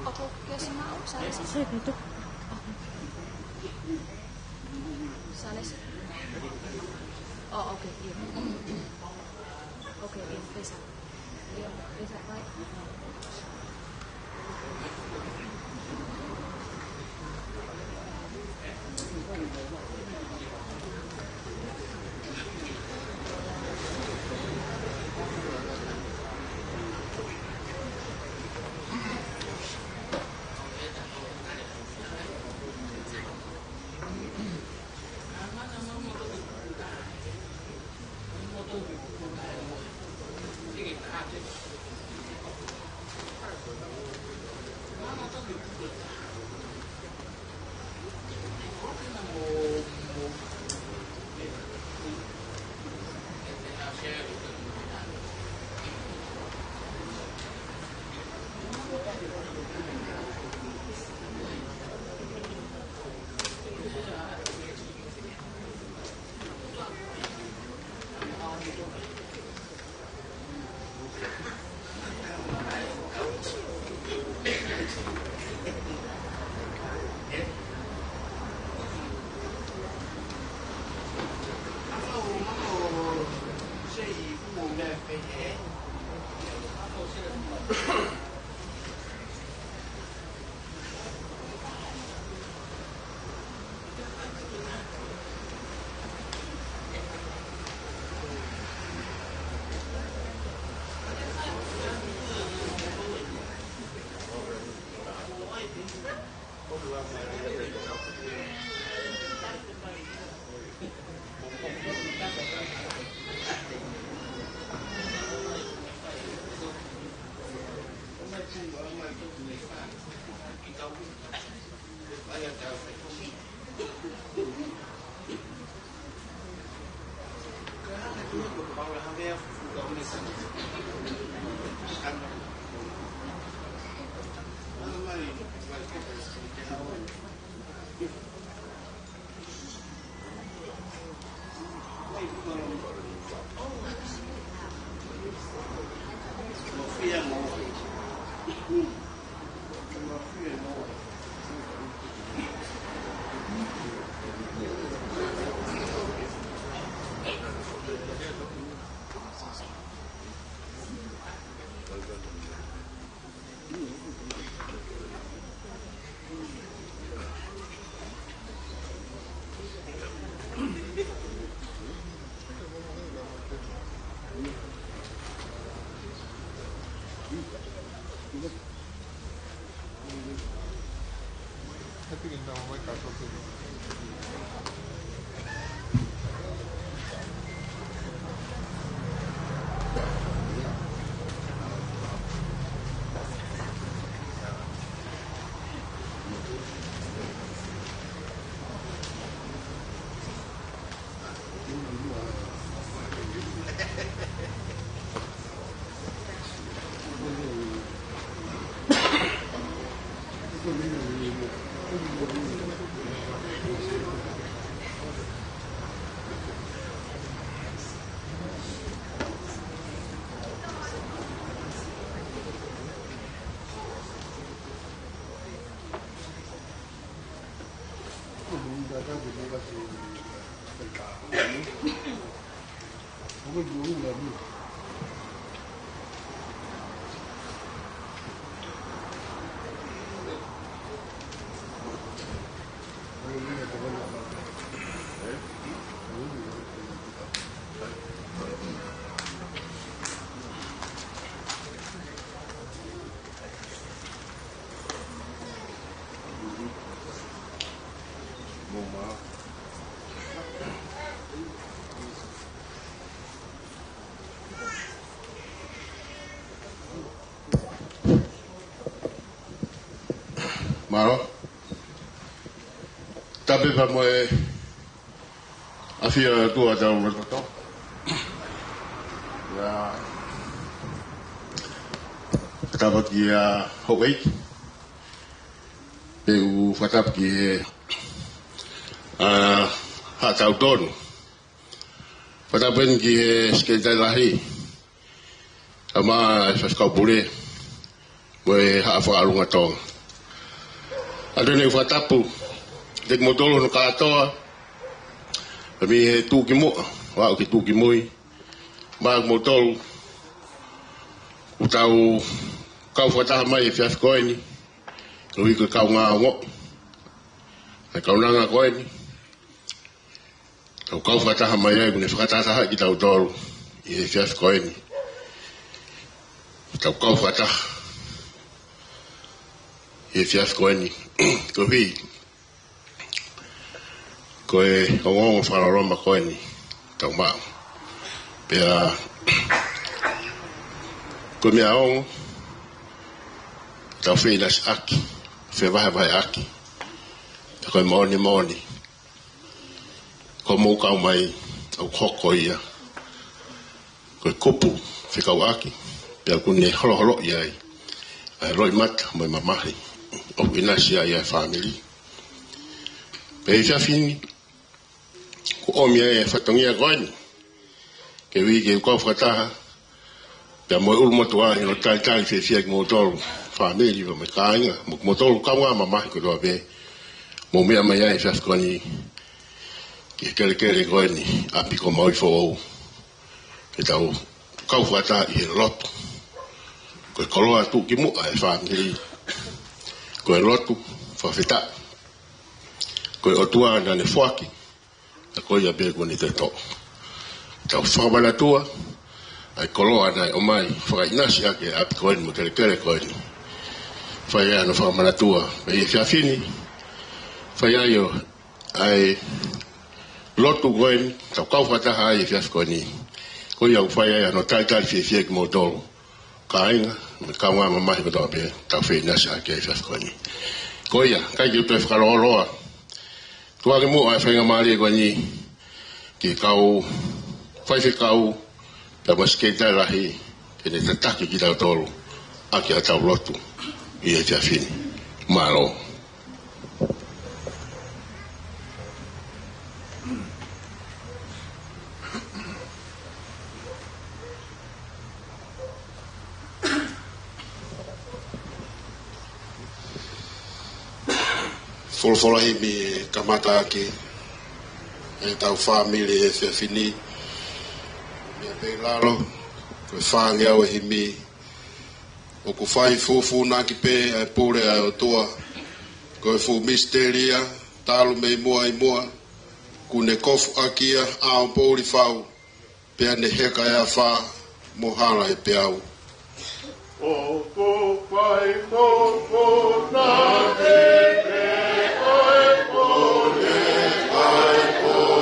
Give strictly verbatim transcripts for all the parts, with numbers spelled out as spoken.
Oku ke sima u sale. Sale. Oh, okay, iya. Okay, iya, pesa. Iya, pesa, Pak. Mālō. Tapu pea mo e ʻafio ʻa e ʻOtua ʻi hotau loto. ʻIo. Tapu ki he houʻeiki. Pea u fakatapu ki he, ʻa, haʻa tautonu. Fakatapu eni ki he Sekelitali Lahi, Tama e Faifekau Pule, mo e Haʻa Fakaʻalunga Tonga. ʻOatu eni ʻeku fakatapu kiate kimoutolu hono kātoa, mei he tuʻukimuʻa ʻo aʻu ki he tuʻukimui. Mo kimoutolu kuo tau kau fakataha mai he efiafi ko eni, koeʻuhi ko e kaungā ongoʻi ʻa e kaunanga ko eni. Tau kau fakataha mai ai, kuo ne fakatahatahaʻi kitautolu ʻi he efiafi ko eni. Tau kau fakataha ʻi he efiafi ko eni, koeʻuhi ko e ongoongo fakaloloma ko eni ʻoku tau maʻu. Pea ko e meʻa ongo, tau feʻinasiʻaki, fevahevaheʻaki. Pea ko e moʻoni moʻoni, ko hoʻomou kau mai ʻoku hoko ia ko e kupu fekauʻaki, pea ʻoku ne holoholoʻi ai ʻa e loʻimata mo e mamahi ʻoku ʻinasi ai ʻa e fāmili. Pea ʻi he efiafi ni, kuo ʻomi ai e fatongia ko eni ke u ʻi he kau fakataha, pea mo e ʻulumotuʻa ʻi hono talitali fiefia kimoutolu fāmili mo e kāinga, mo kimoutolu kaungā mamahi kotoa pē, mou meʻa mai ai he efiafi ko eni ki he kelekele ko eni, ʻapi ko Maui Foʻou, ke tau kau fakataha ʻi he lotu. Ko e koloa tuʻukimuʻa e fāmili, ko e lotu fakafetaʻi. Ko e ʻOtua naʻa ne foaki, pea ko ia pē kuo ne toe toʻo. Tau fakamanatua ʻa e koloa naʻe ʻomai fakaʻinasi ʻaki e ʻapi ko eni mo e kelekele ko eni. Fai ai hono fakamanatua mei he efiafi ni. Fai ai ʻa e lotu ko eni, tau kau fakataha ai he efiafi ko eni. Ko ia ʻoku fai ai hono talitali fiefia kimoutolu kāinga mo e kaungā mamahi kotoa pē, tau feʻinasiʻaki he efiafi ko eni. Ko ia, ʻikai ke u toe fakalōloa. Tuku ange muʻa e faingamālie ko eni ki he kau faifekau, pea mo e Sekelitali Lahi, ke ne tataki kitautolu ʻaki ʻetau lotu ʻi he efiafi ni. Mālō. Folofola himi kamata ʻaki ʻetau fāmili he efiafi ni. Meʻa pē ʻi lalo, ko e fāngeau e himi. ʻOku fai fufūnaki pē ʻa e pule ʻa e ʻOtua. Ko e fuʻu misitelia, talu mei muʻa ʻi muʻa, kuo ne kofu ʻaki ia ʻa e ʻaopouli fau, pea ne heka e afā mo hala e peau. ʻOku fai fufūnaki pē ʻa e pule ʻa e ʻOtua.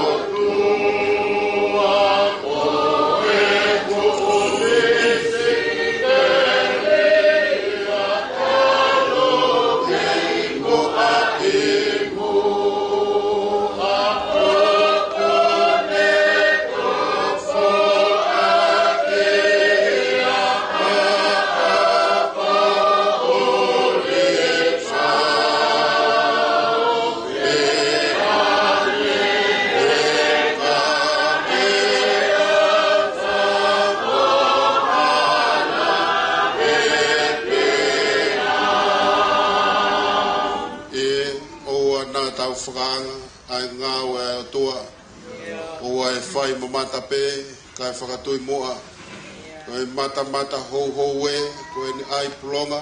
ʻE, ʻoua naʻa tau fakaanga ʻa e ngāue ʻa e ʻOtua. ʻOua ʻe fai mamata pē, kae fakatui muʻa. Ko e matamata houhou ē, ko ʻene ʻai pulonga,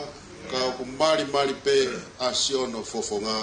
ka ʻoku malimali pē ʻa Sione fofonga.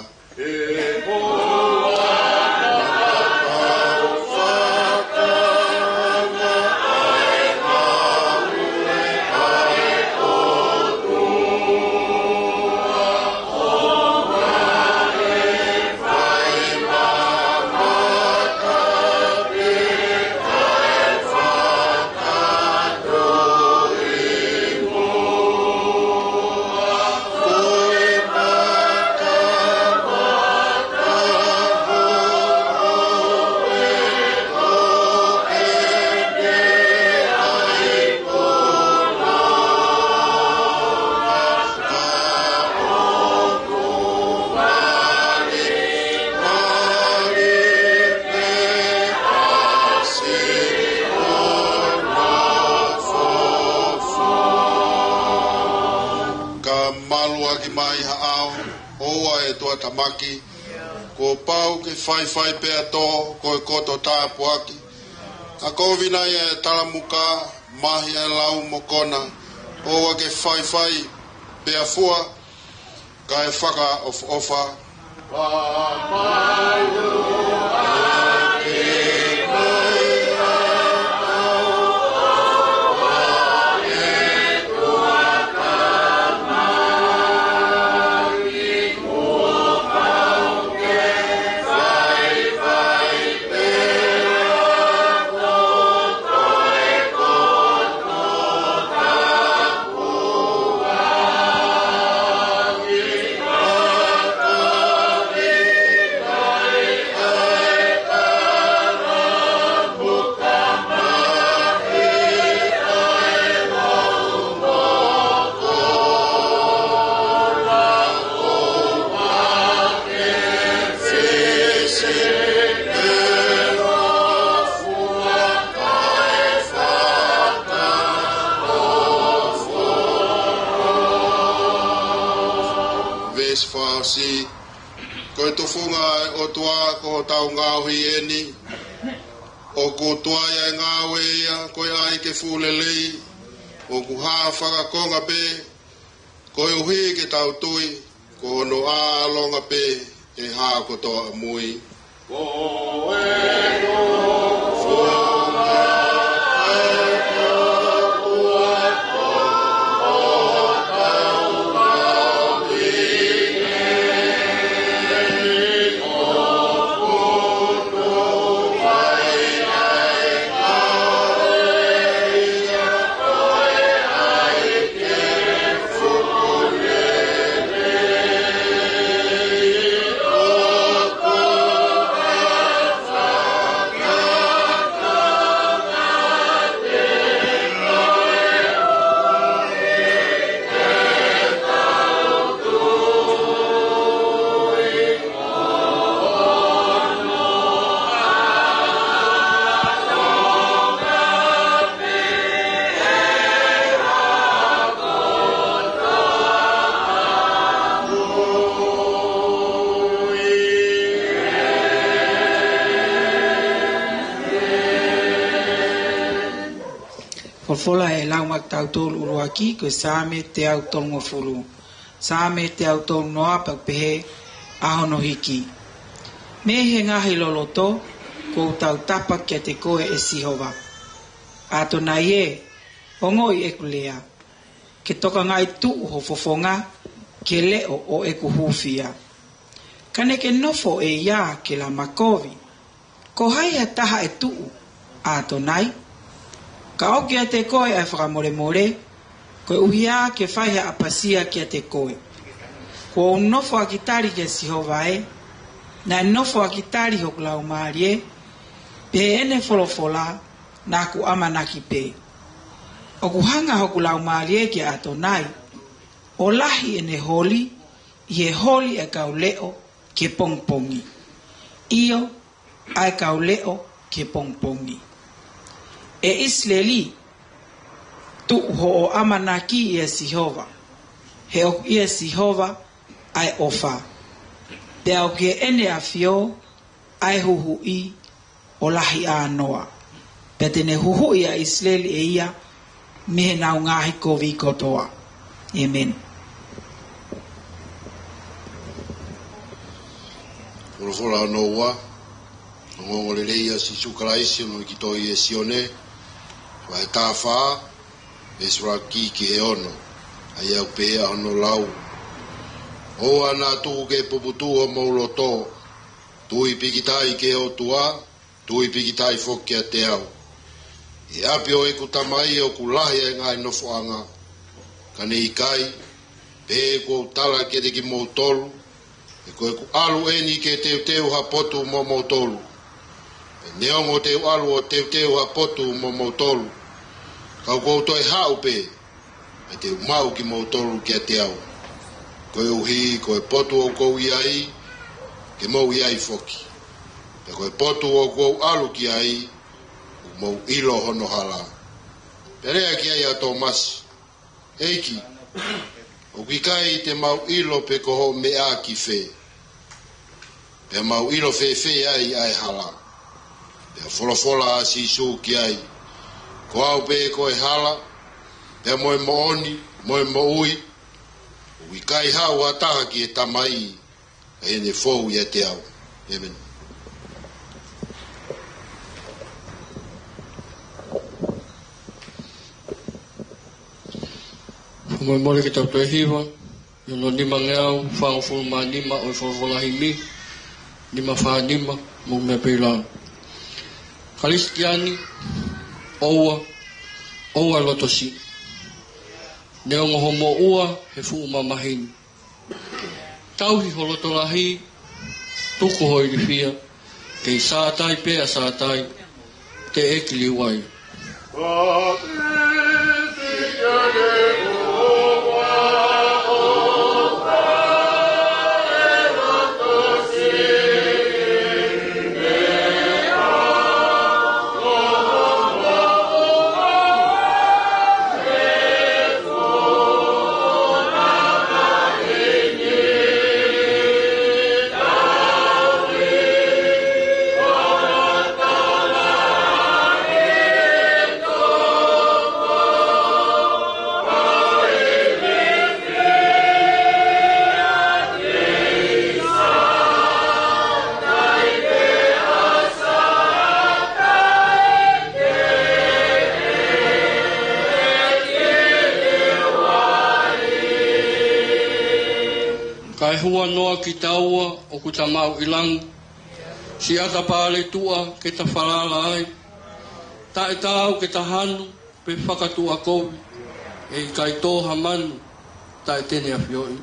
ʻaki mai ha ʻao, ʻoua ʻe tuʻatamaki. Kuo pau ke faifai pea tō, ko e koto tāpuaki. ʻA kovi nai ʻa e talamuka, mahi ʻa e lau mo kona, ʻoua ke faifai pea fua, kae fakaʻofoʻofa. Veesi fā ʻosi, ko e tufunga ʻa e ʻOtua ko hotau ngaohi eni, ʻoku tuai ʻa e ngāue ia ko e ʻai ke fuʻu lelei, ʻoku hā fakakonga pē, koeʻuhi ke tau tui, ko hono ʻālonga pē ʻe hā kotoa ʻamui. Folofola ʻe lau maʻa kitautolu ʻuluaki, ko e Saame teau tolungofulu. Saame teau tolu noa pea pehē ʻa hono hiki. Mei he ngaahi loloto, kuo u tautapa kiate koe ʻe Sihova. ʻAtonai ē, ongoʻi ʻeku lea. Ke tokangaʻi tuʻu ho fofonga, ke leʻo ʻo ʻeku hūfia. Ka ne ke nofo ʻe ia ke lama kovi. Ko hai ha taha ʻe tuʻu, ʻAtonai? Ka ʻoku ʻiate koe ʻa e fakamolemole, koeʻuhi ke fai ha ʻapasia kiate koe. Kuo u nofo ʻaki tali kia Sihova ē, naʻe nofo ʻaki tali hoku laumālie, pea ʻene folofola naʻa ku ʻamanaki pē. ʻOku hanga hoku laumālie kia ʻAtonai, ʻo lahi ʻene holi, ʻi he holi ʻa e kau leʻo ki he pongipongi. ʻIo, ʻa e kau leʻo ki he pongipongi. ʻE ʻIsileli, tuʻu hoʻo ʻamanaki ʻia Sihova, he ʻoku ʻia Sihova ʻa e ʻofa. Pea ʻoku ʻi heʻene ʻafio ʻa e huhuʻi ʻo lahi ʻānoa. Pea te ne huhuʻi ʻa ʻIsileli ʻe ia mei heʻenau ngaahi kovi kotoa. ʻĒmeni. Folofola hono ua, ongoongolelei ʻa Sīsū Kalaisi, hono hiki tohi ʻe Sione, vahe taha fā, veesi ʻuluaki ki he ono, ʻa ia ʻoku pehē ʻa hono lau. ʻOua naʻa tuku ke puputuʻu homou loto, tui pīkitai ki he ʻOtua, tui pīkitai foki kiate au. ʻI he ʻapi ʻo ʻeku Tamai ʻoku lahi ʻa e ngaahi nofoʻanga, ka ne ʻikai, pehē ʻoku ou tala kiate kimoutolu, he ko ʻeku ʻalu eni ke teuteu ha potu mo moutolu. Pea neongo te u ʻalu ʻo teuteu ha potu mo moutolu, ka ʻoku ou toe haʻu pē, pea te u maʻu kimoutolu kiate au. Koeʻuhi ko e potu ʻoku ou ʻi ai, ke mou ʻi ai foki. Pea ko e potu ʻoku ou ʻalu ki ai, ʻoku mou ʻilo hono hala. Pea lea ki ai ʻa Tōmasi, ʻEiki, ʻOku ʻikai te mau ʻilo pe ko hoʻo meʻa ki fē, pea mau ʻilo fēfē ai ʻa e hala. Pea folofola ʻa Sīsū ki ai, Ko au pē ko e hala, pea mo e moʻoni, mo e moʻui. ʻOku ʻikai haʻu ha taha ki he Tamai, ʻi heʻene fou ʻiate au. ʻĒmeni. Fakamolemole ke tau toe hiva, ʻi hono nimangeau fāngofulu mā nima ʻo e folofola himi, nima fā nima, mou meʻa pē ʻi lalo. Kalisitiane, ʻoua, ʻoua loto siʻi. Neongo hoʻo moʻua he fuʻu mamahi ni. Tauhi ho loto lahi, tuku ho ilifia, kei Sātai pē ʻa Sātai, teʻeki liu ai. Kae huanoa kitaua ʻoku ta maʻu ʻi langi, siʻata paletuʻa ke ta falala ai, taʻetaau ke ta hanu, pe fakatuʻakovi, ʻe ʻikai tō ha manu, taʻe te ne afioʻi.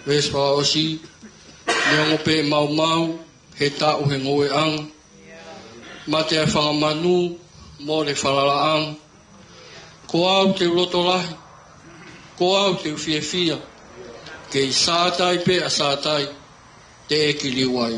Veesi fakaʻosi, neongo pē ʻe maumau, he taʻu he ngoueʻanga, mate ʻa e fanga manu, mole falalaʻanga. Ko au te u loto lahi, ko au te u fiefia, kei Sātai pē ʻa Sātai, teʻeki liu ai.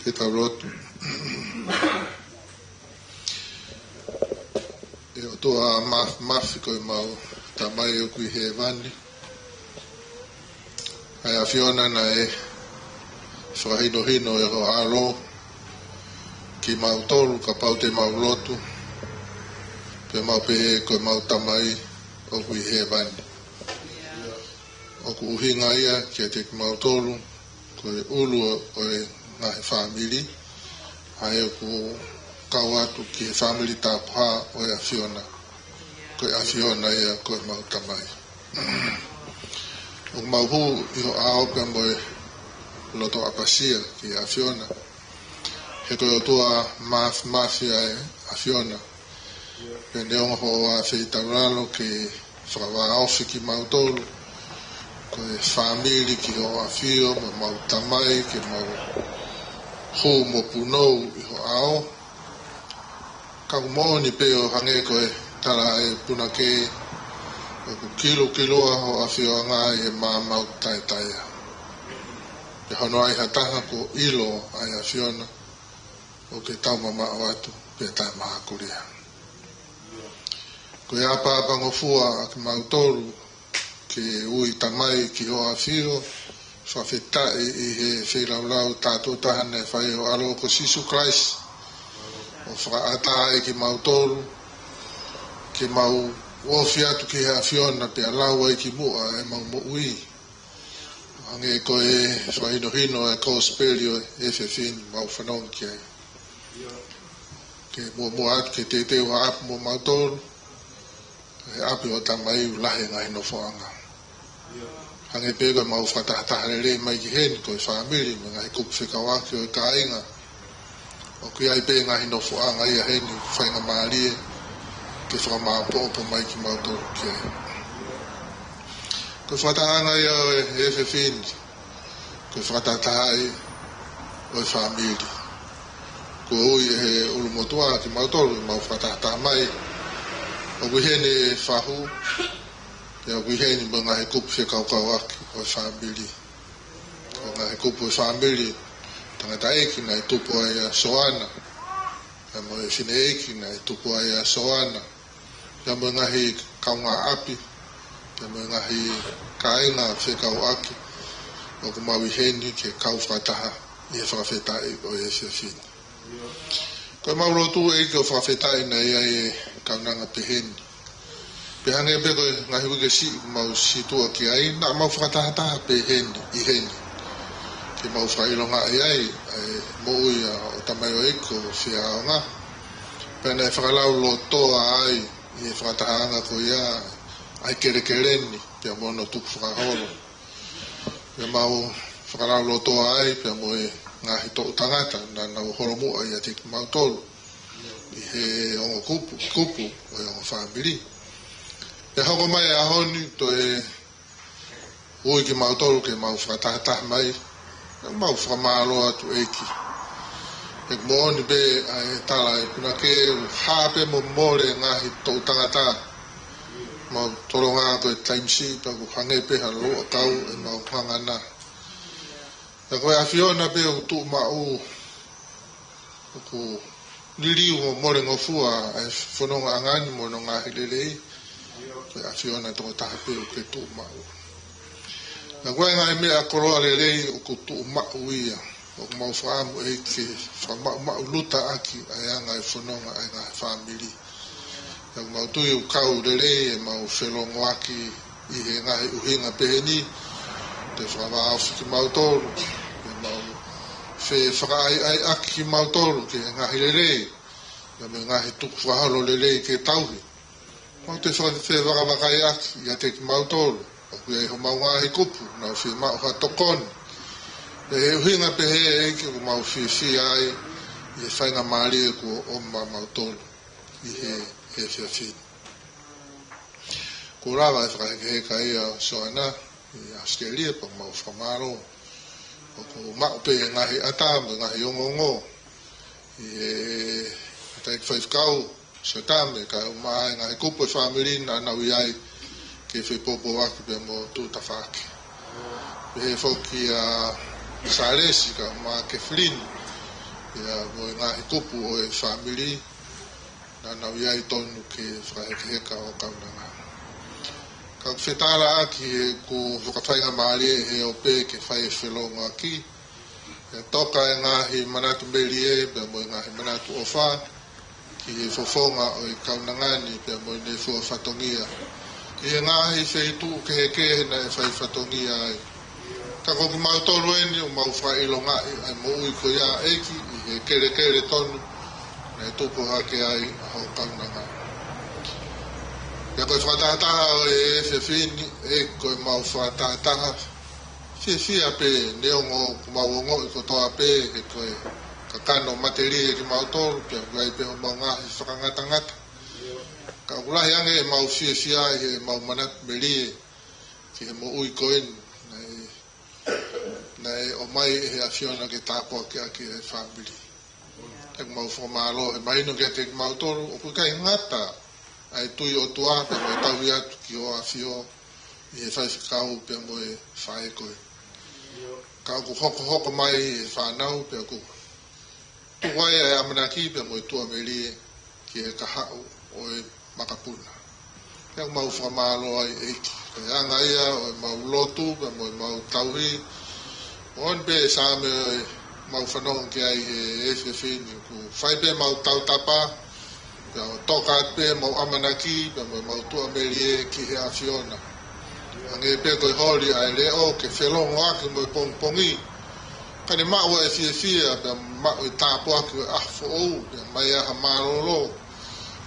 Ke tau lotu. ʻE ʻOtua mā-, māfimafi ko ʻemau Tamai ʻoku ʻi hēvani. ʻA e ʻAfiona naʻe fakahinohino ʻe ho ʻAlo kimautolu kapau te mau lotu, pea mau pehē ko ʻemau Tamai ʻoku ʻi hēvani. ʻOku ʻuhinga ia kiate kimautolu, ko e ʻulu ʻo, ʻo e ngaahi fāmili, ʻa ē ʻoku kau atu ki he fāmili tāpuhā ʻo e ʻAfiona. Ko e ʻAfiona ia ko e mau Tamai. ʻOku mau hū ʻi ho ʻao pea mo e loto ʻapasia ki he ʻAfiona. He ko e ʻOtua māfimafi ʻa e ʻAfiona. Pea neongo hoʻo feitaulalo ke fakavāofi kimautolu ko e fāmili ki hoʻo ʻAfio mo e mau Tamai ke mau hū mo punou ʻi ho ʻao. Ka ʻoku moʻoni pē ʻo hangē ko e tala ʻa e punake, ʻoku kilokiloa hoʻo ʻafioʻanga ʻi he maʻamaʻa taʻetaʻeʻaonga. Pea hono ai ha taha kuo ʻilo ʻa e ʻAfiona, ʻoku ke taumamaʻo atu pea taʻemahakuli. Ko e ʻapaʻapangofua ʻa kimautolu ke ui Tamai ki hoʻo ʻAfio, fakafetaʻi ʻi he feilaulau tātuʻo taha naʻe fai ʻe ho ʻAlo ko Sīsū Kalaisi. ʻO fakaʻatā ai kimautolu ke mau ofi atu ki he ʻAfiona pea lau ai ki muʻa ʻemau moʻui. Hangē ko e fakahinohino ʻa e kosipeli ʻo e efiafi ni mau fanongo ki ai. Ke muʻomuʻa atu ke teuteu ha ʻapi mo mautolu, ʻa e ʻapi ʻo Tamai ʻoku lahi e ngaahi nofoʻanga. Hangē pē ko e mau fakatahataha lelei mai ki heni ko e fāmili mo e ngaahi kupu fekauʻaki ʻo e kāinga. ʻOku ʻi ai pē ngaahi nofoʻanga ia heni, faingamālie ke fakamāopoopo mai kimautolu ki ai. Ko e fakatahaʻanga ia ʻo e efiafi ni, ko e fakatahatahaʻi ʻo e fāmili. Kuo ui ʻe he ʻulumotuʻa kimautolu ke mau fakatahataha mai. ʻOku ʻi heni e fahu, pea ʻoku ʻi heni mo e ngaahi kupu fekaukauʻaki ʻo e fāmili. Ko e ngaahi kupu ʻo e fāmili, tangataʻeiki naʻe tupu ai ʻa Soana, pea mo e fineʻeiki naʻe tupu ai ʻa Soana, pea mo e ngaahi kaungāʻapi, pea mo e ngaahi kāinga fekauʻaki, ʻoku mau ʻi heni ke kau fakataha ʻi he fakafetaʻi ʻo e efiafi ni. Ko e mau lotu ʻEiki ʻo fakafetaʻi naʻe ʻi ai e kaunanga pehē ni. Pea hangē pē ko e ngaahi uike siʻi ʻoku mau situʻa ki ai, naʻa mau fakatahataha pē heni, ʻi heni. Ke mau fakaʻilongaʻi ai ʻa e moʻui ʻa hoʻo tamaioʻeiki ko Fiaonga. Pea naʻe fakalaulotoa ai ʻi he fakatahaʻanga ko ia ʻa e kelekele ni, pea mo hono tukufakaholo. Pea mau fakalaulotoa ai pea mo e ngaahi toʻu tangata naʻa nau holomuʻa ʻiate kimautolu ʻi he ongo kupu, kupu ʻo e ongo fāmili. Pea hoko mai e ʻaho ni toe ui kimautolu ke mau fakatahataha mai, pea mau fakamālō atu ʻEiki. He ʻoku moʻoni pē ʻa e tala ʻa e punake, ʻoku hā pē mo mole e ngaahi toʻu tangata. Mau tolonga ko e taimi siʻi pea ʻoku hangē pē ha luʻa kau ʻemau hangana. Ka ko e ʻAfiona pē ʻoku tuʻu maʻu, ʻoku liliu mo molengofua ʻa e fonongaʻanga ni mo hono ngaahi lelei. Ko e ʻAfiona tokotaha pē ʻoku ke tuʻu maʻu. Ka ko e ngaahi meʻa koloa lelei ʻoku tuʻu maʻu ia. ʻOku mau fakaʻamu ʻEiki ke fakamaʻumaʻuluta ʻaki ʻa e anga e fononga ʻa e ngaahi fāmili. Pea ʻoku mau tui ʻoku kau lelei ʻemau felōngoaki ʻi he ngaahi ʻuhinga pehē ni, ke fakavāofi kimautolu, ke mau fefakaʻaiʻaiʻaki kimautolu ki he ngaahi lelei, pea mo e ngaahi tukufakaholo lelei ke tauhi. Mau toe fakafevakavakaiʻaki ʻiate kimautolu, ʻoku ʻi ai homau ngaahi kupu, nau fiemaʻu ha tokoni. Pea ʻi he ʻuhinga pehē ʻEiki ʻoku mau fiefia ai, ʻi he faingamālie kuo ʻomai mautolu ʻi he, he efiafi ni. Kuo lava e fakahekeheka ia ʻo Soana ʻi ʻAositelēlia pea mau fakamālō. ʻOku maʻu pē ngaahi ʻata mo e ngaahi ongoongo. ʻI he ʻataʻi faifekau, Sotame, kae ʻumaʻā e ngaahi kupu e fāmili naʻa nau ʻi ai ke fepōpōaki pea mo tuʻu tafaʻaki. Pehē foki ʻa Sālesi kae ʻumaʻā Kefilini, pea mo e ngaahi kupu ʻo e fāmili, naʻa nau ʻi ai tonu ke fakahekeheka ʻo kaunanga. Ka ʻoku fetaulaki he ʻoku fakafaingamālie he ʻope ke fai e felōngoaki, ʻe toka e ngaahi manatu melie, pea mo e ngaahi manatu ʻofa, ki he fofonga ʻo e kaunanga ni, pea mo ʻene fua fatongia. ʻI he ngaahi feituʻu kehekehe naʻe fai fatongia ai. Ka ko kimautolu eni ʻoku mau fakaʻilongaʻi ʻa e moʻui ko ia ʻEiki ʻi he kelekele tonu, naʻe ʻe tupu hake ai hoʻo kaunanga. Pea ko e fakatahataha ʻo e efiafi ni, ʻEiki, ko ʻemau fakatahataha fiefia pē, neongo ʻoku mau ongoʻi kotoa pē he ko e kakano matelie kimautolu, pea ʻoku ʻi ai pē homau ngaahi fakangatangata. Ka ʻoku lahi ange ʻemau fiefia ʻi heʻemau manatu melie ki he moʻui ko eni naʻe, naʻe ʻomai ʻe he ʻAfiona ke tāpuakiʻaki e fāmili. ʻOku mau fakamālō he mahino kiate kimautolu ʻoku ʻikai ngata ʻa e tui ʻOtua pea mo e tauhi atu ki hoʻo ʻAfio ʻi he faifekau pea mo e faʻē ko ē. Ka ʻoku hokohoko mai e fānau pea ʻoku tuku ai e ʻamanaki pea mo e tuʻamelie ki he kahaʻu ʻo e makapuna. Pea ʻoku mau fakamālō ai, ʻEiki. Ko e anga ia ʻo ʻemau lotu pea mo ʻemau tauhi. Moʻoni pē Saame ʻoku mau fanongo ki ai he efiafi ni, ʻoku fai pē ʻemau tautapa, pea ʻoku toka atu pē ʻemau ʻamanaki pea mo ʻemau tuʻamelie ki he ʻAfiona. Hangē pē ko e holi ʻa e leʻo ke felōngoaki mo e pongipongi, ka ne maʻu e fiefia pea maʻu e tāpuaki ʻo e ʻaho foʻou, pea maʻu ai ha mālōlō.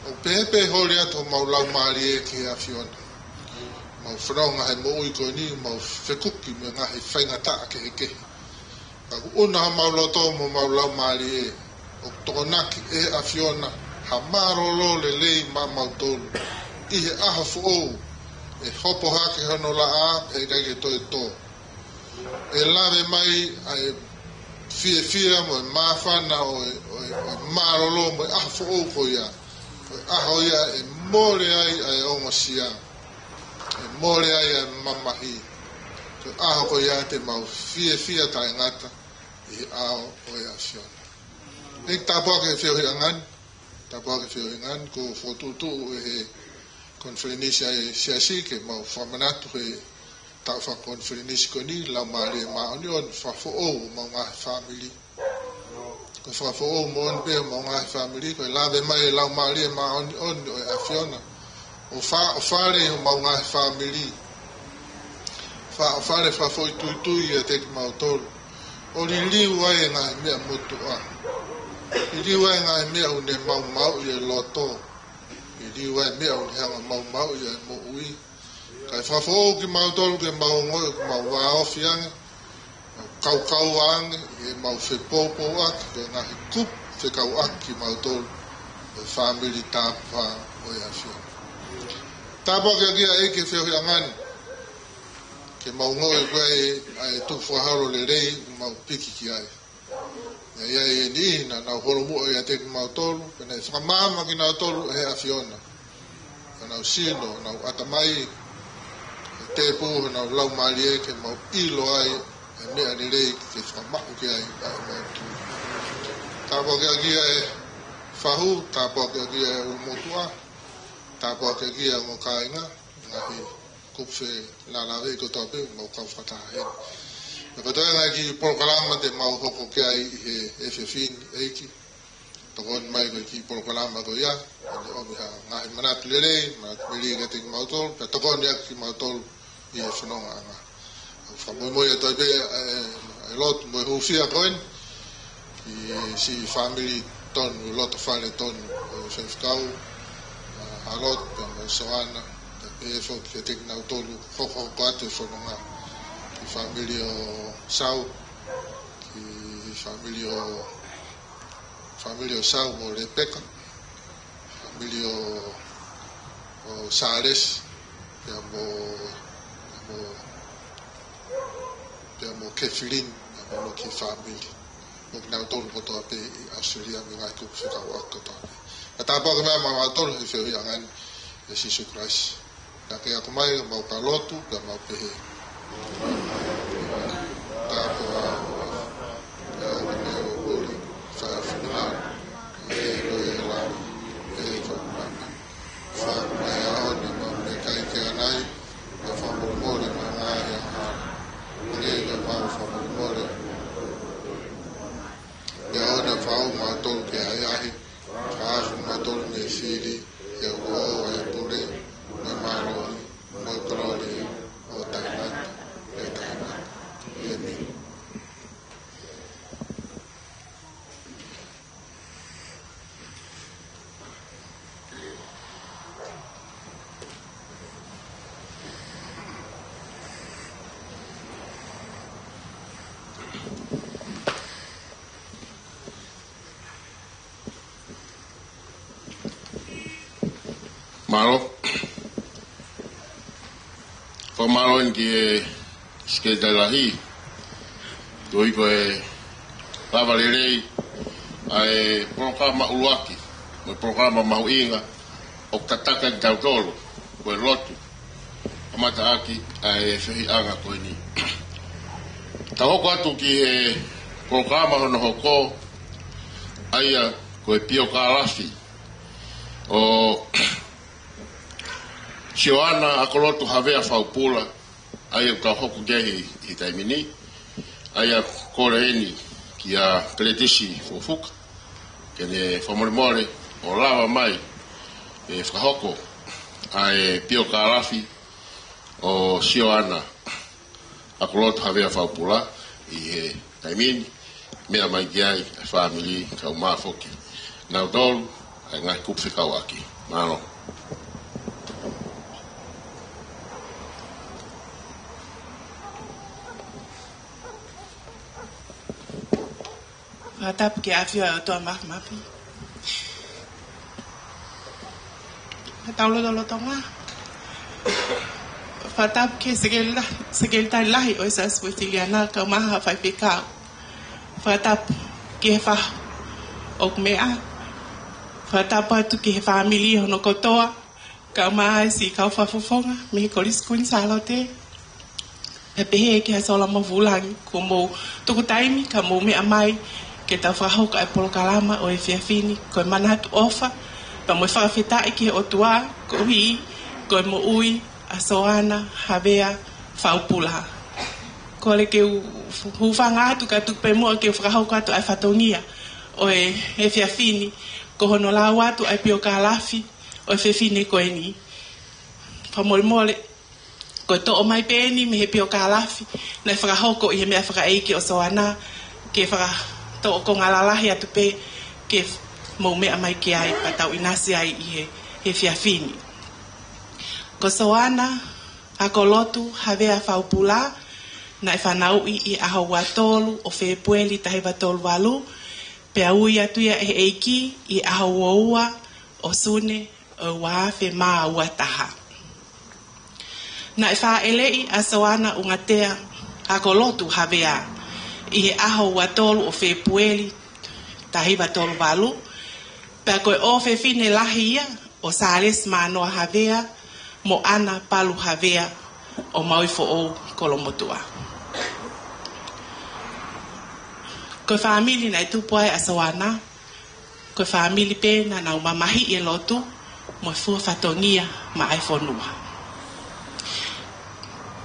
ʻOku pehē pē holi atu homau laumālie ki he ʻAfiona. Mau fononga he moʻui ko eni, mau fekuki mo e ngaahi faingataʻa kehekehe. Ka ʻoku ʻuna homau loto mo homau laumālie ʻoku tokonaki ʻe he ʻAfiona ha mālōlō lelei maʻamautolu ʻi he ʻaho foʻou, ʻe hopo hake hono laʻā, ʻe ʻikai ke toe tō. ʻE lave mai ʻa e fiefia mo e māfana ʻo e, ʻo e, ʻo e mālōlō mo e ʻaho foʻou ko ia. Ko e ʻaho ia ʻe mole ai ʻa e ongosia, ʻe mole ai ʻa e mamahi. Ko e ʻaho ko ia te mau fiefia taʻengata ʻi he ʻao ʻo e ʻAfiona. ʻEiki, tāpuakiʻi e feohiʻanga ni, tāpuakiʻi e feohiʻanga ni, kuo fokotuʻutuʻu ʻe he konifelenisi ʻa e Siasi ke mau fakamanatu he taʻu fakakonifelenisi ko eni, Laumālie Māʻoniʻoni, fakafoʻou homau ngaahi fāmili. Ko e fakafoʻou moʻoni pē homau ngaahi fāmili, ko e lave mai e Laumālie Māʻoniʻoni ʻo e ʻAfiona ʻo fa-, ʻo fale homau ngaahi fāmili. Fa-, ʻo fale fakafoʻituitui ʻiate kimautolu, ʻo liliu ai e ngaahi meʻa motuʻa. Liliu ai e ngaahi meʻa ʻoku ne maumauʻi e loto. Liliu ai e meʻa ʻoku ne hanga ʻo maumauʻi e moʻui. Kae fakafoʻou kimautolu ke mau ongoʻi ʻoku mau vāofi ange, mau kaukaua ange ʻi heʻemau fepoupouaki ki he ngaahi kupu fekauʻaki kimautolu ʻo e fāmili tāpuhā ʻo e ʻAfiona. Tāpuakiʻi ʻEiki e feohiʻanga ni, ke mau ongoʻi ko e ʻa e tukufakaholo lelei ʻoku mau piki ki ai. ʻA ia ʻe niʻihi naʻa nau holomui ʻiate kimautolu, pea naʻe fakamaama kinautolu ʻe he ʻAfiona. Ka nau sino, nau ʻatamai, ʻe tēpū honau laumālie ke mau ʻilo ai e meʻa lelei ke fakamaʻu ki ai ʻa e mau tui. Tāpuakiʻi ʻEiki e fahu, tāpuakiʻi ʻEiki e ʻulumotuʻa, tāpuakiʻi ʻEiki e ongo kāinga, ngaahi kupu felālāveʻi kotoa pē, mau kau fakataha heni. Pea ko e toenga e kiʻi polokalama te mau hoko ki ai ʻi he efiafi ni, ʻEiki. Tokoni mai ko e kiʻi polokalama ko ia, ʻo ne ʻomi ha ngaahi manatu lelei, manatu melie kiate kimautolu, pea tokoniʻaki kimautolu ʻi he fonongaʻanga. ʻOku fakamolemole atu ai pē, ʻe, ʻe lotu mo e hūfia ko eni, ki he siʻi fāmili tonu, loto fale tonu ʻo e faifekau, ʻa Haloto pea mo Soana, pea pehē foki kiate kinautolu hokohoko atu e fononga. Ki he fāmili ʻo Sau, ki he fāmili ʻo, fāmili ʻo Sau mo Lepeka, fāmili ʻo, ʻo Sālesi, pea mo, pea mo, pea mo Kefilini, pea mo e kiʻi fāmili. Mo kinautolu kotoa pē ʻi ʻAositelēlia mo e ngaahi kupu fekauʻaki kotoa pē. Ka tāpuakiʻi mai mautolu he feohiʻanga ni ʻia Sīsū Kalaisi. Naʻa ke ako mai, mau ka lotu, pea mau pehē. Tāpuaki, pea ke meʻa ʻo puli, fai ho finangalo, ʻi he langi, ʻi he fonua ni. Fai mai ʻa e ʻaho ni ʻemau meʻakai ke ʻanai, pea fakamolemole ʻemau ngaahi angahala, hangē ko ʻemau fakamolemole. Pea ʻoua naʻa fai kimautolu ki he ʻahiʻahi, kae fakahaofi kimautolu mei he fili, he ʻoku ʻoʻou ʻa e pule, mo e mālohi, mo e kolōlia, ʻo taʻengata, ʻo taʻengata. Mālō. Fakamālō eni ki he Sekelitali Lahi, koeʻuhi ko e lava lelei ʻa e polokalama ʻuluaki, mo e polokalama mahuʻinga ʻoku tataki kitautolu, ko e lotu, ʻo kamataʻaki ʻa e fehiʻanga ko eni. Tau hoko atu ki he polokalama hono hoko, ʻa ia ko e piokālafi ʻo Sioana Akolotu Havea Faupula, ʻa ia ʻoku tau hoko ki ai he taimi ni, ʻa ia ʻoku kole eni kia Peletisi Fukofuka ke ne fakamolemole ʻo lava mai ʻo fakahoko ʻa e piokālafi ʻo Sioana Akolotu Havea Faupula ʻi he taimi ni, meʻa mai ki ai ʻa e fāmili kae ʻumaʻā foki kinautolu ʻa e ngaahi kupu fekauʻaki. Mālō. Fakatapu ki he ʻafio ʻa e ʻOtua Mafimafi. Fakatapu lotolotonga. Fakatapu ki he Sekelita-, Sekelitali Lahi ʻo e Siasi Uēsiliana, kae ʻumaʻā haʻa faifekau. Fakatapu ki he fahu ʻoku meʻa. Fakatapu atu ki he fāmili hono kotoa, kae ʻumaʻā siʻi kau fakafofonga mei he Kolisi Kuini Sālote. Pea pehē ki he Sola mo Fulangi, kuo mou tuku taimi ka mou meʻa mai ke tau fakahoko ʻa e polokalama ʻo e efiafi ni, ko e manatu ʻofa pea mo e fakafetaʻi ki he ʻOtua koeʻuhi ko e moʻui ʻa Soana Havea Faupula. Kole ke u hūfanga atu kae tuku pē muʻa ke u fakahoko atu ʻa e fatongia ʻo e efiafi ni, ko hono lau atu ʻa e piokālafi ʻo e fefine ko eni. Fakamolemole, ko e toʻo mai pē eni mei he piokālafi naʻe fakahoko ʻi he meʻafakaʻeiki ʻo Soana, ke fakatoʻo konga lalahi atu pē ke mou meʻa mai ki ai pea tau ʻinasi ai ʻi he, he efiafi ni. Ko Soana Akolotu Havea Faupula naʻe fanauʻi ʻi he ʻaho ua tolu ʻo Fēpueli taha hiva tolu valu, pea ui atu ia ʻe he ʻEiki ʻi he ʻaho ua ua ʻo Sune ʻo e ua afe mā ua taha. Naʻe fāʻeleʻi ʻa Soana ʻUngatea Akolotu Havea ʻi he ʻaho ua tolu ʻo Fēpueli taha hiva tolu valu, pea ko e ʻofefine lahi ia ʻo Sālesi Mānoa Havea mo ʻAna Palu Havea ʻo Maui Foʻou, Kolomotuʻa. Ko e fāmili naʻe tupu ai ʻa Soana, ko e fāmili pē naʻa nau mamahiʻi e lotu mo e fua fatongia maʻa e fonua.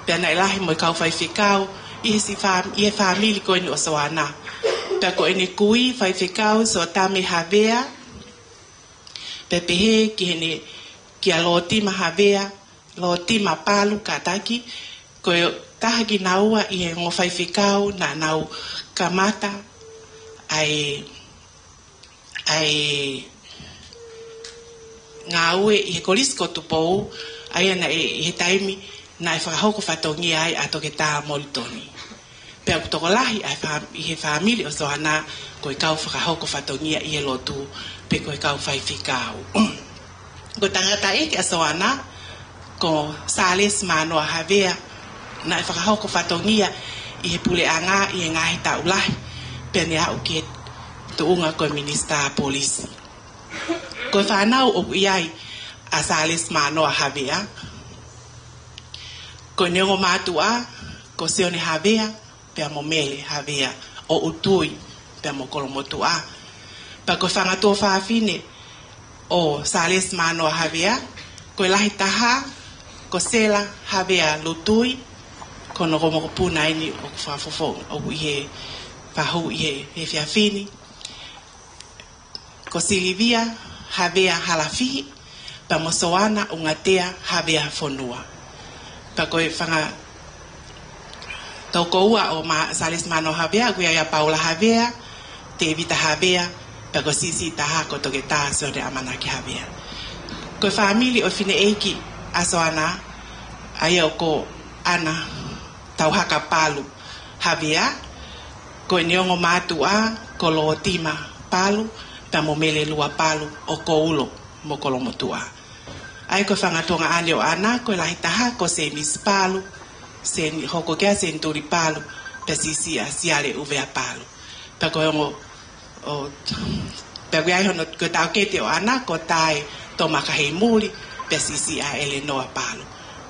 Pea naʻe lahi mo e kau faifekau ʻi he siʻi fā-, ʻi he fāmili ko eni ʻo Soana. Pea ko ʻene kui faifekau Sotame Havea, pea pehē ki heʻene, kia Lotima Havea, Lotima Palu kātaki, ko e taha kinaua ʻi he ongo faifekau naʻa nau kamata ʻa e, ʻa e ngāue ʻi he Kolisi ko Tupou, ʻa ia naʻe, ʻi he taimi naʻe fakahoko fatongia ai ʻa Toketā Molitoni. Pea ʻoku tokolahi ʻa e fā-, ʻi he fāmili ʻo Soana ko e kau fakahoko fatongia ʻi he lotu, pe ko e kau faifekau. Ko e tangataʻeiki ʻa Soana, ko Sālesi Mānoa Havea, naʻe fakahoko fatongia ʻi he puleʻanga ʻi he ngaahi taʻu lahi, pea ne aʻu ki he tuʻunga ko e Minisitā Polisi. Ko e fānau ʻoku ʻi ai ʻa Sālesi Mānoa Havea, ko ʻene ongo mātuʻa, ko Sione Havea, pea mo Mele Havea ʻo ʻUtui, pea mo Kolomotuʻa. Pea ko e fanga tuofāfine ʻo Sālesi Mānoa Havea, ko e lahi taha, ko Sela Havea Lutui, ko hono mokopuna eni ʻoku fakafofo, ʻoku ʻi he fahu ʻi he, he efiafi ni. Ko Silivia Havea Halafihi, pea mo Soana ʻUngatea Havea Fonua. Pea ko e fanga tokoua ʻo Ma-, Sālesi Mānoa Havea, ʻoku ʻi ai ʻa Paula Havea, Tēvita Havea, pea ko e siʻisiʻi taha ko Toketā Sione ʻAmanaki Havea. Ko e fāmili ʻo e fineʻeiki ʻa Soana, ʻa ia ko ʻAna Tauhaka Palu Havea, ko ʻene ongo mātuʻa, ko Lotima Palu, pea mo Melelua Palu ʻo Koulo mo Kolomotuʻa. ʻA ia ko e fanga tuongaʻane ʻoʻona, ko e lahi taha ko Semisi Palu, Seni, hoko ki ai Senituli Palu, pea siʻisiʻi ʻa Siale ʻUvea Palu. Pea ko e ongo, ʻo, pea ko ia hono, ko e taʻokete ʻoʻona ko Tae Tomakaheimuli, pea siʻisiʻi ʻa ʻElenoa Palu.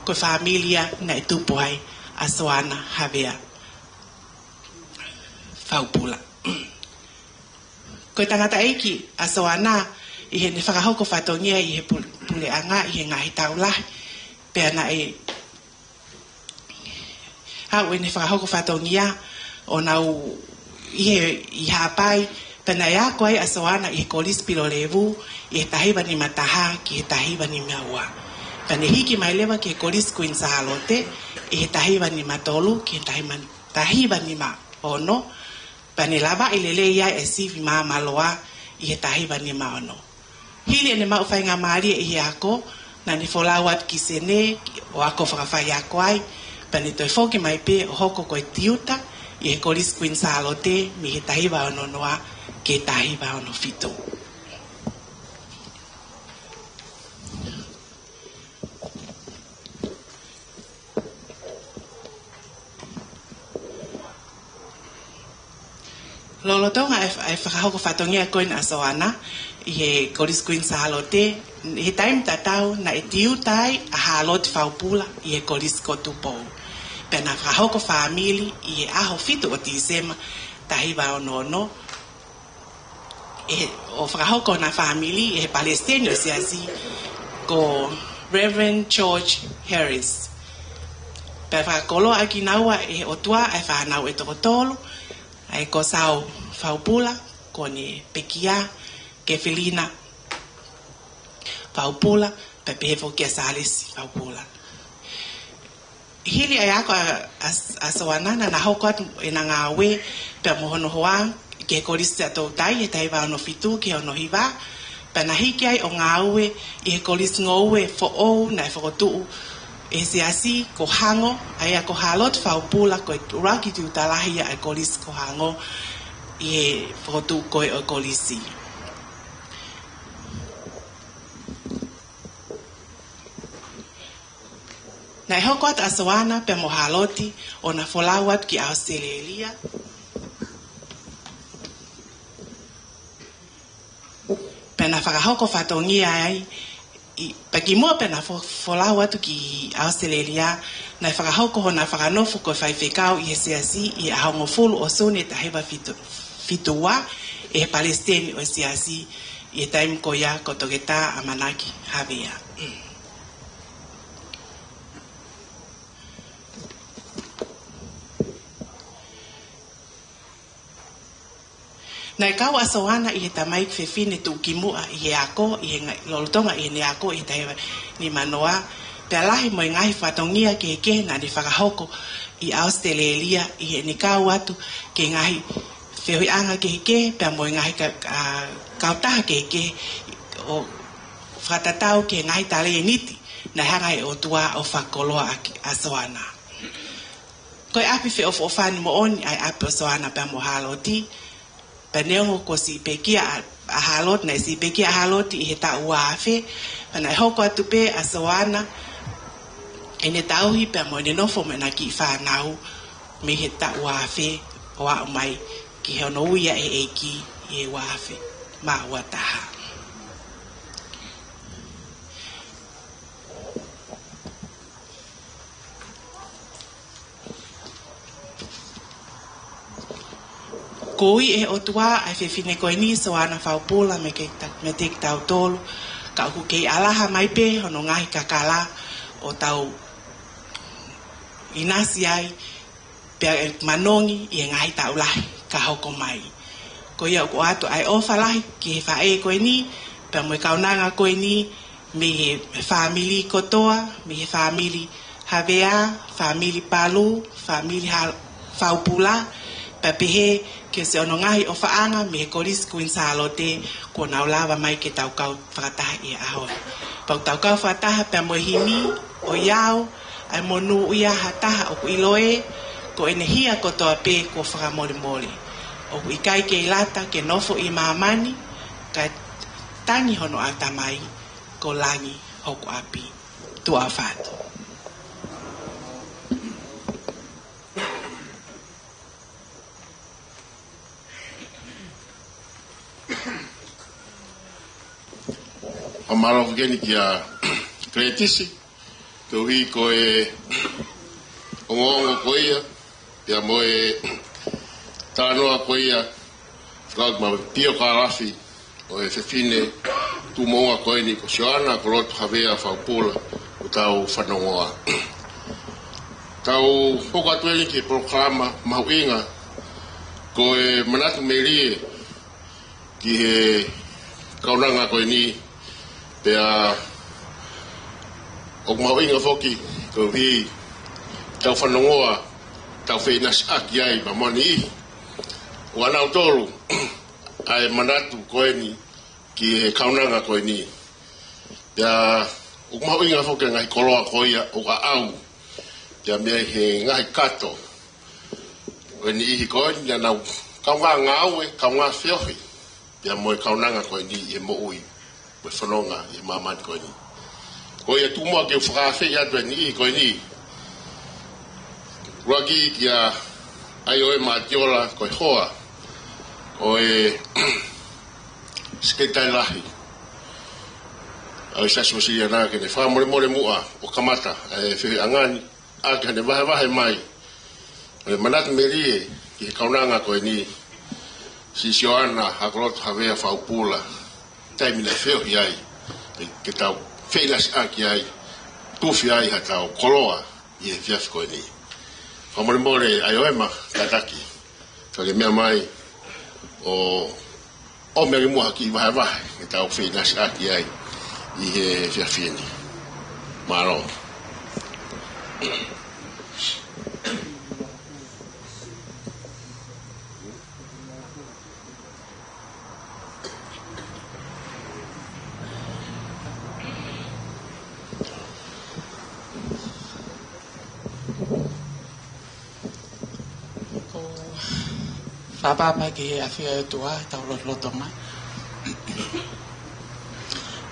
Ko e fāmili ia naʻe tupu ai ʻa Soana Havea Faupula. Ko e tangataʻeiki ʻa Soana ʻi heʻene fakahoko fatongia ʻi he pul-, puleʻanga ʻi he ngaahi taʻu lahi. Pea naʻe haʻu ʻene fakahoko fatongia ʻo nau ʻi he, ʻi Haʻapai, pea naʻe ako ai ʻa Soana ʻi he Kolisi Pilolevu ʻi he taha hiva nima taha ki he taha hiva nima ua. Pea ne hiki mai leva ki he Kolisi Kuini Sālote ʻi he taha hiva nima tolu ki he taha hiva, taha hiva nima ono. Pea ne lavaʻi lelei ai e sivi māmāloa ʻi he taha hiva nima ono. Hili ʻene maʻu faingamālie ʻi he ako, naʻa ne folau atu ki Senē ʻo ako fakafaiako ai, pea ne toe foki mai pē ʻo hoko ko e tiuta ʻi he Kolisi Kuini Sālote mei he taha hiva ono noa ki he taha hiva ono fitu. Lolotonga e, e fakahoko fatongia ko ena ʻa Soana ʻi he Kolisi Kuini Sālote, ʻi he taimi tatau naʻe tiuta ai ʻa Hāloti Faupula ʻi he Kolisi ko Tupou. Pea na fakahoko fāmili ʻi he ʻaho fitu ʻo Tīsema, taha hiva ono ono, ʻe, ʻo fakahoko hona fāmili ʻe he palesiteni ʻo e siasi ko Reverend George Harris. Pea fakakoloa ʻaki kinaua ʻe he ʻOtua ʻa e fānau ʻe toko tolu, ʻa ia ko Sao Faupula, ko ʻene pekia, Kefelina Faupula, pea pehē foki kia Sālesi Faupula. Hili ʻa e ako ʻa, ʻa, ʻa Soana, naʻa na hoko atu ʻena ngāue pea mo hono hoa ki he Kolisi ʻa Toutai he taha hiva ono fitu ki he ono hiva, pea na hiki ai ʻo ngāue ʻi he kolisi ngoue foʻou naʻe fokotuʻu ʻe he siasi ko Hango, ʻa ia ko Hāloti Faupula ko e ʻuluaki tiuta lahi ia ʻa e kolisi ko Hango ʻi he fokotuʻu ko ē ʻo e kolisi. Naʻe hoko atu ʻa Soana pea mo Hāloti ʻo na folau atu ki ʻAositelēlia. Pea na fakahoko fatongia ai, ʻi, pea kimuʻa pea na fo-, folau atu ki ʻAositelēlia, naʻe fakahoko hona fakanofo ko e faifekau ʻi he siasi ʻi he ʻaho hongofulu ʻo Sune taha hiva fitu, fitu ua, ʻe he palesiteni ʻo e siasi ʻi he taimi ko ia ko Toketā ʻAmanaki Havea. Naʻe kau ʻa Soana ʻi he tamaiki fefine tuʻukimuʻa ʻi he ako, ʻi he nga-, lolotonga ʻi heʻene ako ʻi he taha hiva nima noa, pea lahi mo e ngaahi fatongia kehekehe naʻa ne fakahoko ʻi ʻAositelēlia ʻi heʻene kau atu ki he ngaahi feohiʻanga kehekehe, pea mo e ngaahi ka-, ʻa, kautaha kehekehe ʻo fakatatau ki he ngaahi talēniti naʻe hanga ʻe he ʻOtua ʻo fakakoloa ʻaki ʻa Soana. Ko e ʻapi feʻofoʻofani moʻoni ʻa e ʻapi ʻo Soana pea mo Hāloti. Pea neongo kuo siʻi pekia ʻa, ʻa Hāloti, naʻe siʻi pekia ʻa Hāloti ʻi he taʻu ua afe, pea naʻe hoko atu pē ʻa Soana ʻene tauhi pea mo ʻene nofo mo ʻena kiʻi fānau mei he taʻu ua afe ʻo aʻu mai ki hono ui ʻe he ʻEiki ʻi he ua afe mā ua taha. Kuo ui ʻe he ʻOtua ʻa e fefine ko eni Soana Faupula meiate kita-, meiate kitautolu, ka ʻoku kei ʻalaha mai pē hono ngaahi kakala ʻo tau ʻinasi ai, pea ʻe manongi ʻi he ngaahi taʻu lahi ka hoko mai. Ko ia ʻoku ʻoatu ʻa e ʻofa lahi ki he faʻē ko eni, pea mo e kaunanga ko eni, mei he fāmili kotoa, mei he fāmili Havea, fāmili Palu, fāmili Ha-, Faupula, pea pehē ki siʻono ngaahi ʻofaʻanga mei he Kolisi Kuini Sālote, kuo nau lava mai ke tau kau fakataha ʻi he ʻaho ni. Pea ʻoku tau kau fakataha pea mo e himi, ʻo ʻiao, ʻa e monūʻia ha taha ʻoku ʻilo ē, ko ʻene hia kotoa pē kuo fakamolemole. ʻOku ʻikai kei lata ke nofo ʻi māmani, kae tangi hono ʻatamai ko langi hoku ʻapi. Tuʻa ʻofa atu. ʻOku mālō foki eni kia Kletisi, koeʻuhi ko e ongoongo ko ia, pea mo e talanoa ko ia, fekauʻaki mo e piokalafi ʻo e fefine tuʻumoʻunga ko eni ko Sioana Kolotu Havea Faupula, ʻoku tau fanongoa. Tau hoko atu eni ki he polokalama mahuʻinga ko e manatu melie ki he kaunanga ko eni, pea ʻoku mahuʻinga foki koeʻuhi tau fanongoa, tau feʻinasiʻaki ai mo e niʻihi ʻoku ʻanautolu ʻa e manatu ko eni ki he kaunanga ko eni. Pea ʻoku mahuʻinga foki e ngaahi koloa ko ia ʻoku ʻaʻau, pea mei he ngaahi kato ʻo e niʻihi ko eni naʻa nau kaungā ngāue, kaungā feohi, pea mo e kaunanga ko eni ʻi he moʻui mo e fononga ʻi he māmani ko eni. Ko ia tuʻumoʻunga ke u fakaafeʻi atu e niʻihi ko eni. ʻUluaki kia ʻAioema ʻAtiola, ko e hoa ʻo e Sekelitali Lahi ʻo e Siasi Uēsiliana, ke ne fakamolemole muʻa ʻo kamata e feohiʻanga ni, ʻaki haʻane vahevahe mai ʻo e manatu melie ki he kaunanga ko eni, Siʻi Sioana Hakolotu Havea Faupula, taimi naʻe feohi ai, ke, ke tau feʻinasiʻaki ai, tufi ai haʻatau koloa ʻi he efiafi ko eni. Fakamolemole ʻAioema, kātaki, ka ke meʻa mai ʻo ʻomi ange muʻa ha kiʻi vahevahe ke tau feʻinasiʻaki ai ʻi he efiafi ni. Mālō. ʻOku ou fakaʻapaʻapa ki he ʻafio ʻa e ʻOtua ʻi hotau lotolotonga.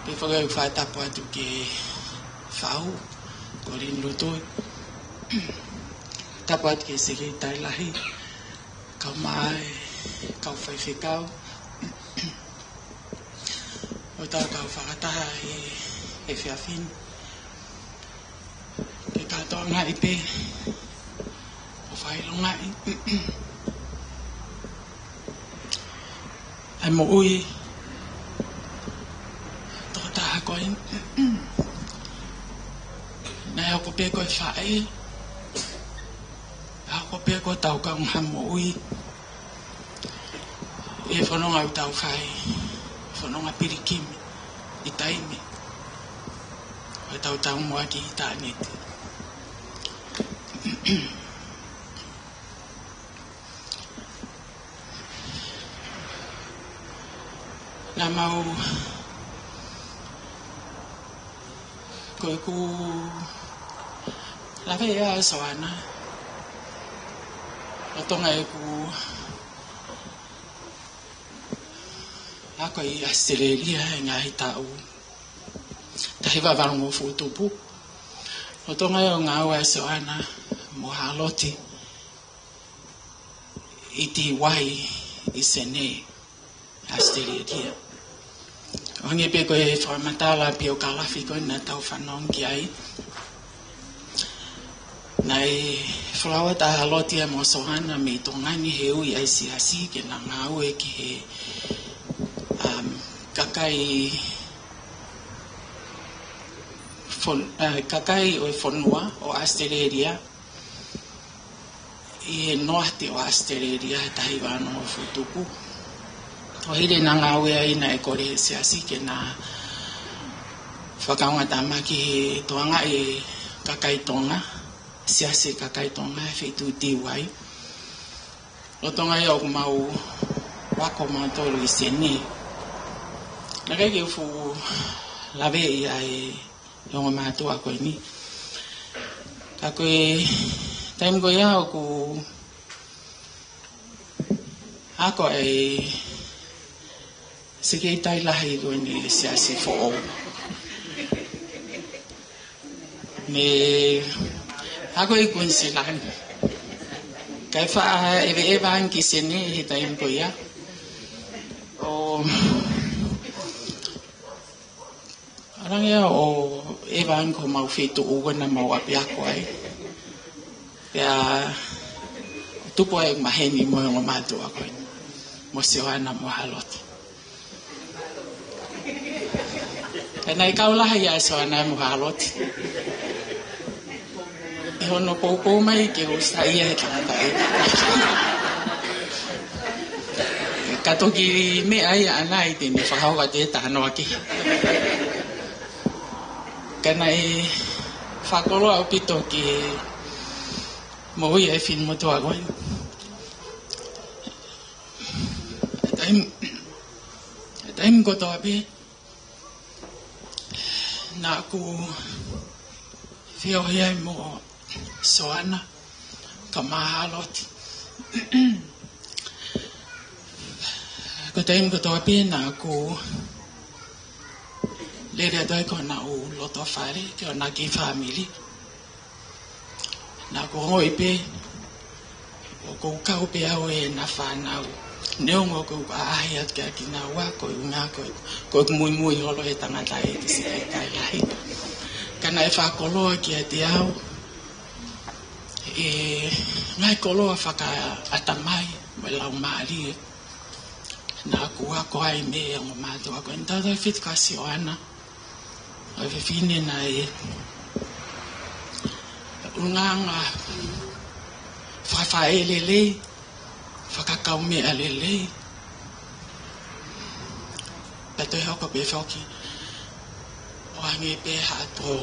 Pea foki ʻoku ou fakatapu atu ki he Fau, ko Lini Lutui. Tapu atu ki he Sekelitali Lahi, kae ʻumaʻā e kau faifekau, ʻo tau kau fakataha ʻi he efiafi ni. Ke kātoangaʻi pē ʻo fakaʻilongaʻi ʻa e moʻui tokotaha ko eni. Naʻe hoko pē ko e faʻē, hoko pē ko hotau kaungā moʻui ʻi he fononga ʻoku tau fai, fononga pilikimi ʻi taimi ʻo ʻetau taumuʻa ki ʻitāniti. Naʻa mau, ko ʻeku laveʻi ʻa Sioana, lolotonga ʻeku ako ʻi ʻAositelēlia he ngaahi taʻu taha hiva valungofulu tupu. Lolotonga e ngāue ʻa Sioana mo Hāloti ʻi Tīvai ʻi Senē, ʻAositelēlia. ʻO hangē pē ko e fakamatala piokalafi ko ē naʻa tau fanongo ki ai, naʻe folaua ʻa Hāloti mo Sioana mei Tonga ni he ui ʻa e siasi ke na ngāue ki he, um, kakai fon-, eh, kakai ʻo e fonua ʻo ʻAositelēlia ʻi he noate ʻo ʻAositelēlia he taha hiva valungofulu tupu. ʻO hili ʻena ngāue ai naʻe kole he siasi ke na fakaongo ʻa e tama ki he tokangaʻi e kakai Tonga, siasi kakai Tonga he feituʻu Tīvai. Lolotonga ia ʻoku mau ako mautolu ʻi Senē. Naʻe ʻikai ke u fuʻu laveʻi ʻa e ongo mātuʻa ko eni. Ka ko e taimi ko ia ʻoku ako ai e Sekelitali Lahi ko eni ʻo e siasi foʻou. Mei he hako ʻi Kuinisilani. Kae faʻa ʻeveʻeva ange ki Senē he taimi ko ia. ʻO ʻalu ange ʻo ʻeva ange ki homau feituʻu ko ē naʻa mau ʻapiako ai. Pea tupu ai e maheni mo e ongo mātuʻa ko ē, mo Sioana mo Hāloti. Pea naʻe kau lahi ʻa Sioana mo Hāloti ʻi hono poupou mai ke u saiʻia he tangataʻeiki. Ka toki meʻa ia ʻaʻana ʻi heʻene fakahoko atu e talanoa kehe. Ka naʻe fakakoloa ʻaupito ke moʻui e finemotuʻa ko ē. Taimi, taimi kotoa pē naʻa ku feohi ai mo Sioana, kae ʻumaʻā Hāloti. Ko e taimi kotoa pē naʻa ku lele atu ai ki honau loto fale, ki honau kiʻi fāmili. Naʻa ku ongoʻi pē ʻoku ou kau pē au ʻi heʻena fānau. Neongo ʻoku ou ʻaʻahi atu kia kinaua, ko e ʻuhinga ko e, ko e muimui holo he tangataʻeiki siʻi kakai lahi. Ka naʻe fakakoloa kiate au e ngaahi koloa fakaʻatamai mo e laumālie naʻa ku ako ai mei he ongo mātuʻa ko ē. Naʻe tautautefito kia Sioana, ʻa e fefine naʻe ʻulungaanga fakafaʻē lelei, fakakaumeʻa lelei. Pea toe hoko pē foki ʻo hangē pē ha toko,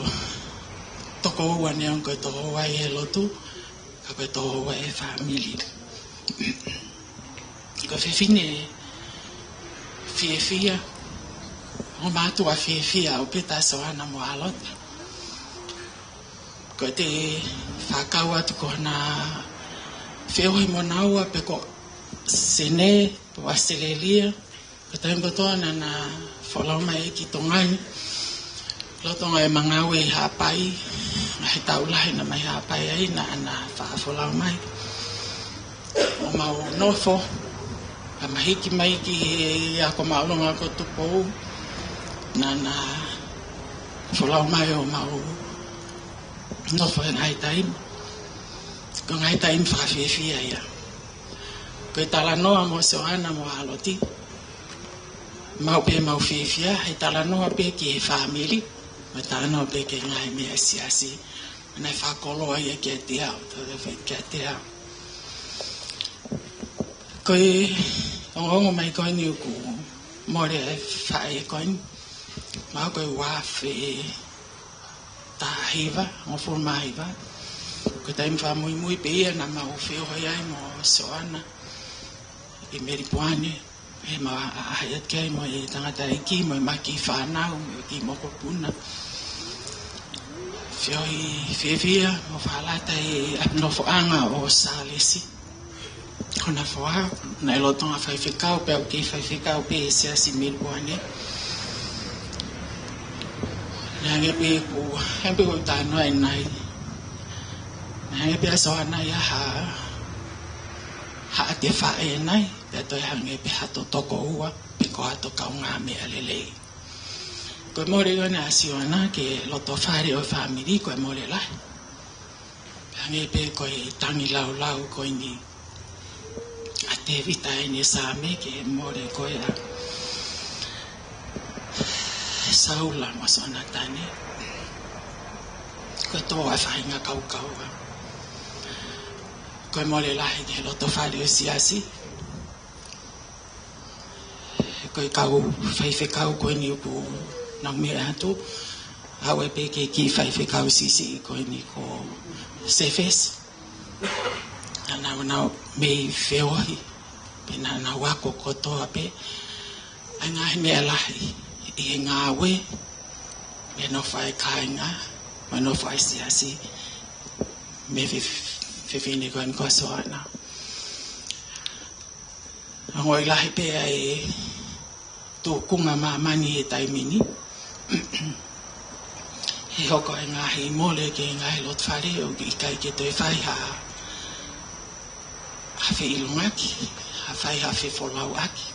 toko ua, neongo ko e toko ua ʻi he lotu, ka ko e toko ua ʻi he fāmili. Ko e fefine fiefia, ongo mātuʻa fiefia ʻaupito ʻa Sioana mo Hāloti. Ko ʻete fakakau atu ko ʻena feohi mo naua pē ko Senē, pe ko ʻAositelēlia, ko e taimi kotoa naʻa na folau mai ki Tonga ni. Lolotonga ʻema ngāue ʻi Haʻapai, ngaahi taʻu lahi naʻa na ʻi Haʻapai ai, naʻa na faʻa folau mai ʻo mau nofo, kae hiki mai ki he ako māʻolunga ko Tupou, naʻa na folau mai ʻo mau nofo he ngaahi taimi. Ko e ngaahi taimi fakafiefia ia. Ko e talanoa mo Sioana mo Hāloti, maʻu pē ʻemau fiefia he talanoa pē ki he fāmili, mo e talanoa pē ki he ngaahi meʻa ʻa e siasi. Naʻe fakakoloa ia kiate au, tautautefito kiate au. Ko e ongoongo mai ko eni ʻoku mole e faʻē ko eni, mahalo ko e ua afe taha hiva, hongofulu mā hiva. Ko e taimi fakamuimui pē ia naʻa mau feohi ai mo Sioana ʻi Melipoane. ʻEma ʻaʻahi atu ki ai mo e tangataʻeiki, mo ʻema kiʻi fānau, mo e kiʻi mokopuna. Feohi fiefia mo fakalata ʻi he nofoʻanga ʻo Sālesi, ko hona foha. Naʻe lolotonga faifekau pē, ʻoku kei faifekau pē he siasi Melipoane. Naʻe hangē pē ko, hangē pē ko e talanoa ʻanenai. Naʻe hangē pē ʻa Sioana ia ha, ha ʻatefaʻē ʻanenai, pea toe hangē pē ha toko ua, pe ko ha kaungāmeʻa lelei. Ko e mole ko ena ʻa Sioana ki he loto fale ʻo e fāmili, ko e mole lahi. Hangē pē ko e tangi laulau ko eni ʻa Tēvita ʻi heʻene Saame ki he mole ko ē ʻa Saula mo Sonatane. Ko e tō ʻa e faʻahinga kaukaua. Ko e mole lahi ki he loto fale ʻo e siasi. Ko e kau faifekau ko eni ʻoku nau meʻa atu, ʻave pē ki he kiʻi faifekau siʻisiʻi ko eni ko Sefesi. Naʻa nau, nau mei feohi, pea naʻa nau ako kotoa pē ʻa e ngaahi meʻa lahi ʻi he ngāue, mo e nofo ʻa e kāinga, mo e nofo ʻa e siasi, mei he fe-, fefine ko eni ko Sioana. Ongoʻi lahi pē ʻa e tūkunga māmani he taimi ni. ʻE hoko e ngaahi mole ki he ngaahi loto fale ʻoku ʻikai ke toe fai ha, ha feʻilongaki, ha fai ha fefolauʻaki.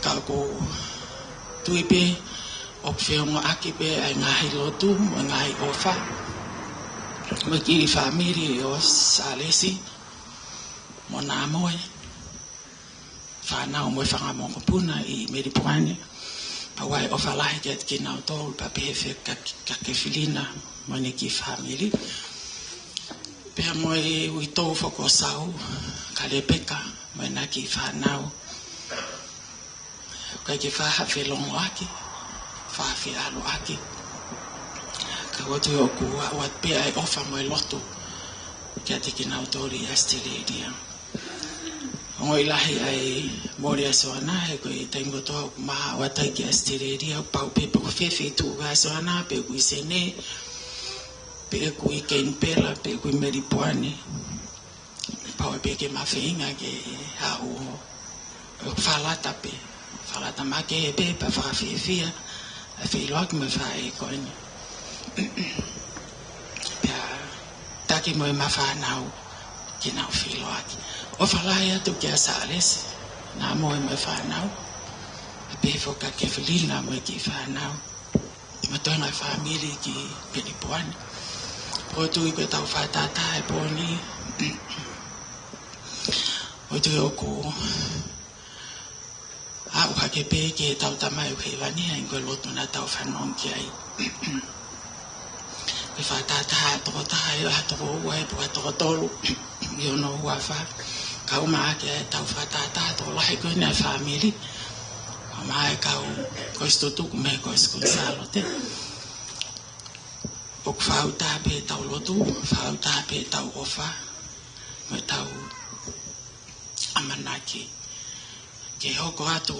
Ka ʻoku ou tui pē ʻoku feongoʻaki pē ʻa e ngaahi lotu mo e ngaahi ʻofa mo e kiʻi fāmili ʻo Sālesi mo Nāmoe, fānau mo e fanga mokopuna ʻi Melipoane. Pea ʻoku ʻi ai e ʻofa lahi kiate kinautolu, pea pehē foki kia, kia Kefilina mo ʻene kiʻi fāmili. Pea mo e uitou foki ʻo Sau, kia Lepeka mo ʻena kiʻi fānau. ʻOku ʻikai ke fai ha felongoaki, fai ha feʻaluʻaki. Ka ʻoku ou tui ʻoku ʻoatu pē ʻa e ʻofa mo e lotu kiate kinautolu ʻi ʻAositelēlia. Ongoʻi lahi ʻa e mole ʻa Soana, he ko e taimi kotoa ʻoku ma ʻoatu ai ki ʻAositelēlia, ʻoku pau pē pe ko fē feituʻu ʻa Soana, pe ʻoku ʻi Senē, pe ʻoku ʻi Kenipela, pe ʻoku ʻi Melipoane. Pau pē ke ma feinga ke haʻu ʻo fakalata pē, fakalata makehe pē, pea fakafiefia ʻa e feʻiloaki mo e faʻē ko eni. Pea taki mo ʻema fānau ke nau feʻiloaki. ʻOfa lahi atu kia Sālesi, Nāmoe mo e fānau. Pea pehē foki kia Kefilina mo e kiʻi fānau, mo e toenga fāmili ki Melipoane. ʻOku ou tui ko ʻetau fakatātā he pō ni, ʻoku ou tui ʻoku aʻu hake pē ki heʻetau Tamai ʻoku ʻi hēvani, ʻa ia ko e lotu naʻa tau fanongo ki ai. Ko e fakatātā ʻa e tokotaha, ʻe ʻi ai ha tokoua pe ko ha tokotolu ʻi hono huafa. Kau mai ʻa ʻetau fakatātā tokolahi ko eni ʻa e fāmili, kau mai e kau kolisi tutuku mei he Kolisi Kuini Sālote. ʻOku fakaʻuta pē ʻetau lotu, fakaʻuta pē ʻetau ʻofa mo ʻetau ʻamanaki ke hoko atu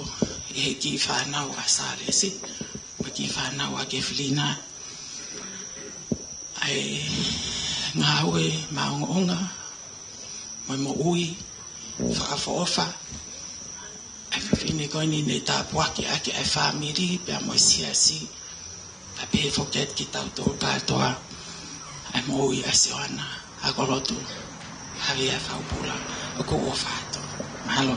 ʻe he kiʻi fānau ʻa Sālesi mo e kiʻi fānau ʻa Kefilina ʻa e ngāue maʻongoʻonga mo e moʻui fakaʻofoʻofa ʻa e fefine ko eni, ne tāpuakiʻaki ʻa e fāmili pea mo e siasi. Pea pehē foki kiate kitautolu kātoa, ʻa e moʻui ʻa Soana, ʻa ko lotu, Havea Faupula. ʻOku ou ʻofa atu. Mahalo.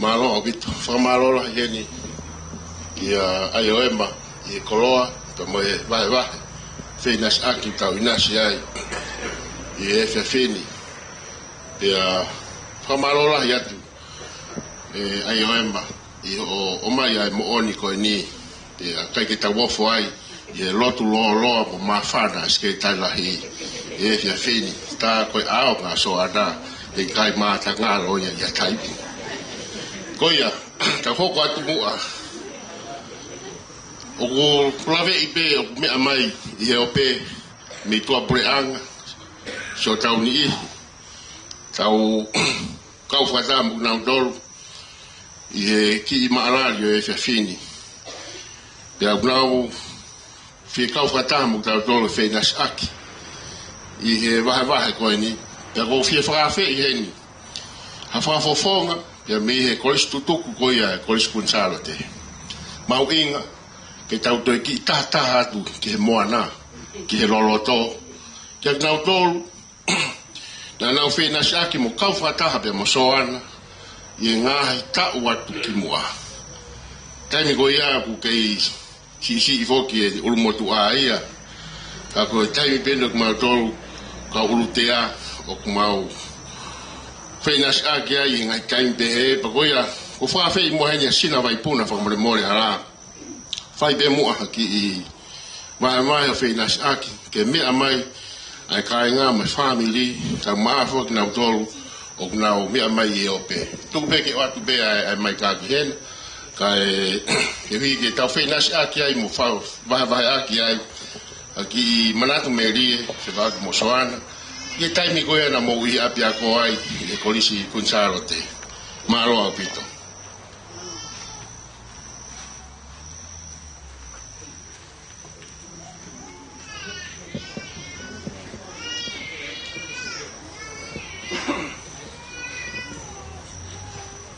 Mālō ʻaupito. Fakamālō lahi heni kia ʻAioema ʻi he koloa, pea mo e vahevahe feʻinasiʻaki ʻoku tau ʻinasi ai ʻi he efiafi ni. Pea fakamālō lahi atu ʻe ʻAioema ʻi hoʻo ʻomai ʻa e moʻoni ko eni. Pea ʻikai ke tau ofo ai ʻi he lotu lōloa mo māfana ʻa e Sekelitali Lahi ʻi he efiafi ni. Tā ko e ʻaonga ʻa Soana, heʻikai mātangalo ia ʻi ha taimi. Ko ia, tau hoko atu muʻa. ʻOku ou laveʻi pē ʻoku meʻa mai ʻi he ope mei tuʻapuleʻanga, sio tau niʻihi, tau kau fakataha mo kinautolu ʻi he kiʻi maʻalali ʻo e efiafi ni. Pea ʻoku nau fie kau fakataha mo kitautolu ʻi he feʻinasiʻaki ʻi he vahevahe ko eni. Pea ʻoku ou fie fakaafeʻi heni ha fakafofonga pea mei he kolisi tutuku ko ia ʻa e Kolisi Kuini Sālote. Mahuʻinga ke tau toe kiʻi tahataha atu ki he moana, ki he loloto, kia kinautolu naʻa nau feʻinasiʻaki mo kau fakataha pea mo Soana ʻi he ngaahi taʻu atu ki muʻa. Taimi ko ia ʻoku kei siʻisiʻi foki e ʻulumotuʻa ia. Ka ko e taimi pē eni ʻoku mautolu kau ʻulutea ʻoku mau feʻinasiʻaki ai ʻi he ngaahi taimi pehē. Pea ko ia, ʻoku ou fakaafeʻi muʻa heni ʻa Sina Vaipuna, fakamolemole hala. Fai pē muʻa ha kiʻi vahevahe ʻo feʻinasiʻaki ke meʻa mai ʻa e kāinga mo e fāmili, kae ʻumaʻā foki kinautolu ʻoku nau meʻa mai ʻi he ope. Tuku pē ke ʻoatu pē ʻa e, ʻa e maika ki hena, kae, ke ui ke tau feʻinasiʻaki ai mo fa-, vahevaheʻaki ai ha kiʻi manatu melie, fekauʻaki mo Soana, ʻi he taimi ko ia naʻa mou ʻi ʻapiako ai ʻi he Kolisi Kuini Sālote. Mālō ʻaupito.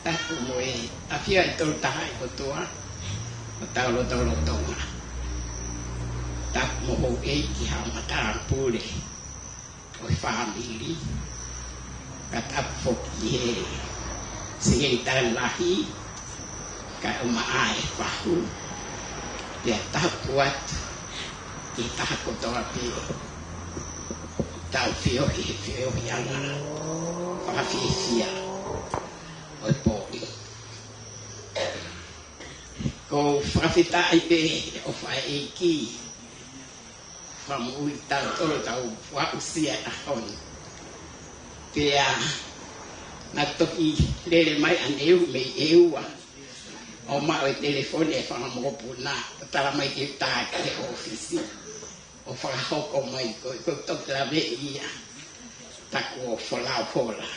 Tapu mo e ʻafio ʻa e Tolu Tahaʻi kotoa ʻo hotau lotolotonga. Tapu mo houʻeiki, haʻa matāpule ʻo e fāmili. Ka tapu foki ki he Sekelitali Lahi, kae ʻumaʻā e fahu. Pea tapu atu ki he taha kotoa pē ʻoku tau feohi he feohiʻanga fakafiefia ʻo e pō ni. ʻOku ou fakafetaʻi pē he ʻofa ʻa e ʻEiki, fakamoʻui kitautolu, tau aʻusia e ʻaho ni. Pea naʻe toki lele mai ʻaneuhu mei ʻEua ʻo maʻu e telefoni ʻa e fanga mokopuna ʻo tala mai ke u tā ki he ʻōfisi ʻo fakahoko mai ko e, ko e toki laveʻi ia, tā kuo folafola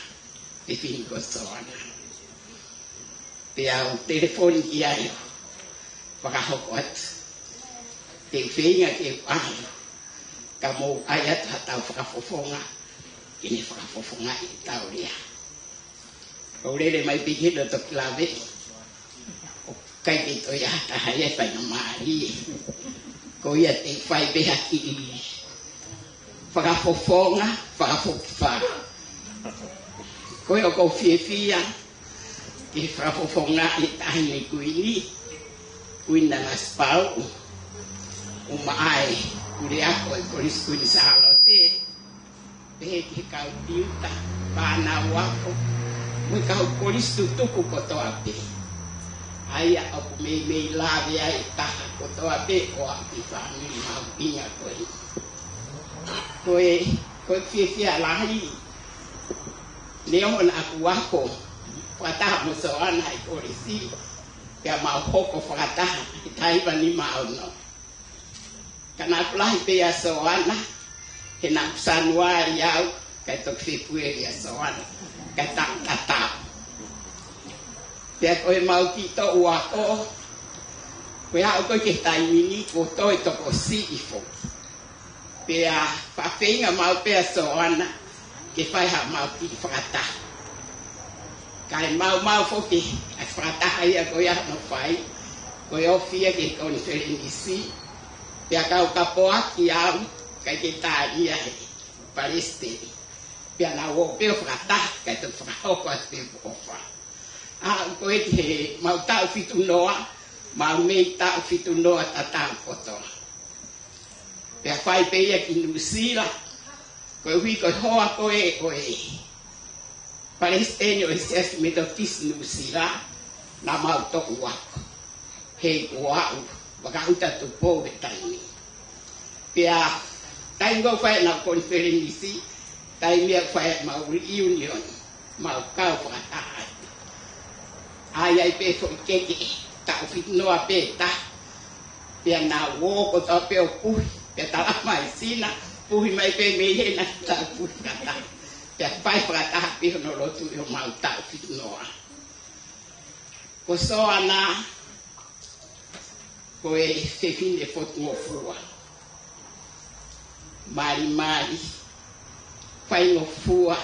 e fefine ko Soana. Pea u telefoni ki ai ʻo fakahoko atu. Te u feinga ke u ʻalu, ka mou ʻai atu haʻatau fakafofonga ke ne fakafofongaʻi ʻetau lea. ʻOku ou lele mai pē ki he loto ki lave, ʻoku ʻikai ke toe ʻi ai ha taha ia ʻe faingamālie. Ko ia te u fai pē ha kiʻi fakafofonga, fakafokifā. Ko ia ʻoku ou fiefia ke fakafofongaʻi e Taʻahine Kuini, Kuini Nanasipauʻu, ʻumaʻā e Puleako ʻo e Kolisi Kuini Sālote, pehē ki he kau tiuta, fānau ako, mo e kau kolisi tutuku kotoa pē. ʻA ia ʻoku meimei lave ai e taha kotoa pē ʻo aʻu ki he fāmili mahuʻinga ko ē. Ko e, ko e fiefia lahi, neongo naʻa ku ako fakataha mo Soana ʻi he kolisi, pea mau hoko fakataha ʻi he taha hiva nima ono. Ka naʻa ku lahi pē ʻia Soana, he naʻa ku Sānuali au, kae toki Fēpueli ʻa Soana, kae taʻu tatau. Pea ko e mau kiʻi toʻu ako, ko e aʻu ko ē ki he taimi ni, kuo toe tokosiʻi foki. Pea faʻa feinga maʻu pē ʻa Soana ke fai haʻamau kiʻi fakataha. Kae maumau foki ʻa e fakataha ia ko ia hono fai, ko e ofi ia ki he konifelenisi, pea kau kapoaki au, ʻikai ke tā ia he palesiteni. Pea naʻa ku ō pē ʻo fakataha, kae toki fakahoko atu pē ʻoku ʻofa. Aʻu ko ē ki he mau taʻu fitu noa, mau mei taʻu fitu noa tatau kotoa. Pea fai pē ia ki Nuʻusila, koeʻuhi ko e hoa ko ē ʻo e palesiteni ʻo e Siasi Metotisi Nuʻusila, naʻa mau toʻu ako. He ko au, Vakaʻuta Tupou he taimi. Pea taimi ko ē fai ʻenau konifelenisi, taimi ia fai ʻemau reunion, mau kau fakataha ai. ʻAi ai pē foʻi keke, taʻu fitu noa pē taha. Pea naʻa ku ō kotoa pē ʻo puhi, pea tala mai Sina, puhi mai pē mei hena, tau puhi fakataha. Pea fai fakataha pē hono lotu ʻi homau taʻu fitu noa. Ko Soana, ko e fefine fotungofua. Malimali, faingofua,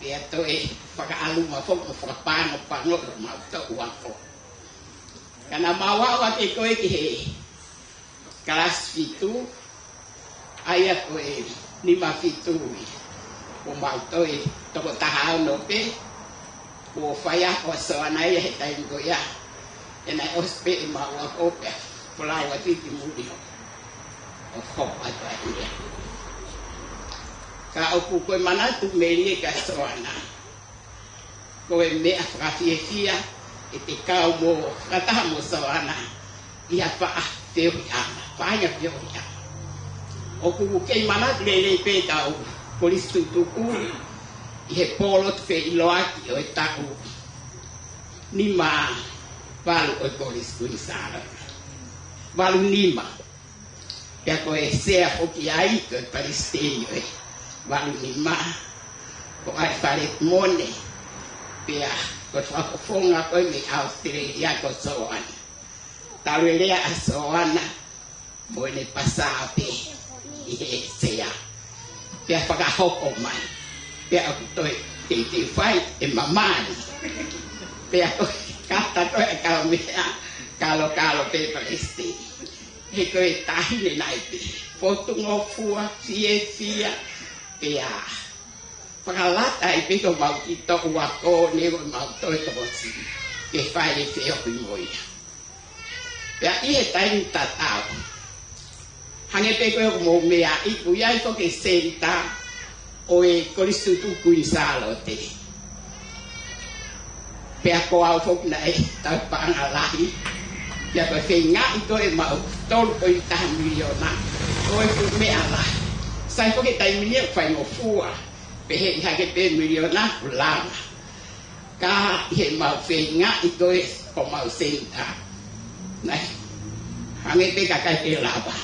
pea toe fakaʻaluma foki mo fakapangopango ʻemau toʻu ako. Ka naʻa mau aʻu hake ko ē ki he kalasi fitu, ʻa ia ko e nima fitu ia. Ko mau toe toko taha ono pē, kuo faiako ʻa Soana ia he taimi ko ia. He naʻe ʻosi pē ʻemau ako pea folau atu ki muli ʻo, ʻo hoko atu ai ia. Ka ʻoku ou manatu melie kia Soana, ko e meʻa fakafiefia ʻete kau mo, fakataha mo Soana ʻi ha faʻahinga feohiʻanga, faʻahinga feohiʻanga. ʻOku ou kei manatu lelei pē ʻetau kolisi tutuku ʻi he pō lotu feʻiloaki ʻo e taʻu nima valu ʻo e Kolisi Kuini Sālote. Valu nima. Pea ko e sea foki ai, ko e palesiteni ʻo e valu nima, ko ʻAlifaleti Mone, pea ko e fakafofonga ko ē mei ʻAositelēlia ko Soana. Talu e lea ʻa Soana, mo ʻene pasā pē ʻi he sea. Pea fakahoko mai. Pea ʻoku toe teitei fai e mamani. Pea ko e kata ko e kau meʻa, kalokalo pē palesiteni. He ko e taʻahine naʻe pē potungofua, fiefia, pea fakalata ai pē ko mau ki toʻu ako ne ko mau toe tokosi ke fai e feohi mo ia. Pea ʻi he taimi tatau, hangē pē ko ʻeku mou meaʻi, ʻoku ʻi ai foki e senitā ʻo e Kolisi Tutuku ʻi Sālote. Pea ko au foki naʻe tauhi paʻanga lahi. Pea ko e feingaʻi ko ē ʻemau tolu poini taha miliona ʻo e fuʻu meʻa lahi. Sai foki e taimi ni ʻoku faingofua, pehē ʻi hake pē miliona ʻoku lava. Ka ʻi heʻemau feingaʻi ko ē ʻo mau senitā, naʻe hangē pē ʻikai ke lava.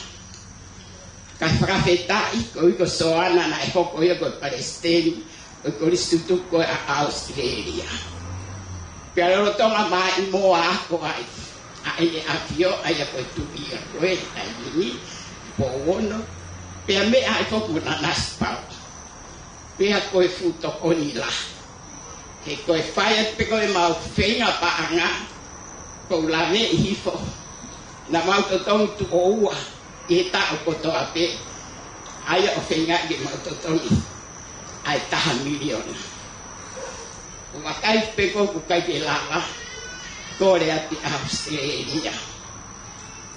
Ka fakafetaʻi, koeʻuhi ko Soana naʻe hoko ia ko e palesiteni ʻo e Kolisi Tutuku ko ē ʻa ʻAositelēlia. Pea lolotonga mai mo ako ai ʻa ʻEne ʻAfio, ʻa ia ko e Tuʻi ia ko ē he taimi ni, Pouono, pea meʻa ai foki mo Nanasipauʻu. Pea ko e fuʻu tokoni lahi. He ko e fai atu pē ko ē ʻemau feinga paʻanga, ʻoku ou laveʻi hifo, naʻa mau totongi tuʻo ua ʻi he taʻu kotoa pē, ʻa ia ʻo feingaʻi ke mau totongi ʻa e taha miliona. ʻO vakai pē ko ē ʻoku ʻikai ke lava, kole atu ʻi ʻAositelēlia.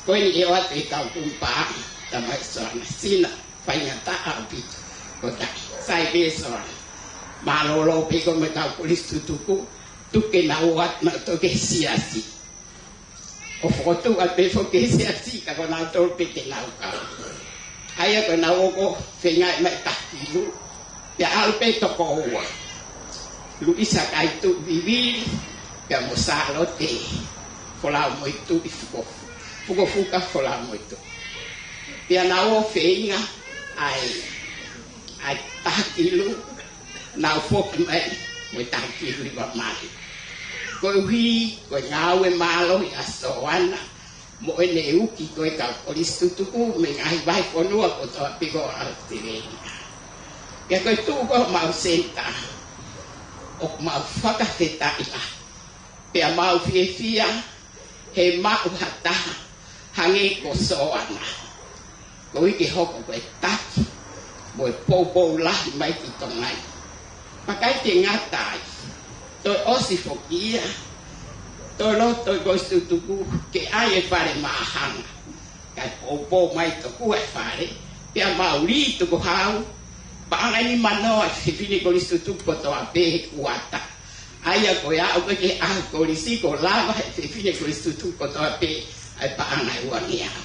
Ko eni ʻe ʻoatu e kau kumipā, tamai Soana, sina faingataʻa ʻaupito. Ko taʻe, sai pē Soana. Mālōlō pē ko e kau Kolisi Tutuku, tuku ke nau ō atu nautolu ki he siasi. ʻO fokotuʻu atu pē foki ki he siasi, ka ko nautolu pē te nau kau. ʻA ia ko ʻenau ō ʻo feingaʻi mai e taha kilu, pea ʻalu pē toko ua. Luisa Kaituʻu Vivili, pea mo Sālote Folaumoetuʻi, Fuko-, Fukofuka Folaumoetuʻi. Pea nau ō ʻo feinga ai ʻa e taha kilu, nau foki mai mo e taha kilu hiva mali. Koeʻuhi ko e ngāue mālohi ʻa Soana mo ʻene uki ko ē kau Kolisi Tutuku mei he ngaahi vahefonua kotoa pē ko ē ʻo ʻAositelēlia. Pea ko e tuʻu ko ē homau senitā, ʻoku mau fakafetaʻi lahi. Pea mau fiefia he maʻu ha taha hangē ko Soana, koeʻuhi ke hoko ko e taki mo e poupou lahi mai ki Tonga ni. Pea ʻikai ke ngata ai, toe ʻosi foki ia, toe loto e Kolisi Tutuku ke ʻai e fale māhanga. Kae poupou mai tokua e fale, pea mau lī tukuhau, paʻanga ʻe nima noa e fefine Kolisi Tutuku kotoa pē he kuata. ʻA ia ko e aʻu ko ē ki he ʻaho Kolisi, kuo lava ʻe he fefine Kolisi Tutuku kotoa pē ʻa e paʻanga ʻe uangeau.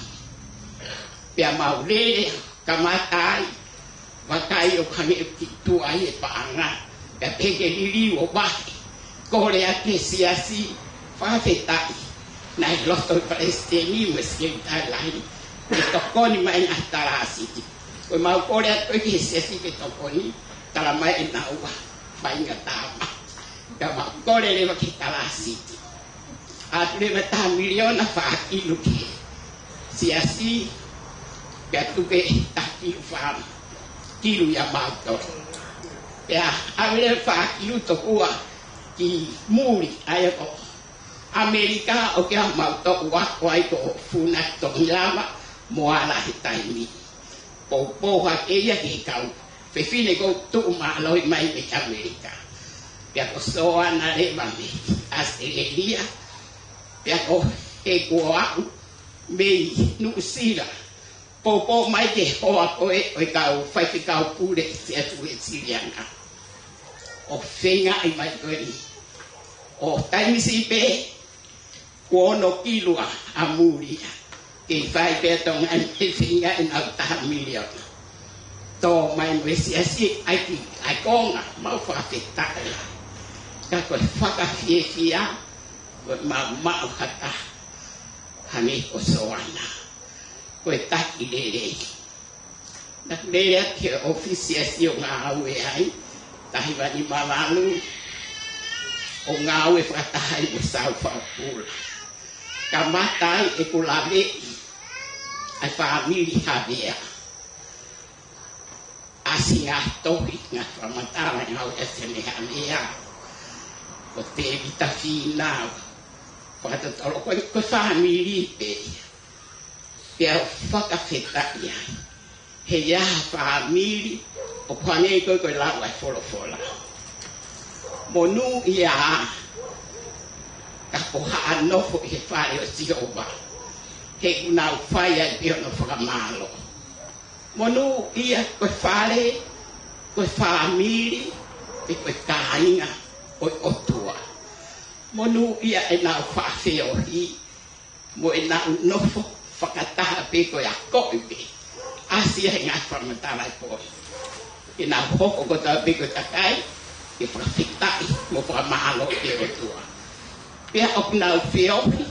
Pea mau lele, kamata ai, vakai ʻoku hangē ʻoku kiʻi tuʻa ai e paʻanga, pea pehē ke liliu ʻo vahe. Kole atu ki he siasi, fakafetaʻi, naʻe loto e palesiteni mo e sekelitali lahi ke tokoni mai e ngaahi talāsiti. Ko ʻemau kole atu ko ē ki he siasi ke tokoni, talamai ʻe naua, faingataʻa mai. Pea mau kole leva ki he talāsiti. ʻAtu leva e taha miliona, fā kilu ki he siasi, pea tuku e taha kilu, fā kilu ia mautolu. Pea ʻave leva e fā kilu tokua ki muli, ʻa ia ko ʻAmelika, ʻo ke ʻalu mau toʻu ako ai ko Funa Tongilava mo Ala he taimi. Poupou hake ia ki he kau fefine ʻoku tuʻu mālohi mai mei ʻAmelika. Pea ko Soana leva mei ʻAositelēlia, pea ko e kuo aʻu mei Nuʻusila, poupou mai ki he hoa ko ē ʻo e kau faifekau pule Siasi Uēsiliana. ʻO feingaʻi mai ko eni, ʻo taimi siʻi pē, kuo ono kilu ʻa muli ia. Kei fai pē ʻa Tonga ni he feingaʻi ʻenau taha miliona. Tō mai mo e siasi ʻa e kiʻi, ʻa e konga, mau fakafetaʻi. Ka ko e fakafiefia, ko ʻemau maʻu ha taha hangē ko Soana. Ko e taki lelei. Naʻa ku lele atu ki he ʻōfisi siasi ʻo ngāue ai, taha hiva nima valu, ʻo ngāue fakataha ai mo Sau Fakapula. Kamata ai ʻeku laveʻi ʻa e fāmili Havea. ʻAsi ngaahi tohi, ngaahi fakamatala, ngāue ʻa Sene Havea. Ko Tēvita Fīnau. Fakatotolo ko e, ko e fāmili pē ia. Pea u fakafetaʻi ai. He ʻi ai ha fāmili ʻoku hangē ko e, ko e lau ʻa e folofola. Monūʻia ā ka ko haʻa nofo ʻi he fale ʻo Sihova. He ʻoku nau fai ai pē hono fakamālō. Monūʻia ko e fale, ko e fāmili, pe ko e kāinga ʻo e ʻOtua. Monūʻia ʻenau faʻa feohi, mo ʻenau nofo fakataha pē ko e akoʻi pē. ʻAsi ai e ngaahi fakamatala ʻi he pō ni. ʻEnau hoko kotoa pē ko e kakai ke fakafetaʻi mo fakamālō ki he ʻOtua. Pea ʻoku nau feohi,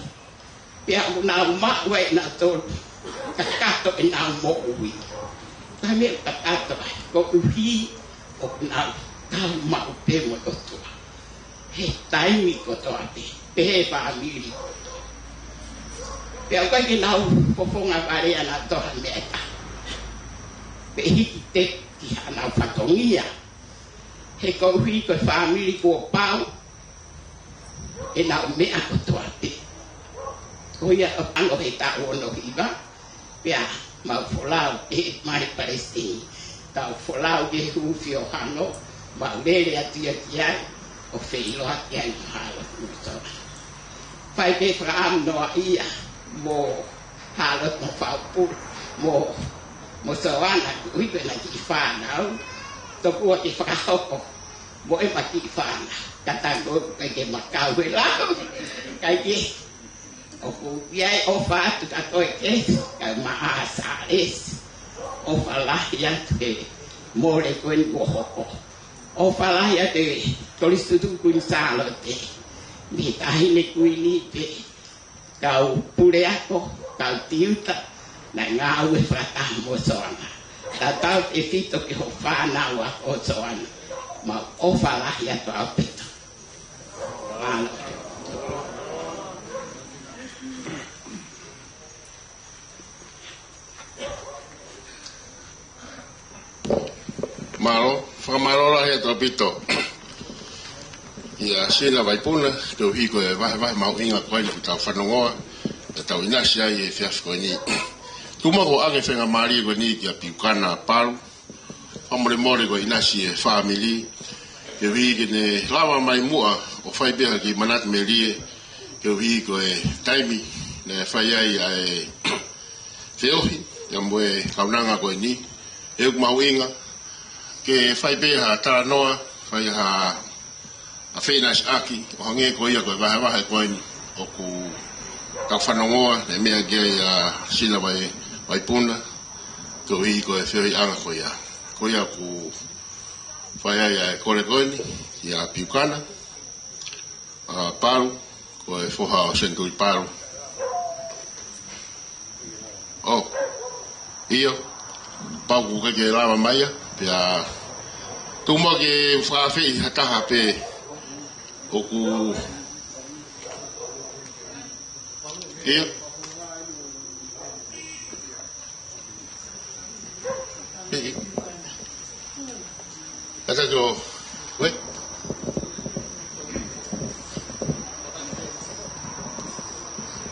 pea ʻoku nau maʻu ai ʻenautolu kakato ʻenau moʻui. Ka mea kakato ai, koeʻuhi ʻoku nau kau maʻu pē mo e ʻOtua he taimi kotoa pē, pehē fāmili kotoa. Pea ʻoku ʻikai ke nau fofonga vale ʻanautolu ha meʻa ʻe taha. Pe hiki teki haʻanau fatongia. He koeʻuhi ko e fāmili kuo pau ʻenau meʻa kotoa pē. Ko ia ʻoku hangē he taʻu ono hiva, pea mau folau ʻe mai Palesiteni. Tau folau ki he hūfio hano, mau lele atu ia ki ai, ʻo feʻiloaki ai mo Hāloti mo Soana. Fai pē fakaʻamu noa ia mo Hāloti mo Faupulu, mo, mo Soana, koeʻuhi ko ʻena kiʻi fānau, tokua ke fakahoko mo ʻema kiʻi fānau. Ka tango ʻikai ke ma kau he lau. ʻIkai ke. ʻOku ʻi ai e ʻofa atu kia koe Kesi, kae ʻumaʻā Sālesi. ʻOfa lahi atu he mole ko eni kuo hoko. ʻOfa lahi atu he Kolisi Tutuku Kuini Sālote. Mei he Taʻahine Kuini pē, kau puleako, kau tiuta, naʻe ngāue fakataha mo Soana. Tautautefito ki hoʻo fānau ako Soana. Mau ʻofa lahi atu ʻaupito. Mālō. Mālō, fakamālō lahi atu ʻaupito kia Sina Vaipuna, koeʻuhi ko e vahevahe mahuʻinga ko eni ʻoku tau fanongoa, ʻetau ʻinasi ai he efiafi ko eni. Tuku muʻa ke u ʻoange e faingamālie ko eni kia Piukana Palu, fakamolemole ko e ʻinasi e fāmili, koeʻuhi ke ne lava mai muʻa ʻo fai pē ha kiʻi manatu melie, koeʻuhi ko e taimi naʻe fai ai ʻa e feohi ia mo e kaunanga ko eni. ʻOku mahuʻinga ke fai pē ha talanoa, fai ha, ha feʻinasiʻaki, ʻo hangē ko ia ko e vahevahe ko eni ʻoku tau fanongoa, naʻe meʻa ki ai ʻa Sina Vai, Vaipuna, koeʻuhi ko e feohiʻanga ko ia. Ko ia ʻoku fai ai ʻa e kole ko eni, ʻia Piukana ʻa Palu, ko e foha ʻo Senituli Palu. ʻO, ʻio, pau ʻoku ʻikai ke lava mai ia, pea tuku muʻa ke u fakaafeʻi ha taha pē ʻoku, ʻio. Ata jo, we?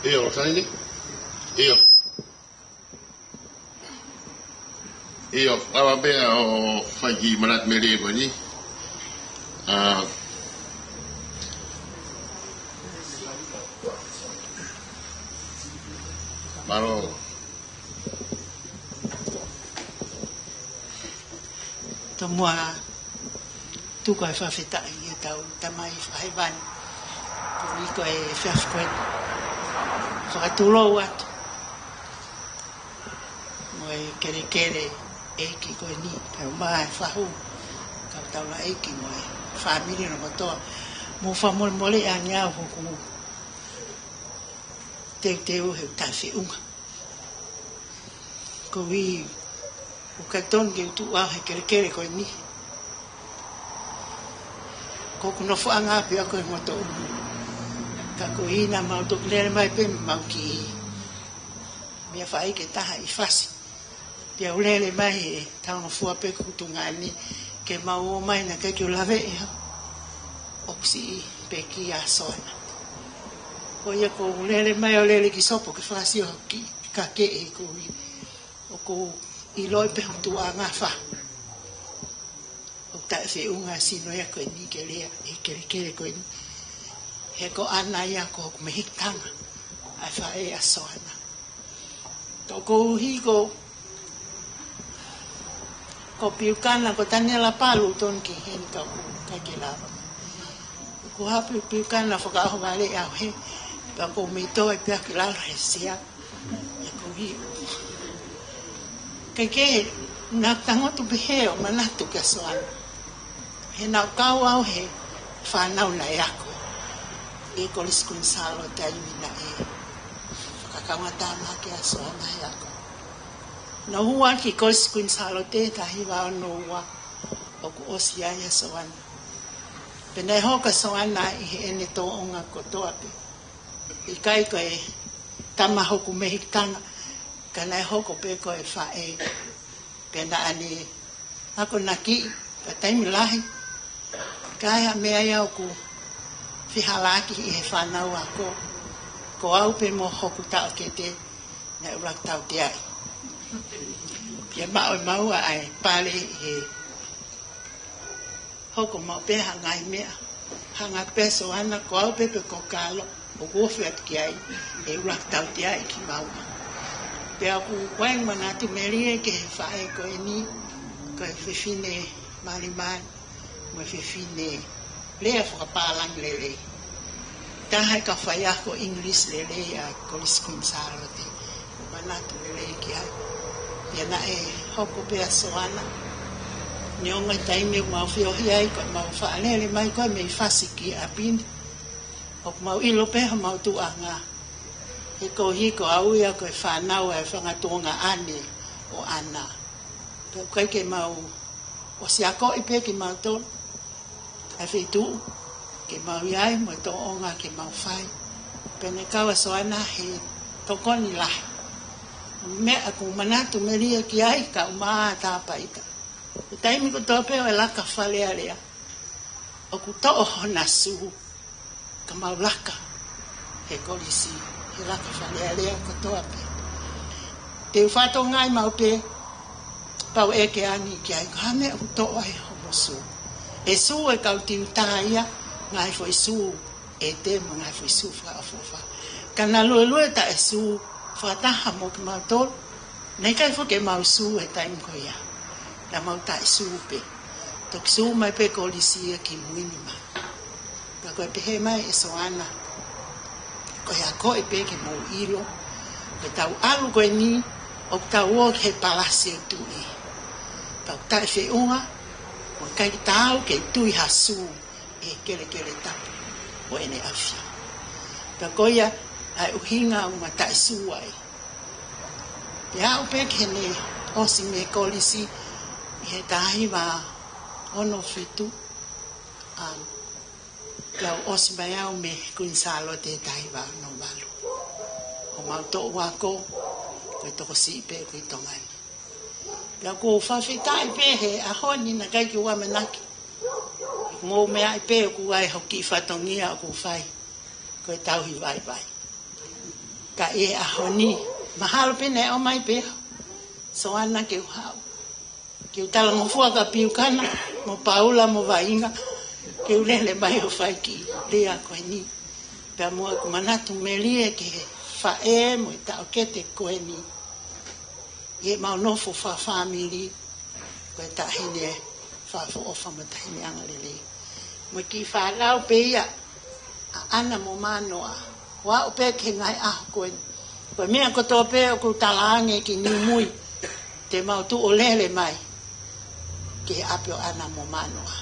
ʻIo, tani ni? ʻIo. ʻIo, lava pē ʻo fai e kiʻi manatu melie ko eni. ʻA, mālō. Tomuʻa, tuku ʻa e fakafetaʻi ki heʻetau Tamai Fakahēvani. Koeʻuhi ko e efiafi ko eni, fakatulou atu mo e kelekele ʻeiki ko eni, kae ʻumaʻā e fahu, kau taulaʻeiki mo e fāmili hono kotoa. Mou fakamolemoleʻi ange au hoku teuteu he ʻoku taʻefeʻunga. Koeʻuhi ʻoku ʻikai tonu ke u tuʻu au he kelekele ko eni. Ko hoku nofoʻanga pē au ko e moto ʻumu. Ka ko ʻena mau toki lele mai pē mau kiʻi meʻa faʻa ʻai ke taha ʻi fasi. Pea u lele mai he taunofua pē ko hoku tuongaʻane ke mau ō mai naʻe ʻikai ke u laveʻi au. ʻOku siʻi pē kia Soana. Ko ia ʻoku ou lele mai ʻo lele ki Sopo ke fakasio ki ka ke e ko i. ʻOku ou ʻiloʻi pē hoku tuʻuʻanga fā. ʻOku taʻefeʻunga sino ia ko eni ke lea, ʻe kelekele ko eni. He ko ʻAna ia ko hoku mehikitanga. ʻA e faʻē ʻa Soana. Tokohi ko, ko Piukana, ko Taniela Palu tonu ki heni ka ʻoku ʻikai ke lava. Ko hapi Piukana fakaʻohovale au he, pea ko mei toi pea ki lalo he sea. Ia ko hi. Kae kehe, naʻa ku tangutu pē he ʻo manatu kia Soana. He naʻa ku kau au he fānau naʻe ako ʻi Kolisi Kuini Sālote ʻi he taimi naʻe fakakaungātama kia Soana he ako. Naʻa ku hū ki Kolisi Kuini Sālote taha hiva ono ua ʻoku ʻosi ai ʻa Soana. Pea naʻe hoko ʻa Soana ʻi heʻene tōʻonga kotoa pē. ʻIkai ko e tama hoku mehikitanga, ka naʻe hoko pē ko e faʻē. Pea naʻa ne akonakiʻi, ka taimi lahi, ka ʻi ai ha meʻa ia ʻoku fehālaaki ʻi he fānau ako, ko au pē mo hoku taʻokete, naʻe ʻuluaki tauteaʻi. Pea maʻu ʻe maua ʻa e pale ʻi he hoko maʻu pē ha ngaahi meʻa. Hanga pē ʻa Soana ko au pē pe ko Kalo, ʻoku ofi atu ki ai, ʻe ʻuluaki tauteaʻi kimaua. Pea ʻoku ou manatu melie ki he faʻē ko eni, ko e fefine malimali, mo e fefine lea fakapālangi lelei. Taha e kau faiako English lelei ʻa Kolisi Kuini Sālote. Manatu lelei ki ai. Pea naʻe hoko pē ʻa Soana. Neongo e taimi ʻoku mau feohi ai, ko ʻemau faʻa lele mai ko ē mei Fasi ki ʻapi ni. ʻOku mau ʻilo pē homau tuʻuʻanga. He ko hi ko au ia ko e fānau ʻa e fanga tuongaʻane ʻo ʻAna. Pea ʻoku ʻikai ke mau ʻosi akoʻi pē kimautolu ʻa e feituʻu ke mau ʻi ai mo e tōʻonga ke mau fai. Pea naʻe kau ʻa Soana he tokoni lahi. Meʻa ʻoku ou manatu melie ki ai ka u mā tāpaita. He taimi kotoa pē ʻo e laka Fale Alea, ʻoku toʻo hona sū ka mau laka he kolisi, he laka Fale Alea kotoa pē. Te u fatongia maʻu pē, pau ʻe ke ani ki ai, ko e hā e meʻa ʻoku toʻo ai homo sū. ʻE sū e kau tiuta ia, ngaahi foʻi sū ʻe te mo e ngaahi foʻi sū fakaʻofoʻofa. Ka naʻa luelue taʻe sū, fakataha mo kimautolu, naʻe ʻikai foki ke mau sū he taimi ko ia. Naʻa mau taʻe sū pē. Toki sū mai pē kolisi ia kimui ni mai. Ka ko e pehē mai ʻe Soana, ko e akoʻi pē ke mou ʻilo, ko ʻetau ʻalu ko eni, ʻoku tau ō ki he palasi ʻo e tuʻi. Tau taʻefeʻunga, ʻoku ʻikai ke tau kei tui ha sū ʻi he kelekele tapu ʻo ʻEne ʻAfio. Ka ko ia ʻa e ʻuhinga ʻoku ma taʻe sū ai. Pea aʻu pē ke ne ʻosi mei kolisi ʻi he taha hiva ono fitu, um, pea u ʻosi mai au mei Kuini Sālote he taha hiva ono valu. ʻO mau toʻu ako, ko e tokosiʻi pē ko ē ʻi Tonga ni. Pea ʻoku ou fakafetaʻi pē he ʻaho ni naʻe ʻikai ke u ʻamanaki. Mou meaʻi pē ʻoku ʻi ai hoku kiʻi fatongia ʻoku ou fai, ko e tauhi vaivai. Ka ʻi he ʻaho ni, mahalo pē naʻe ʻomai pē ʻa Soana ke u haʻu. Ke u talangofua kia Piukana, mo Paula, mo Vainga, ke u lele mai ʻo fai e kiʻi lea ko eni. Pea mo ʻeku manatu melie ki he faʻē mo e taʻokete ko eni. ʻI heʻemau nofo fakafāmili, ko e taʻahine fakaʻofoʻofa mo e taʻahine angalelei. Mo e kiʻi fānau pē ia ʻa ʻAna mo Mānoa. ʻO aʻu pē ki he ngaahi ʻaho ko eni. Ko e meʻa kotoa pē ʻoku ou talaange ki Niumui, te mau tuʻu ʻo lele mai ki he ʻapi ʻo ʻAna mo Mānoa.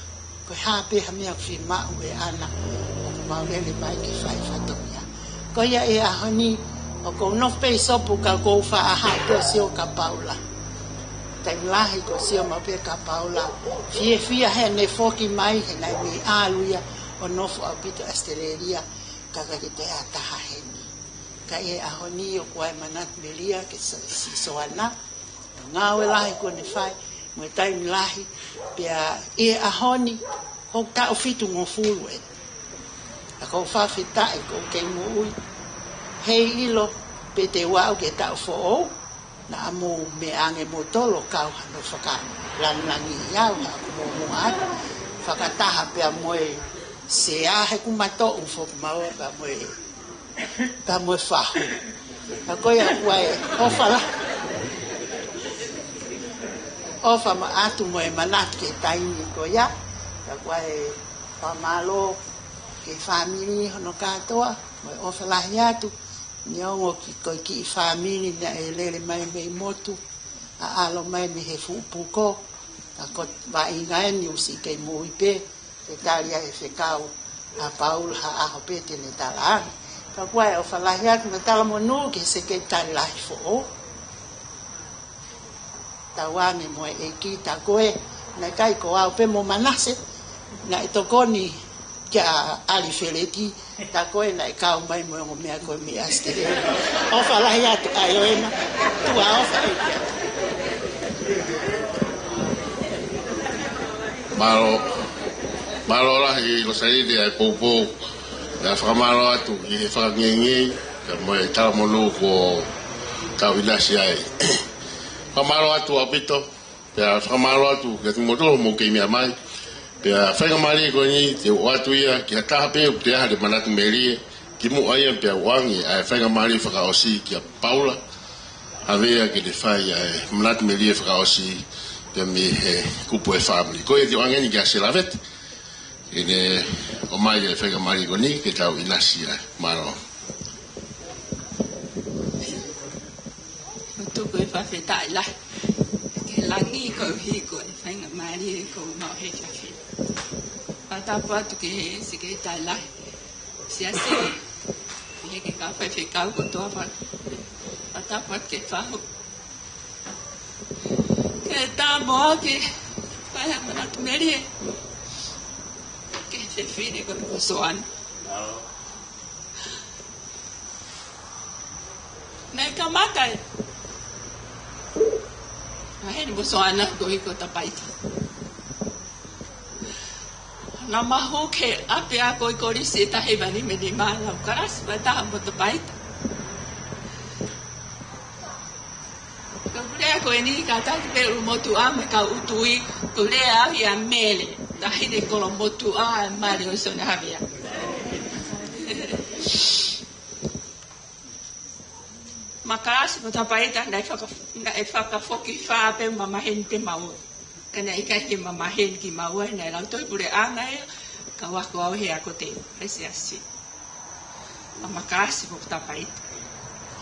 Ko e hā pē ha meʻa ʻoku fiemaʻu ʻe ʻAna, ʻoku mau lele mai ke fai fatongia. Ko ia ʻi he ʻaho ni, ʻoku ou nofo pē ʻi Sopu ka ʻoku ou faʻa haʻu pē ʻo sio kia Paula. Taimi lahi ʻoku ou sio maʻu pē kia Paula. Fiefia heʻene foki mai, he naʻe mei ʻalu ia ʻo nofo ʻaupito ʻAositelēlia, ka ʻikai ke toe ʻi ai ha taha heni. Ka ʻi he ʻaho ni ʻoku ʻi ai e manatu melie kia Soana. Ngāue lahi kuo ne fai, mo e taimi lahi, pea ʻi he ʻaho ni, ʻoku taʻu fitungofulu ē. Ka ʻoku ou fakafetaʻi ʻoku ou kei moʻui. Heiʻilo, pea te u aʻu ki he taʻu foʻou, naʻa mou meʻa ange moutolu ʻo kau hano fakalangilangiʻi au, haʻaku muʻomuʻa atu. Fakataha pea mo e sea he kuo matoʻu foki maua pea mo e, pea mo e fahu. Ka ko ia ʻoku ʻi ai e ʻofa la-, ʻofa maʻa atu mo e manatu ki he taimi ko ia. Ka ko ia e fakamālō ki he fāmili hono kātoa, mo e ʻofa lahi atu, neongo ko e kiʻi fāmili naʻe lele mai mei motu, ʻaʻalo mai mei he fuʻu puko, ka ko e vaʻinga eni ʻoku siʻi kei moʻui pē, ke tali ai e fekau ʻa Paula ha ʻaho pē te ne tala ange. Ka ko ia e ʻofa lahi atu mo e talamonū ki he Sekelitali Lahi foʻou. Tauange mo e ʻEiki, tā ko ē, naʻe ʻikai ko au pē mo Manase naʻe tokoni kia ʻAlifeleti, tā ko ē naʻe kau mai mo e ongo meʻa ko ē mei ʻAositelēlia. ʻOfa lahi atu, ʻa ē ʻo ena, tuʻa ʻofa. Mālō, mālō lahi Losaline ʻa e poupou. Pea fakamālō atu ki he fakangēngei, pea mo e talamonū kuo tau ʻinasi ai. Fakamālō atu ʻaupito, pea fakamālō atu kiate kimoutolu hoʻomou kei meʻa mai. Pea faingamālie ko eni, te u ʻoatu ia ki ha taha pē ʻoku toe ʻi ai haʻane manatu melie, kimuʻa ia pea u ʻoange ʻa e faingamālie fakaʻosi kia Paula Havea ke ne fai ʻa e manatu melie fakaʻosi pea mei he kupu e fāmili. Ko ia te u ʻoange eni kia Selaveti, ke ne ʻomai ʻa e faingamālie ko eni ke tau ʻinasi ai. Mālō. Tuku e fakafetaʻi lahi ki he langi koeʻuhi ko e faingamālie kuo u maʻu he efiafi ni. Fakatapu atu ki he Sekelitali Lahi Siasi, ki he kau faifekau kotoa, fa-, fakatapu atu ki he fahu. Ke tau moʻui, fai ha manatu melie ki he fefine ko eni ko Soana. Naʻe kamata e maheni mo Soana koeʻuhi ko Tapaita. Naʻa ma hū ki he ʻapiako ʻi Kolisi ʻe taha hiva nima nima, lau kalasi fakataha mo Tapaita. Ko e lea ko eni, kātaki pē ʻulumotuʻa mo e kau ʻutuʻi, ko e lea ia ʻa Mele, taʻahine kolomotuʻa ʻa Mele ʻo Soana Havea. Ma kalasi mo Tapaita, naʻe faka-, naʻe fakafokifā pē ma maheni pē maua. Ka naʻe ʻikai ke ma maheni kimaua, naʻe lau tohi puleʻanga ia, kau ako au he ako teu, he siasi. Ma kalasi mo Tapaita.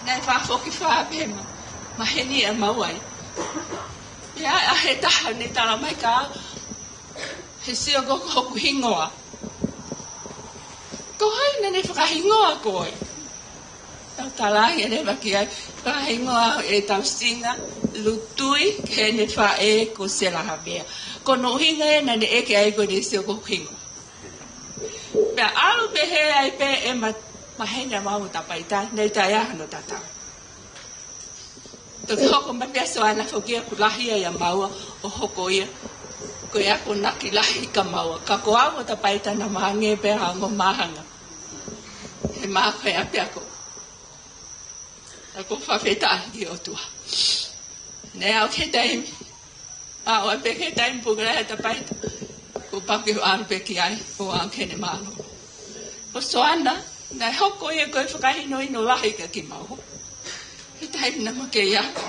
Naʻe fakafokifā pē ma maheni ʻa maua ia. Pea ʻi he taha ne tala mai kia au, he sio ko hoku hingoa. Ko hai naʻa ne fakahingoa koe? Tau talaange leva ki ai, fakahingoa ʻe Tausinga Lutui ki heʻene faʻē ko Sela Havea. Ko hono ʻuhinga ia naʻa ne ʻeke ai ko ʻene sio ko hoku hingoa. Pea ʻalu pehē ai pē ʻema maheni ʻa maua mo Tapaita, naʻe ʻikai ai hano tatau. Toki hoko mai pē ʻa Soana foki ia kuo lahi ai ʻa maua ʻo hoko ia ko e akonaki lahi kia maua. Ka ko au mo Tapaita naʻa ma hangē pē ha ongo māhanga he māhanga ʻa e ʻapiako. Ka ʻoku ou fakafetaʻi ki he ʻOtua. Naʻe aʻu ki he taimi, aʻu ai pē ki he taimi puke lahi ʻa Tapaita, kuo pau ke u ʻalu pē ki ai ʻo ʻoange ʻene mālō. Ko Soana, naʻe hoko ia ko e fakahinohino lahi kia kimaua he taimi naʻa ma kei ako.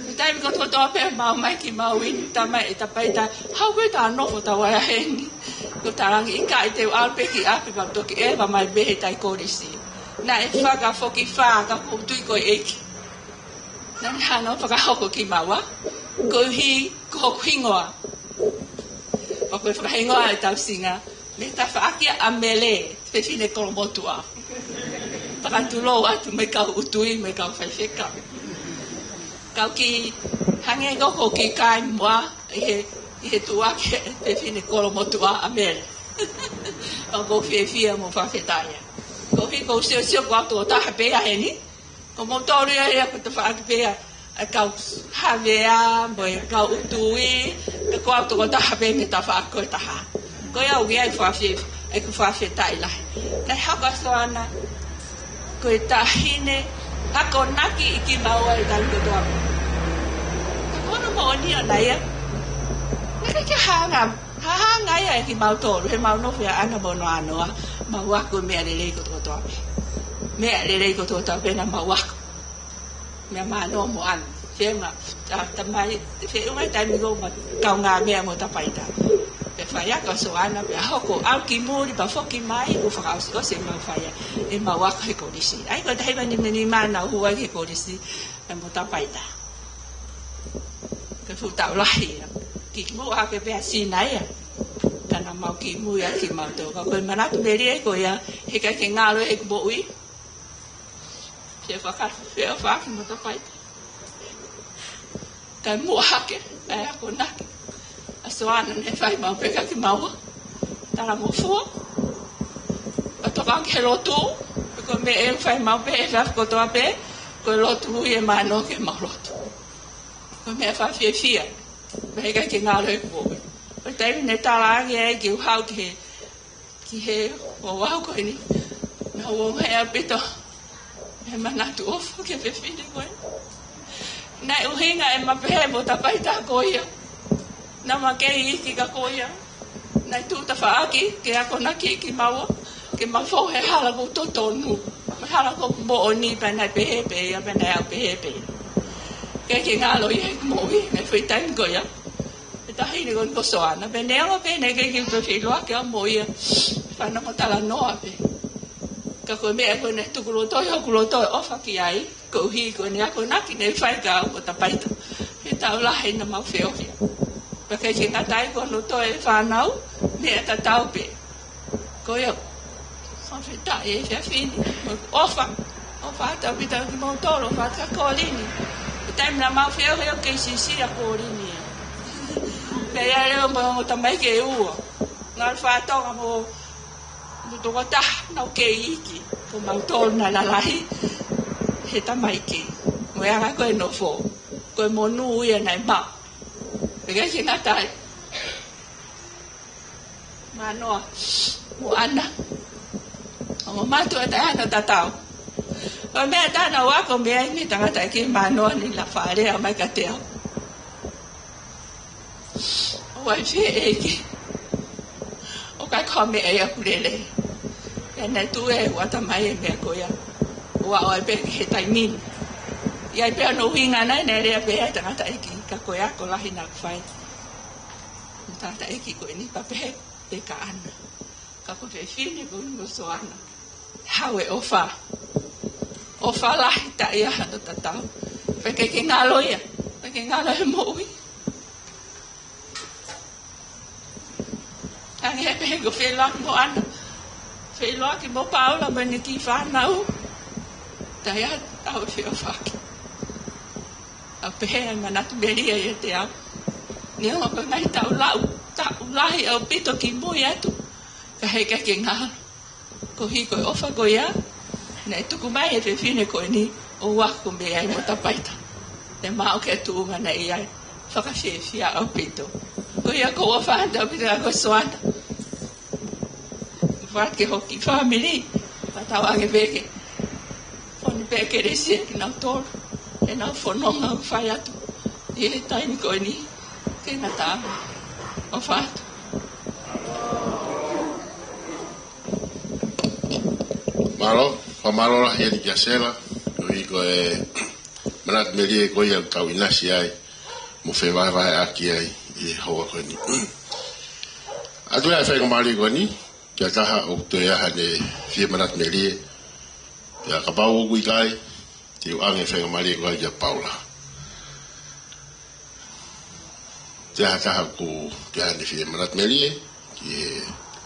He taimi kotoa pē ʻoku ma ō mai kimaua ʻi he taimi ʻe Tapaita, haʻu koe ʻo tau nofo ʻo tau ʻi heni. Ko e talaange ʻikai, te u ʻalu pē ki ʻapi pea toki ʻeva mai pē he tai kolisi. Naʻe fakafokifā ka ʻoku ou tui ko e ʻEiki naʻa ne hanga ʻo fakahoko kimaua, koeʻuhi ko hoku hingoa. Pea ko e fakahingoa ʻe Tausinga, mei he tafaʻaki ʻa Mele, fefine kolomotuʻa. Fakatulou atu mei he kau ʻutuʻi, mei he kau faifekau. Kau kiʻi hangē ko ʻeku kiʻi kaimoa ʻi he, ʻi he tuʻuaki ʻa e fefine kolomotuʻa ʻa Mele. Pea ʻoku ou fiefia mo fakafetaʻi. Koeʻuhi ʻoku ou siosio ko au tokotaha pē ia heni. Ko moutolu ia ia ko e tafaʻaki pē ia ʻa e kau Havea mo e kau ʻutuʻi, ka ko au tokotaha pē mei he tafaʻaki ko ē ʻe taha. Ko ia ʻoku ʻi ai e fakafie-, ʻEku fakafetaʻi lahi. Naʻe hoko ʻa Soana ko e taʻahine akonaki ʻi kimaua ʻi he taimi kotoa. Ka ko hono moʻoni ʻona ia, naʻe ʻikai ke hanga, ha hanga ia ʻe kimautolu, he mau nofo ia ʻana mo noanoa, mau ako meʻa lelei kotokotoa pē. Meʻa lelei kotokotoa pē naʻa mau ako. Meʻa mānoa mo ʻana. Feʻunga, ta-, tamai, feʻunga taimi ko ma kaungāmeʻa mo Tapaita. Pea fai ako ʻa Soana, pea hoko au ki muli, pea foki mai, ʻo fakaʻosiʻosi ʻemau fai ʻemau ako he kolisi. ʻAi ko e taha hiva nima nima naʻa ku hū ai ki he kolisi, ē mo Tapaita. Ko e fuʻu taʻu lahi ia. Kimuʻa hake pē ʻa Sina ia. Ka naʻa mau kimui ʻa kimautolu. Ka ko e manatu melie ko ia, heʻikai ke ngalo ʻeku moʻui. Ke faka-, ke fakaki mo Tapaita. Kae muʻa hake ʻa e akonaki ʻa Soana naʻe fai maʻu pē kia kimaua. Talangofua. ʻA e tokanga ki he lotu. Ko e meʻa ʻe fai maʻu pē he efiafi kotoa pē. Ko e lotu ia ʻe mānoa ke mau lotu. Ko e meʻa fakafiefia. Pea heʻikai ke ngalo ʻeku moʻui. Ko e taimi naʻe tala ange ai ke u haʻu ki he ki he ouau ko eni. Naʻa ku ongoʻi ʻaupito e manatu ʻofa ki he fefine ko eni. Naʻe ʻuhinga ʻema pehē mo Tapaita ko ia. Naʻa ma kei iiki ka ko ia. Naʻe tuʻu tafaʻaki ke akonaki kimaua. Ke ma fou he hala ʻoku totonu. Mo e hala ʻoku moʻoni pea naʻe pehē pē ia, pea naʻe aʻu pehē pē ia. ʻIkai ke ngalo ia he moʻui, he foʻi taimi ko ia. E taʻahine ko eni ko Soana. Pea neongo pē naʻe ʻikai ke u toe feʻiloaki au mo ia. Fanongo talanoa pē. Ka ko e meʻa ko ē naʻe tuku loto ʻi hoku loto ʻe ʻofa ki ai. Koeʻuhi ko ʻene akonaki naʻe fai kia au mo Tapaita. He taʻu lahi naʻa mau feohi. Pea ʻikai ke ngata ai ko hono toe fānau, meʻa tatau pē. Ko ia, fakafetaʻi he efiafi ni, mo e ʻofa, ʻofa atu ʻaupito kiate kimoutolu, ʻofa atu kia Kolini. Ko e taimi naʻa mau feohi ʻoku kei siʻisiʻi ʻa Kolini ia. Pea ʻi ai leva mo e ongo tamaiki ʻe ua. Ngalo fatonga mo, mo tokotaha naʻa ku kei iiki, ko mautolu naʻe lalahi he tamaiki. Mo e anga ko ē nofo, ko e monū ia naʻe maʻu. Pea ʻikai ke ngata ai. Mānoa mo ʻAna. Ongo mātuʻa taʻe ʻAna tatau. Ko e meʻa ʻe taha naʻa ku ako mei ai mei he tangataʻeiki, mānoa ni la fale a mai kiate au. ʻOua ʻe fie ʻeiki. ʻOku ʻikai ko ha meʻa ia ʻoku lelei. Pea naʻe tuʻu ʻi heʻeku ʻatamai e meʻa ko ia. ʻOua ʻe ʻai pē ki he taimi ni. ʻI ai pē hono ʻuhinga naʻe, naʻe lea pē ʻa e tangataʻeiki. Ka ko e ako lahi naʻa ku fai. Tangataʻeiki ko eni pea pehē pē kia ʻAna. Ka ko e fefine ko eni ko Soana. Haʻu e ʻofa. ʻOfa lahi taʻe ʻi ai hano tatau. Pea ʻikai ke ngalo ia. Pea ʻikai ke ngalo he moʻui. Hangē pē ko e feʻiloaki mo ʻAna. Feʻiloaki mo Paula mo ʻene kiʻi fānau. Taʻe ʻi ai haʻo feʻofaʻaki. ʻOku pehē ʻa e manatu melie ʻiate au. Neongo ko e ngaahi taʻu lahi, taʻu lahi ʻaupito kimui atu. Ka heʻikai ke ngalo. Koeʻuhi ko e ʻofa ko ia, naʻe tuku mai he fefine ko eni, ʻo ako mei ai mo Tapaita. Naʻe maʻu ki he tuʻunga naʻe ʻi ai, fakafiefia ʻaupito. Ko ia ʻoku ou ʻofa atu ʻaupito kia Soana. Fai ke hoki fāmili, ka tau ange pē ke. Fonu pē kelesi ʻiate kinautolu. ʻEnau fononga ʻoku fai atu. ʻI he taimi ko eni, ke ngata ai. ʻOfa atu. Mālō, fakamālō lahi eni kia Sela, koeʻuhi ko e manatu melie ko ia ʻoku tau ʻinasi ai, mo fevahevaheʻaki ai ʻi he houa ko eni. ʻOatu ʻa e faingamālie ko eni, ki ha taha ʻoku toe ʻi ai haʻane fie manatu melie, pea kapau ʻoku ʻikai, te u ʻoange e faingamālie ko ia kia Paula. Toe ʻi ai ha taha ʻoku toe ʻi ai haʻane fie manatu melie ki he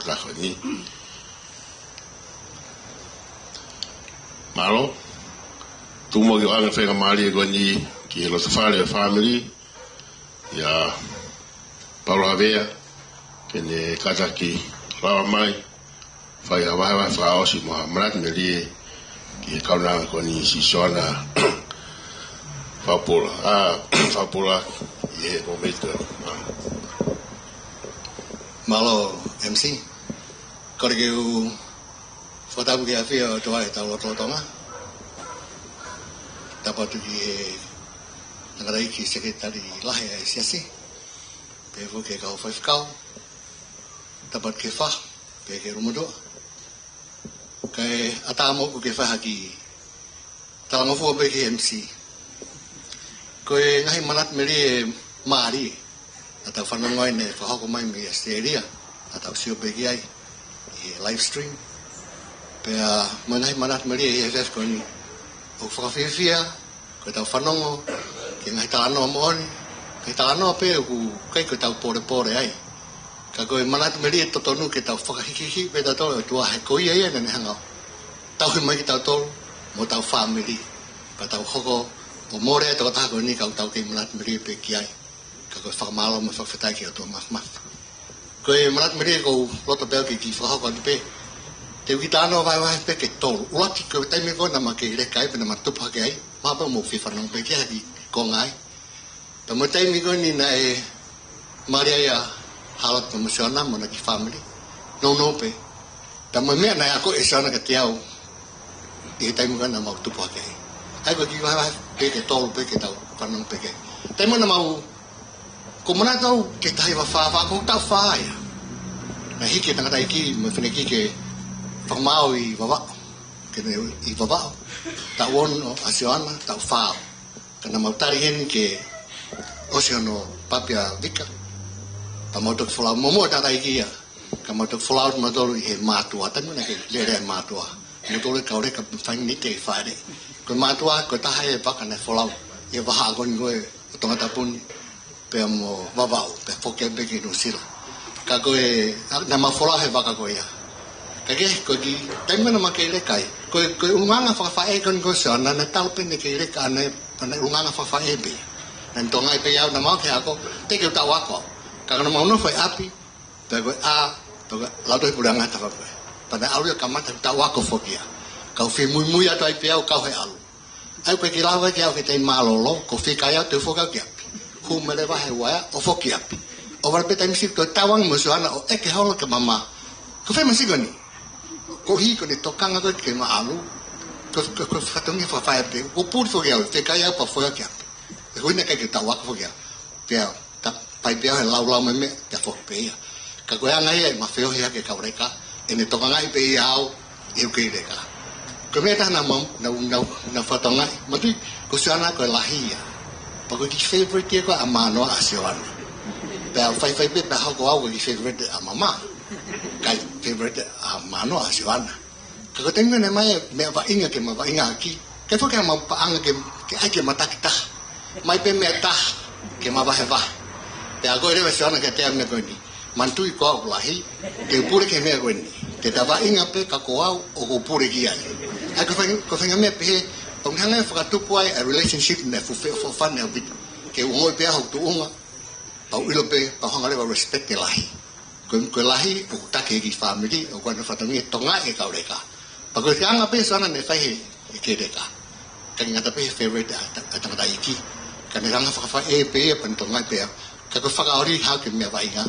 ʻaho ni? Mālō. Tuku muʻa ke u ʻoange e faingamālie ko eni ki he loto fale ʻo e fāmili, ʻia Paula Havea, ke ne kātaki lava mai, fai ha vahevahe fakaʻosi mo ha manatu melie ki he kaunanga ko eni, Siʻi Soana Fakapula, ʻa, Fakapula, ʻi he momeniti. Mālō, M C. Kole ke u fakatapu ki he ʻafio ʻa e ʻOtua ʻi hotau lotolotonga. Tapu atu ki he tangataʻeiki sekelitali lahi ʻa e siasi, pehē foki ki he kau faifekau. Tapu atu ki he fahu, pehē ki he loʻimuʻa. Kae ʻatā moʻoku ke fai ha kiʻi talangofua pē ki he M C. Ko e ngaahi manatu melie mālie naʻa tau fanongo ai naʻe fakahoko mai mei ʻAositelēlia, naʻa tau sio pē ki ai ʻi he live stream. Pea mo e ngaahi manatu melie ʻi he efiafi ko eni. ʻOku fakafiefia ko ʻetau fanongo ki he ngaahi talanoa moʻoni, ki he talanoa pē ʻoku ʻikai ko ʻetau pōlepole ai. Ka ko e manatu melie totonu ke tau fakahīkihiki pē tautolu ʻOtua he ko ia ia naʻa ne hanga ʻo tauhi mai kitautolu mo hotau fāmili. Pea tau hoko ʻo mole ʻa e tokotaha ko eni ka ʻoku tau kei manatu melie pē ki ai. Ka ko e fakamālō mo e fakafetaʻi ki he ʻOtua Māfimafi. Ko e manatu melie ʻoku ou loto pē au ke kiʻi fakahoko atu pē. Te u kiʻi talanoa vahevahe pē ki he tolu. ʻUluaki, ko e taimi ko ē naʻa ma kei leka ai pea naʻa ma tupu hake ai. Mahalo pē ʻoku mou fie fanongo pē ki ai, ha kiʻi konga ai. Pea mo e taimi ko eni naʻe mali ai ʻa Hāloti mo Siona mo ʻena kiʻi fāmili. Nounou pē. Pea mo e meʻa naʻe akoʻi ʻe Siona kiate au ʻi he taimi ko ē naʻa mau tupu hake ai. ʻA ia ko e kiʻi vahevahe pē ki he tolu pē ke tau fanongo pē ki ai. Taimi naʻa mau, ʻoku ou manatu au ki he taha hiva fā fā, ko e taʻu fā ia. Naʻe hiki e tangataʻeiki mo e fineʻeiki ke fakamaau ʻi Vavaʻu. Ke ne ʻi Vavaʻu. Taʻu ono ʻa Siona, taʻu fā au. Ka naʻa mau tali heni ke ʻosi hono papi ʻa Vika. Pea mau toki folau, muʻomuʻa tangataʻeiki ia. Ka mau toki folau atu mautolu ʻi he mātuʻa, taimi naʻa ke lele ai mātuʻa. Mautolu e kau leka, fāinga ni te fale. Ko e mātuʻa, ko e taha e vaka naʻe folau ʻi he vahaʻa ko eni ko ē ʻo Tongatapu ni, pea mo Vavaʻu, pea foki ai pē ki Nuʻusila. Ka ko e, naʻa mau folau he vaka ko ia. Ka ke, ko e kiʻi taimi naʻa ma kei leka ai. Ko e, ko e ʻulungaanga fakafaʻē ko eni ko Siona, naʻe talu pē ʻene kei leka, naʻe, naʻe ʻulungaanga fakafaʻē pē. Naʻa ne tokangaʻi pē au, naʻa mau kei ako, teʻeki ke u taʻu ako. Ka naʻa mau nofo ʻi ʻapi, pea ko e ʻā, pea ko e Lautohi Puleʻanga he tafaʻaki ko ē. Pea naʻe ʻalu ia ʻo kamata taʻu ako foki ia. Kau fie muimui atu ai pē au kau he ʻalu. ʻA ia ko e kiʻi lave ki ai au ki he taimi mālōlō, ko e fika ia te u foki au ki ʻapi. Hū mai leva he uaea, ʻo foki ʻapi. ʻO vale pē taimi siʻi ko e tauange mo Siona, ʻo ʻeke holo ki he mama. Ko fē e meʻa siʻi ko eni? Ko e hā ko ʻene tokanga ko ē ke ma ʻalu? Ko, ko, ko e fatongia fakafaʻē pē. ʻO puli foki au, fika ia pea foki au ki ʻapi. He ko ʻene ʻikai ke u taʻu ako foki au. Pea ta pai pē au he laulau mo e meʻa, pea foki pē ia. Ka ko e anga ia ʻema feohi hake kau leka, ʻene tokangaʻi pē ia au ʻi heʻeku kei leka. Ko e meʻa ʻe taha naʻa ma, naʻa, naʻa, naʻa fakatokangaʻi. Manatuʻi, ko Siona ko e lahi ia. Pea ko e kiʻi favorite ia ko ē ʻa Mānoa ʻa Siona. Pea faifai pē, pea hoko au ko e kiʻi favorite ʻa mama. ʻIkai favorite ʻa Mānoa ʻa Siona. Ka ko e taimi naʻe ʻomai e meʻa vaʻinga ke ma vaʻingaʻaki. ʻIkai foki ke ma paʻanga ke, ke ʻai ke ma takitaha. ʻOmai pē meʻa ʻe taha ke ma vahevahe. Pea ko e lea ʻa Siona kiate au he meʻa ko eni. Manatuʻi ko au ʻoku lahi, te u pule ki he meʻa ko eni. Te ta vaʻinga pē ka ko au ʻoku ou pule ki ai. ʻA ia ko e faʻahinga, ko e faʻahinga meʻa pehē, ʻoku ne hanga ʻo fakatupu ai e relationship naʻe fuʻu feʻofoʻofani ʻaupito. Ke u ongoʻi pē au hoku tuʻunga, pea u ʻilo pē, pea u hanga leva ʻo respect e lahi. Ko e, ko e lahi, ʻoku taki e kiʻi fāmili, ʻoku ʻi ai hono fatongia ʻo tokangaʻi e kau leka. Pea ko e anga pē ʻa Siona naʻe fai he, he kei leka. ʻIkai ngata pē he favorite ʻa e ta-, ʻa e tangataʻeiki. Ka ne anga fakafaʻē pē ia pea ne tokangaʻi pē au. Ka ko e fakaoli haʻu ki he meʻa vaʻinga.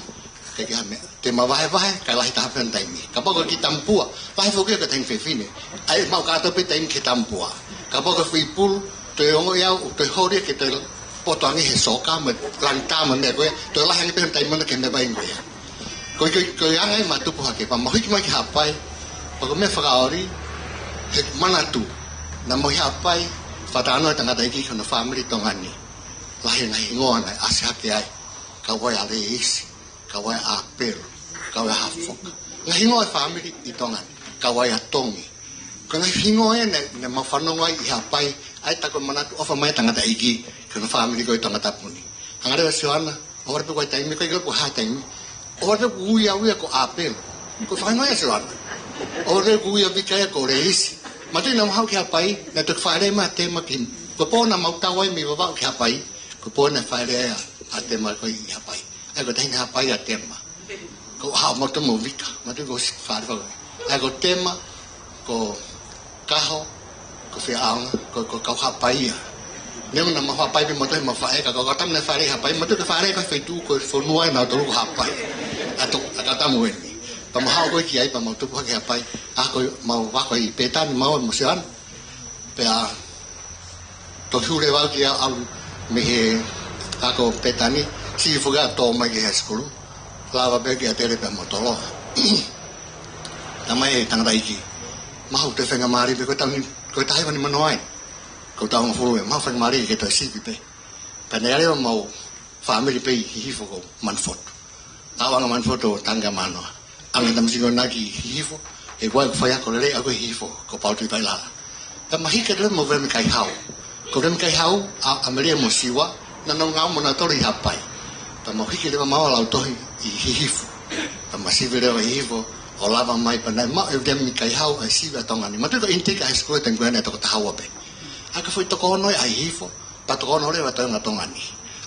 ʻIkai ke ha meʻa. Te ma vahevahe, kae lahi taha pē hono taimi. Kapau ko e kiʻi tamapua, lahi foki ia ko e taimi fefine. ʻA ia maʻu kātoa pē taimi ki he tamapua. Kapau ko e foʻi pulu, toe ongoʻi au, toe holi ke toe poto ange he soccer mo e langi tā mo e meʻa ko ē, toe lahi ange pē hono taimi ʻona ki he meʻa vaʻinga ko ia. Ko e, ko e, ko e anga ia ʻema tupu hake, pea mau hiki mai ki Haʻapai, pea ko e meʻa fakaoli, he manatu, naʻa mau ʻi Haʻapai, fakatalanoa e tangataʻeiki ki hono fāmili ʻi Tonga ni. Lahi e ngaahi hingoa naʻe ʻasi hake ai, kau ai ʻa Leisi, kau ai ʻa ʻApelo, kau ai ʻa Hafoka. Ngaahi hingoa e fāmili ʻi Tonga ni, kau ai ʻa Tongi. Ko e ngaahi hingoa ia naʻe, naʻa mau fanongo ai ʻi Haʻapai, ʻa ia tā ko e manatu ʻofa mai e tangataʻeiki ki hono fāmili ko ē ʻi Tongatapu ni. Hanga leva ʻe Siona, ʻohovale pē ko e taimi, ʻikai ke ʻilo pe ko e hā e taimi. ʻOhovale pē kuo ui au ia ko ʻApelo. Ko e fakahingoa ia ʻa Siona. ʻOhovale pē kuo ui ʻa Vika ia ko Leisi. Manatuʻi naʻa mau haʻu ki Haʻapai, naʻe toki fāʻeleʻi mai ʻa Tema ki, ko e pō naʻa mau tau ai mei Vavaʻu ki Haʻapai, ko e pō naʻe fāʻeleʻi ai ʻa Tema ko ē ʻi Haʻapai. ʻA ia ko e taʻahine Haʻapai ʻa Tema. Ko e haʻu mautolu mo Vika, mautolu ko e ʻosi fāʻeleʻi fakahingoa. ʻA ia ko Tema, ko Kaho, ko Feaonga, ko, ko e kau Haʻapai ia. Neongo naʻa mau Haʻapai pē mautolu he ʻemau faʻē, ka ko Katamu naʻe fāʻeleʻi ʻi Haʻapai, mautolu ke fāʻeleʻi ko e feituʻu ko e fonua ʻanautolu ko Haʻapai. ʻA to, ʻa Katamu eni. Pea mau haʻu ko ē ki ai, pea mau tupu hake ʻi Haʻapai. Ako, mau ako ʻi Pētani, mau mo Sione. Pea toki hū leva au ki ai ʻalu mei he ako Pētani, siʻi foki ʻo tō mai ki he high school. Lava pē ki ʻAtele pea mo Toloa. Talamai ʻe he tangataʻeiki, mahuʻi e faingamālie pē ko e taʻu ni, ko e taha hiva nimanoa eni. Ko e taʻu hongofulu ē, mahuʻi e faingamālie ke toe sivi pē. Pea naʻe ʻi ai leva homau fāmili pē ʻi Hihifo ko Manufotu. ʻAuanga Manufotu ʻo Tangata Manoa. ʻAnge e tamasiʻi ko ena ki Hihifo, he ʻoku ʻi ai ʻeku faiako lelei ʻaʻaku ʻi Hihifo, ko Paul Tuʻivailala. Pea mau hiki leva mo Vemi Kaihau. Ko Vemi Kaihau, ʻa, ʻa Melie mo Siua, naʻa nau ngāue mo nautolu ʻi Haʻapai. Pea mau hiki leva maua e lautohi ʻi Hihifo. Pea mau sivi leva ʻi Hihifo, ʻo lava mai pea naʻe maʻu ʻe Vemi Kaihau ʻa e sivi ʻa Tonga ni. Manatuʻi ko e intake ʻa e high school he taimi ko ena ʻe toko taha ua pē. ʻA ia ko e foʻi toko ono ia ʻa Hihifo, pea toko ono leva e toenga ʻo Tonga ni.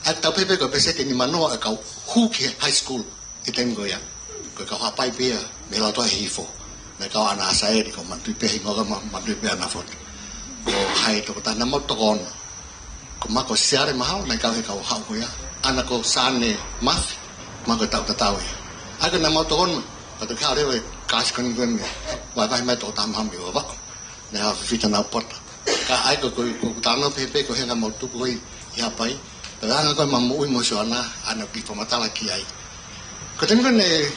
ʻA ia tau pehē pē ko e peseti ʻe nimanoa ʻa e kau hū ki he high school he taimi ko ia. Ko e kau Haʻapai pē ia mei he lautohi ʻa Hihifo. Naʻe kau ʻAna ʻAsaeli, ʻoku ou manatuʻi pē e hingoa, ka ma-, manatuʻi pē ʻAna Fotu. Ko hai e tokotaha naʻa mau toko ono. Ko Mako Siale Mahau, naʻe kau he kau haʻu ko ia. ʻAna ko Sane Mafi, Mako e taʻu tatau ia. ʻA ia ko ena naʻa mau toko ono, pea toki haʻu leva e kāsi ko eni ko ē mei, vahevahe mai e tokotaha mahalo mei Vavaʻu. Naʻe haʻu ʻo fifita naʻa mau pota. Ka ʻa ia ko, ko, ko ʻeku talanoa pē, pē ko e anga ʻemau tupu ko ē ʻi Haʻapai. Pea anga ko ē ʻemau moʻui mo Sione, ʻa ena ʻoku ou kiʻi fakamatala ki ai. Ko e taimi ko ē naʻe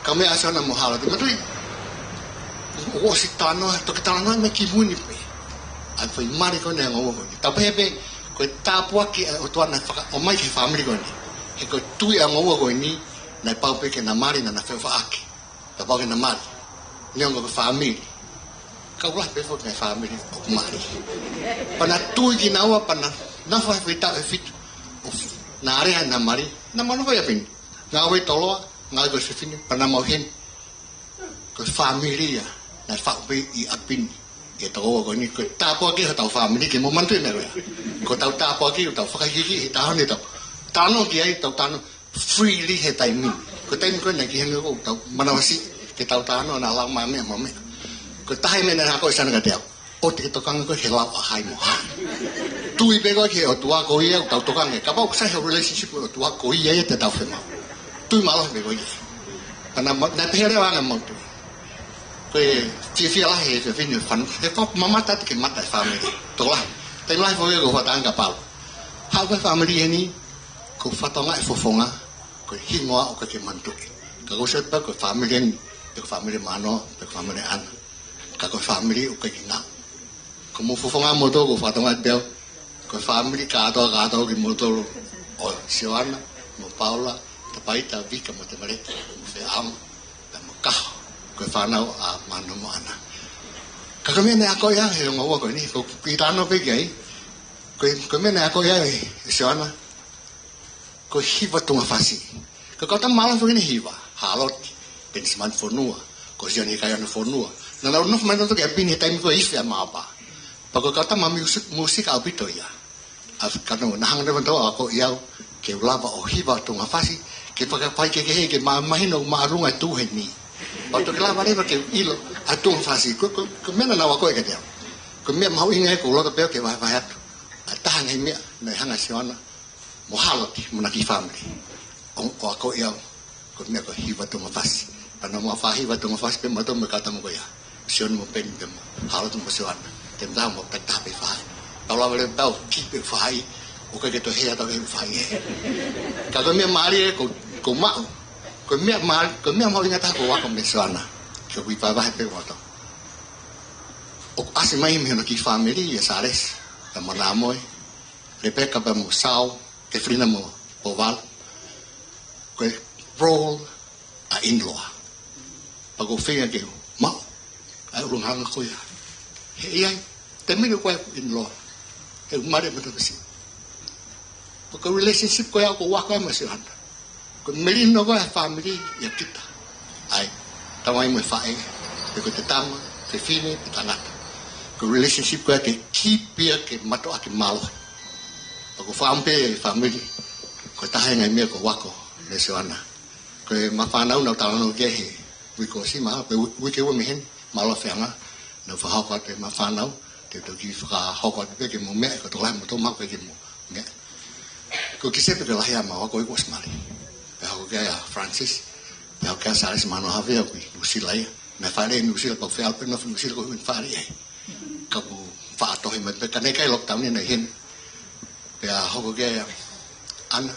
kau meʻa ai Sione mo Hāloti, manatuʻi, ʻoku ʻosi talanoa, toki talanoa mai kimui ni pē ʻa e foʻi mali ko eni ʻa e ongo ua ko eni. Tau pehē pē, ko e tāpuaki ʻa e ʻOtua naʻe faka-, ʻomai ki he fāmili ko eni. He ko e tui ʻa e ongo ua ko eni, naʻe pau pē ke na mali, naʻa na feʻofaʻaki. Kapau ke na mali. Neongo ko e fāmili. Ka ʻoku lahi pē foki e fāmili ʻoku mali. Pea na tui kinaua, pea na, na fai fai taʻu ʻe fitu. ʻO f-, na alea na mali. Na mau nofo ʻi ʻapi ni. Ngāue ʻi Toloa, ngāue ko e fefine, pea na mau heni. Ko e fāmili ia, naʻe faʻu pē ʻi ʻapi ni. ʻI he toko ua ko eni, ko e tāpuaki hotau fāmili ke mou manatuʻi e meʻa ko ia. Ko ʻetau tāpuaki, ko ʻetau fakaikiiki, he taha ni tau. Talanoa ki ai, tau talanoa freely he taimi ni. Ko e taimi ko ē naʻe ʻikai hangē ko ʻetau manavasiʻi ke tau talanoa naʻa lau mai meʻa mo meʻa. Ko e taha e meʻa naʻe akoʻi ʻe Sione kiate au. ʻOua te ke tokanga koe he lau ʻa hai mo hai. Tui pē koe ki he ʻOtua, ko ia ʻoku tau tokanga. Kapau ʻoku sai ho relationship mo e ʻOtua, ko ia ia te tau fiemaʻu. Tui mālohi pē koe ki ai. Pea na ma-, naʻe pehē leva ʻa ʻemau tui. Ko e fiefia lahi he fefine fānau, he fa-, mamata atu ki he mata e fāmili. Tokolahi. Taimi lahi foki ʻoku ou fakatātā ange kia Paula. Haʻu ko ē e fāmili heni, ʻoku ou fakatokangaʻi e fofonga, ko e hingoa ʻoku ʻikai ke manatuʻi. Ka ʻoku ou sio atu pē ko e fāmili eni, pe ko e fāmili Manoa, pe ko e fāmili ʻAna. Ka ko e fāmili ʻoku ʻikai ke ngāue. Ko homou fofonga moutolu ʻoku ou fakatokangaʻi pē au, ko e fāmili kātoa, kātoa kimoutolu ʻo Sione, mo Paula, Tapaita, Vika, mo Temaleti, mo Feʻaonga, pea mo Kaho, ko e fānau ʻa Manoa mo ʻAna. Ka ko e meʻa naʻe akoʻi au he ongo ua ko eni, ʻoku ou kiʻi talanoa pē ki ai, ko e, ko e meʻa naʻe akoʻi au ʻe Sione, ko e hiva tuʻunga fasi. Ko e kau tama mālohi foki eni he hiva, Hāloti, Penisimani Fonua, ko Sione Kaiono Fonua. Naʻa nau nofo mai nautolu ki ʻapi ni he taimi ko ē ʻi fē ʻa Māʻopa. Pea ko e kau tama mūsi-, mūsika ʻaupito ia. ʻA ia ko ʻenau, naʻa nau hanga leva ʻo akoʻi au ke u lava ʻo hiva tuʻunga fasi, ke fakafaikehekehe ke ma-, mahino ʻoku māʻolunga e tuʻu heni. Pea u toki lava leva ke u ʻilo ʻa e tuʻunga fasi. Ko, ko, ko e meʻa naʻa nau akoʻi kiate au. Ko e meʻa mahuʻinga ia ʻoku ou loto pē au ke vahevahe atu. ʻA e taha e ngaahi meʻa naʻe hanga ʻe Sione mo Hāloti mo ʻena kiʻi fāmili ʻo, ʻo akoʻi au, ko e meʻa ko e hiva tuʻunga fasi. Pea naʻa mau faʻa hiva tuʻunga fasi pē mautolu mo e kau tama ko ia. Sione mo Peni pea mo Hāloti mo Sione. Te mau taha mo taki taha pē faʻahi. Tau lava leva pē au kiʻi pē faʻahi, ʻoku ʻikai ke toe hē ʻa e faʻahi ē. Ka ko e meʻa mālie ʻoku, ʻoku ou maʻu. Ko e meʻa māl-, ko e meʻa mahuʻinga taha ʻoku ou ako meia Sione. Ke u kiʻi vahevahe pē mo mautolu. ʻOku ʻasi mai mei hono kiʻi fāmili ʻa Sālesi, pea mo Nāmoe, Lepeka pea mo Sāo, Kefilina mo Povalu, ko e role ʻa e in-law. Pea ʻoku ou feinga ke u maʻu ʻa e ʻulungaanga ko ia. He ʻi ai e taimi ko ē ʻoku in-law, he ʻoku mali e matanasiʻi. Ko e relationship ko ia ʻoku ou ako ai mo Sione. Ko e melino ko ē ʻa e fāmili ʻia kita. ʻA e tamai mo e faʻē, pe ko e tama, fefine, pe tangata. Ko e relationship ko ē ke keep ia ke mātuʻaki mālohi. Pea ʻoku ou fakaʻamu pē e fāmili, ko e taha e ngaahi meʻa ʻoku ou ako meia Sione. Ko ʻema fānau naʻa ku talanoa ki ai he uike kuo ʻosi, mahalo ko e u-, uike ua mei heni, mālō Feʻaonga, naʻa ku fakahoko atu ʻema fānau, te u toki fakahoko atu pē ke mou meʻa, ko e tokolahi moutolu mahalo ʻoku ʻikai ke mou meʻa. Ko e kiʻi sepe ke lahi ʻemau ako ʻi kuo ʻosi mali. Pea hoko ki ai ʻa Francis, Pea hoko ʻa Sālesi Mahanoa Havea ʻoku ʻi Nuʻusila ia. Naʻe fāʻeleʻi ʻi Nuʻusila, kau fea pē nofo ʻi Nuʻusila, ko e ʻuhinga fāʻeleʻi ai. Ka kuo faʻa tohi mai pē, ka naʻe ʻikai lockdown ia naʻe ʻi heni. Pea hoko ki ai ʻa ʻAna,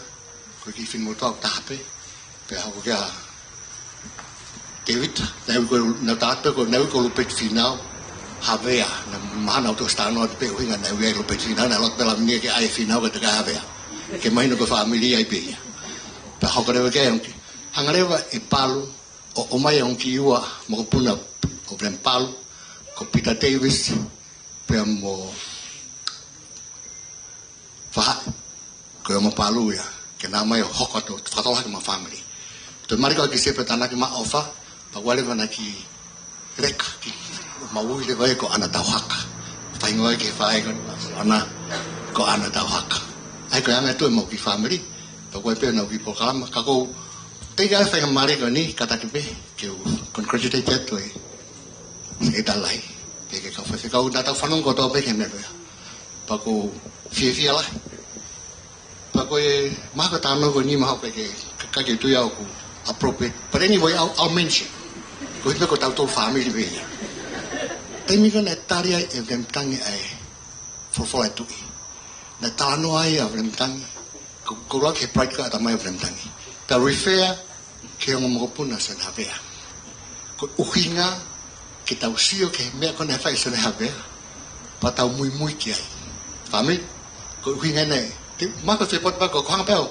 ko e kiʻi finemotuʻa ʻoku taha pē. Pea hoko ki ai ʻa Tēvita, naʻe ui ko, naʻe taha pē ko, naʻe ui ko Lupeti Fīnau Havea, naʻe mahalo ʻoku tau talanoa pē ʻuhinga naʻe ui ai Lupeti Fīnau, naʻe loto pē Lavenia ke ʻai Fīnau kae teʻeki ai Havea. Ke mahino ko e fāmili ai pē ia. Pea hoko leva ki ai ʻa e ongo kiʻi. Hanga leva ʻe Palu ʻo ʻomai ʻa e ongo kiʻi ua mokopuna ʻo William Palu, ko Peter Davis, pea mo Fahaʻi, ko e ongo Palu ia, ke nau ō mai ʻo hoko atu, fakatolonga ki he fāmili. Toe mali ko ē ʻa Kise pea tānaki mai ʻofa, pea ʻoku ʻi ai leva ʻena kiʻi leka, kiʻi maui leva ia ko ʻAna Tauhaka. Fai hingoa ki he faʻē ko eni, ʻAna, ko ʻAna Tauhaka. ʻA ia ko e anga ʻetau ʻemau kiʻi fāmili, pea ʻoku ʻi ai pē ʻenau kiʻi polokalama, ka ʻoku ou teʻeki ai fai ha mali ko eni, kātaki pē, ke u congratulate atu ʻa e Sekelitali Lahi, pea ki he kau faifekau, naʻa tau fanongo kotoa pē ki he meʻa ko ia. Pea ʻoku ou fiefia lahi. Pea ko e mahalo ko e talanoa ko eni mahalo pē ke, ke, ke tui au ʻoku appropriate. But anyway, I'll, I'll mention. Koeʻuhi pē ko tautolu fāmili pē ia. Taimi ko ē naʻe tali ai ʻe William Tangi ʻa e Folofola ʻa e Tuʻi. Naʻe talanoa ai ʻa William Tangi. Ko, ko e lau ki he pride ko ē ʻa e ʻatamai ʻo William Tangi. Pea refer ki he ongo mokopuna Sione Havea. Ko e ʻuhinga ke tau sio ki he meʻa ko ē naʻe fai ʻe Sione Havea, pea tau muimui ki ai. Fāmili, ko e ʻuhinga eni, te, mahalo ko e fie potu pē ko e hanga pē ʻo,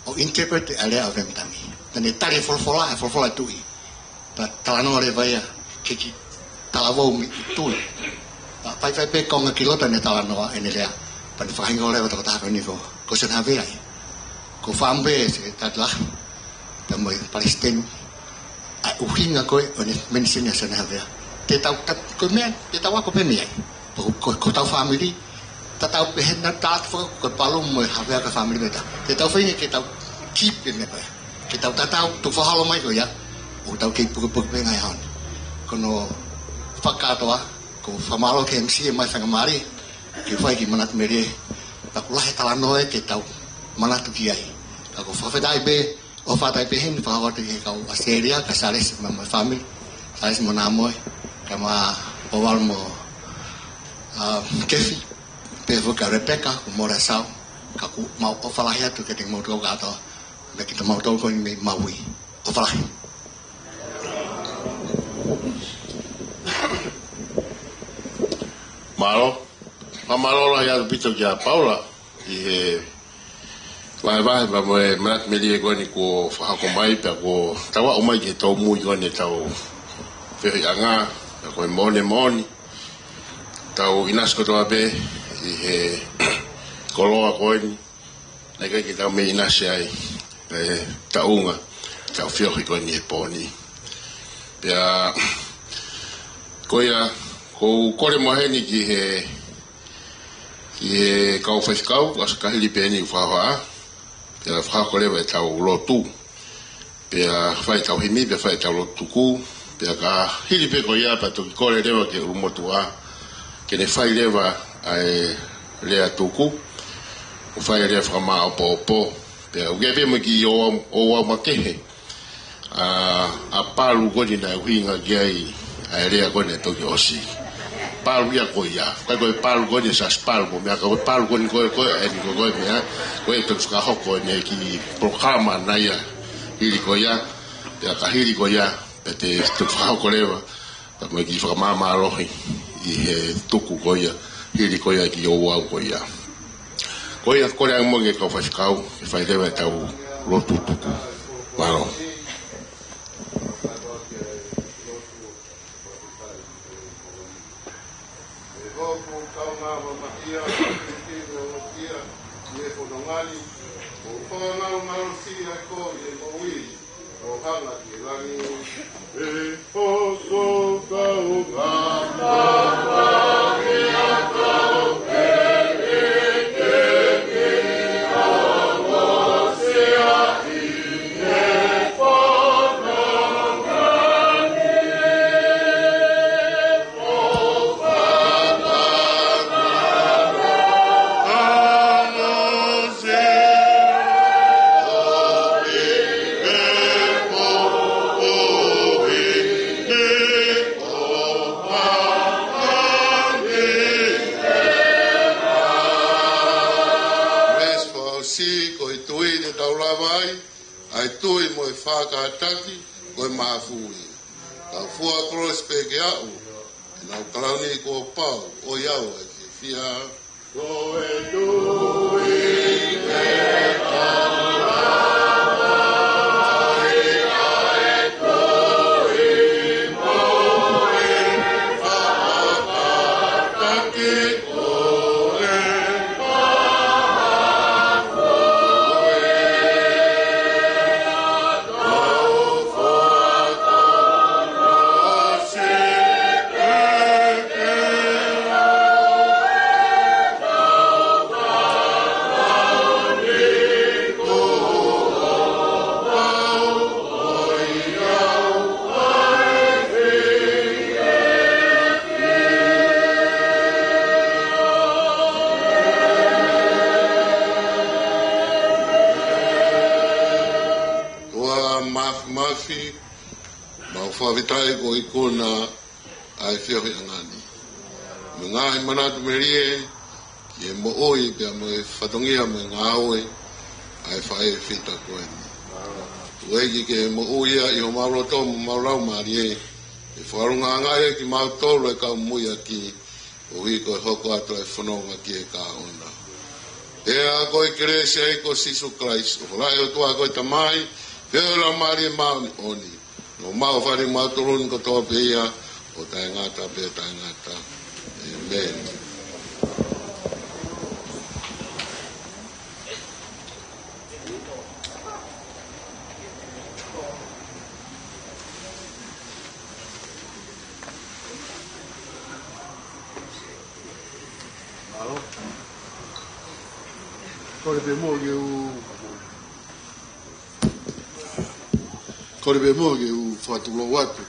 ʻo interpret ʻa e lea ʻa William Tangi. Naʻá ne tali e Folofola, e Folofola ʻa e Tuʻi. Pea talanoa leva ia ki he kiʻi talavou mei ʻItū. Pea faifai pē konga ki loto ʻene talanoa ʻene lea. Pea ne fakahingoa leva e tokotaha ko eni ko, ko Sione Havea ia. Ko e fāmili ʻa e Sekelitali Lahi, pea mo e Palesiteni, ʻa e ʻuhinga ko ē ʻo ʻene mention ʻa Sione Havea. Te tau, ta, ko e meʻa, te tau ako pē mei ai. Ko, ko, ko hotau fāmili, tatau pē he naʻa tau faka-, ko Palu mo e Havea ko e fāmili pē ʻetau. Te tau feinga ke tau keep e meʻa ko ia. Ke tau tatau, tuʻu fakaholo mai ko ia, ʻoku tau kei pukepuke pē he ngaahi ʻaho ni. Ko hono fakakātoa, ʻoku ou fakamālō ki he M C ʻemau faingamālie ke fai e kiʻi manatu melie. Ka ʻoku lahi e talanoa ia ke tau manatu ki ai. Ka ʻoku ou fakafetaʻi pē, ʻofa atu pē heni, fakahoko atu ki he kau ʻAositelēlia, kia Sālesi mo e fāmili, Sālesi mo Nāmoe, kia Maʻa Povalu mo, ā, Kefi, pehē foki kia Lepeka, kuo mole ʻa Sau, ka ʻoku mau ʻofa lahi atu kiate kimoutolu kātoa, mo kitautolu ko eni mei Maui. ʻOfa lahi. Mālō. Fakamālō lahi ʻaupito kia Paula ʻi he vahevahe pea mo e manatu melie ko eni kuo fakahoko mai pea kuo tau aʻu mai ki he tōmui ko eni ʻetau feohiʻanga, pea ko e moʻoni moʻoni. Tau ʻinasi kotoa pē ʻi he koloa ko eni. Naʻe ʻikai ke tau mei ʻinasi ai, ē, taʻunga, tau feohi ko eni he pō ni. Pea, ko ia, ʻoku ou kole mai heni ki he, ki he kau faifekau, ʻosi ka hili pē eni ʻo fakahoa, pea fakahoko leva ʻetau lotu. Pea fai ʻetau himi, pea fai ʻetau lotu tuku, pea ka hili pē ko ia pea toki kole leva ki he ʻulumotuʻa, ke ne fai leva ʻa e lea tuku, ʻo fai e lea fakamāʻopoʻopo, pea ʻoku ʻi ai pē mo e kiʻi ouau, ouau makehe, ʻa, ʻa Palu ko eni naʻe ʻuhinga ki ai ʻa e lea ko eni naʻe toki ʻosi. Palu ia ko ia. ʻIkai ko e Palu ko eni ʻa Siaosi Palu mo e meʻa, ka ko e Palu ko eni ko e, ko e, eni ko e, ko e meʻa, ko e toki fakahoko eni e kiʻi polokalama ʻana ia hili ko ia, pea ka hili ko ia, pea te toki fakahoko leva, pea mo e kiʻi fakamāmālohi ʻi he tuku ko ia, hili ko ia e kiʻi ouau ko ia. Ko ia, kole ange muʻa ki he kau faifekau, ke fai leva ʻetau lotu tuku. Mālō. Ko hoku kaungā mamahi ʻa e kei ʻo tia ʻi he fononga ni, ʻoku ou fakangalongalo siʻi ai koe ʻi he moʻui, ʻo hanga ki he langi. ʻE hoso kaungā mamahi ʻa e kei ʻo tia ʻi he fononga ni. e tui mo e faʻa kātaki, ko e mahafu ia. Kau fua kolosi pē ke aʻu, ʻenau kalauni kuo pau, ʻoiauē fiefia. Ko e tui ke Ko e māfimafi, mau fakafetaʻi ko e ikuna ʻa e feohiʻanga ni. Mo e ngaahi manatu melie, ki he moʻui pea mo e fatongia mo e ngāue ʻa e faʻē fita ko eni. ʻEiki ke moʻui ia ʻi homau loto mo homau laumālie, ʻe fakalunga ange kimautolu ʻa e kau muiaki, ʻo hoko atu ʻa e fononga ki he kahaʻu na. Pea ko e kelesi ʻa e ʻEiki ko Sīsū Kalaisi, ʻofa lahi ʻa e ʻOtua ko e Tamai, pea ʻa e Laumālie Māʻoniʻoni, ʻo maʻu ʻe kimautolu ni kotoa pē ia, ʻo taʻengata pea taʻengata. ʻĒmeni. Mālō. Kole pē muʻa ke u, kole pē muʻa ke u fakatulou atu.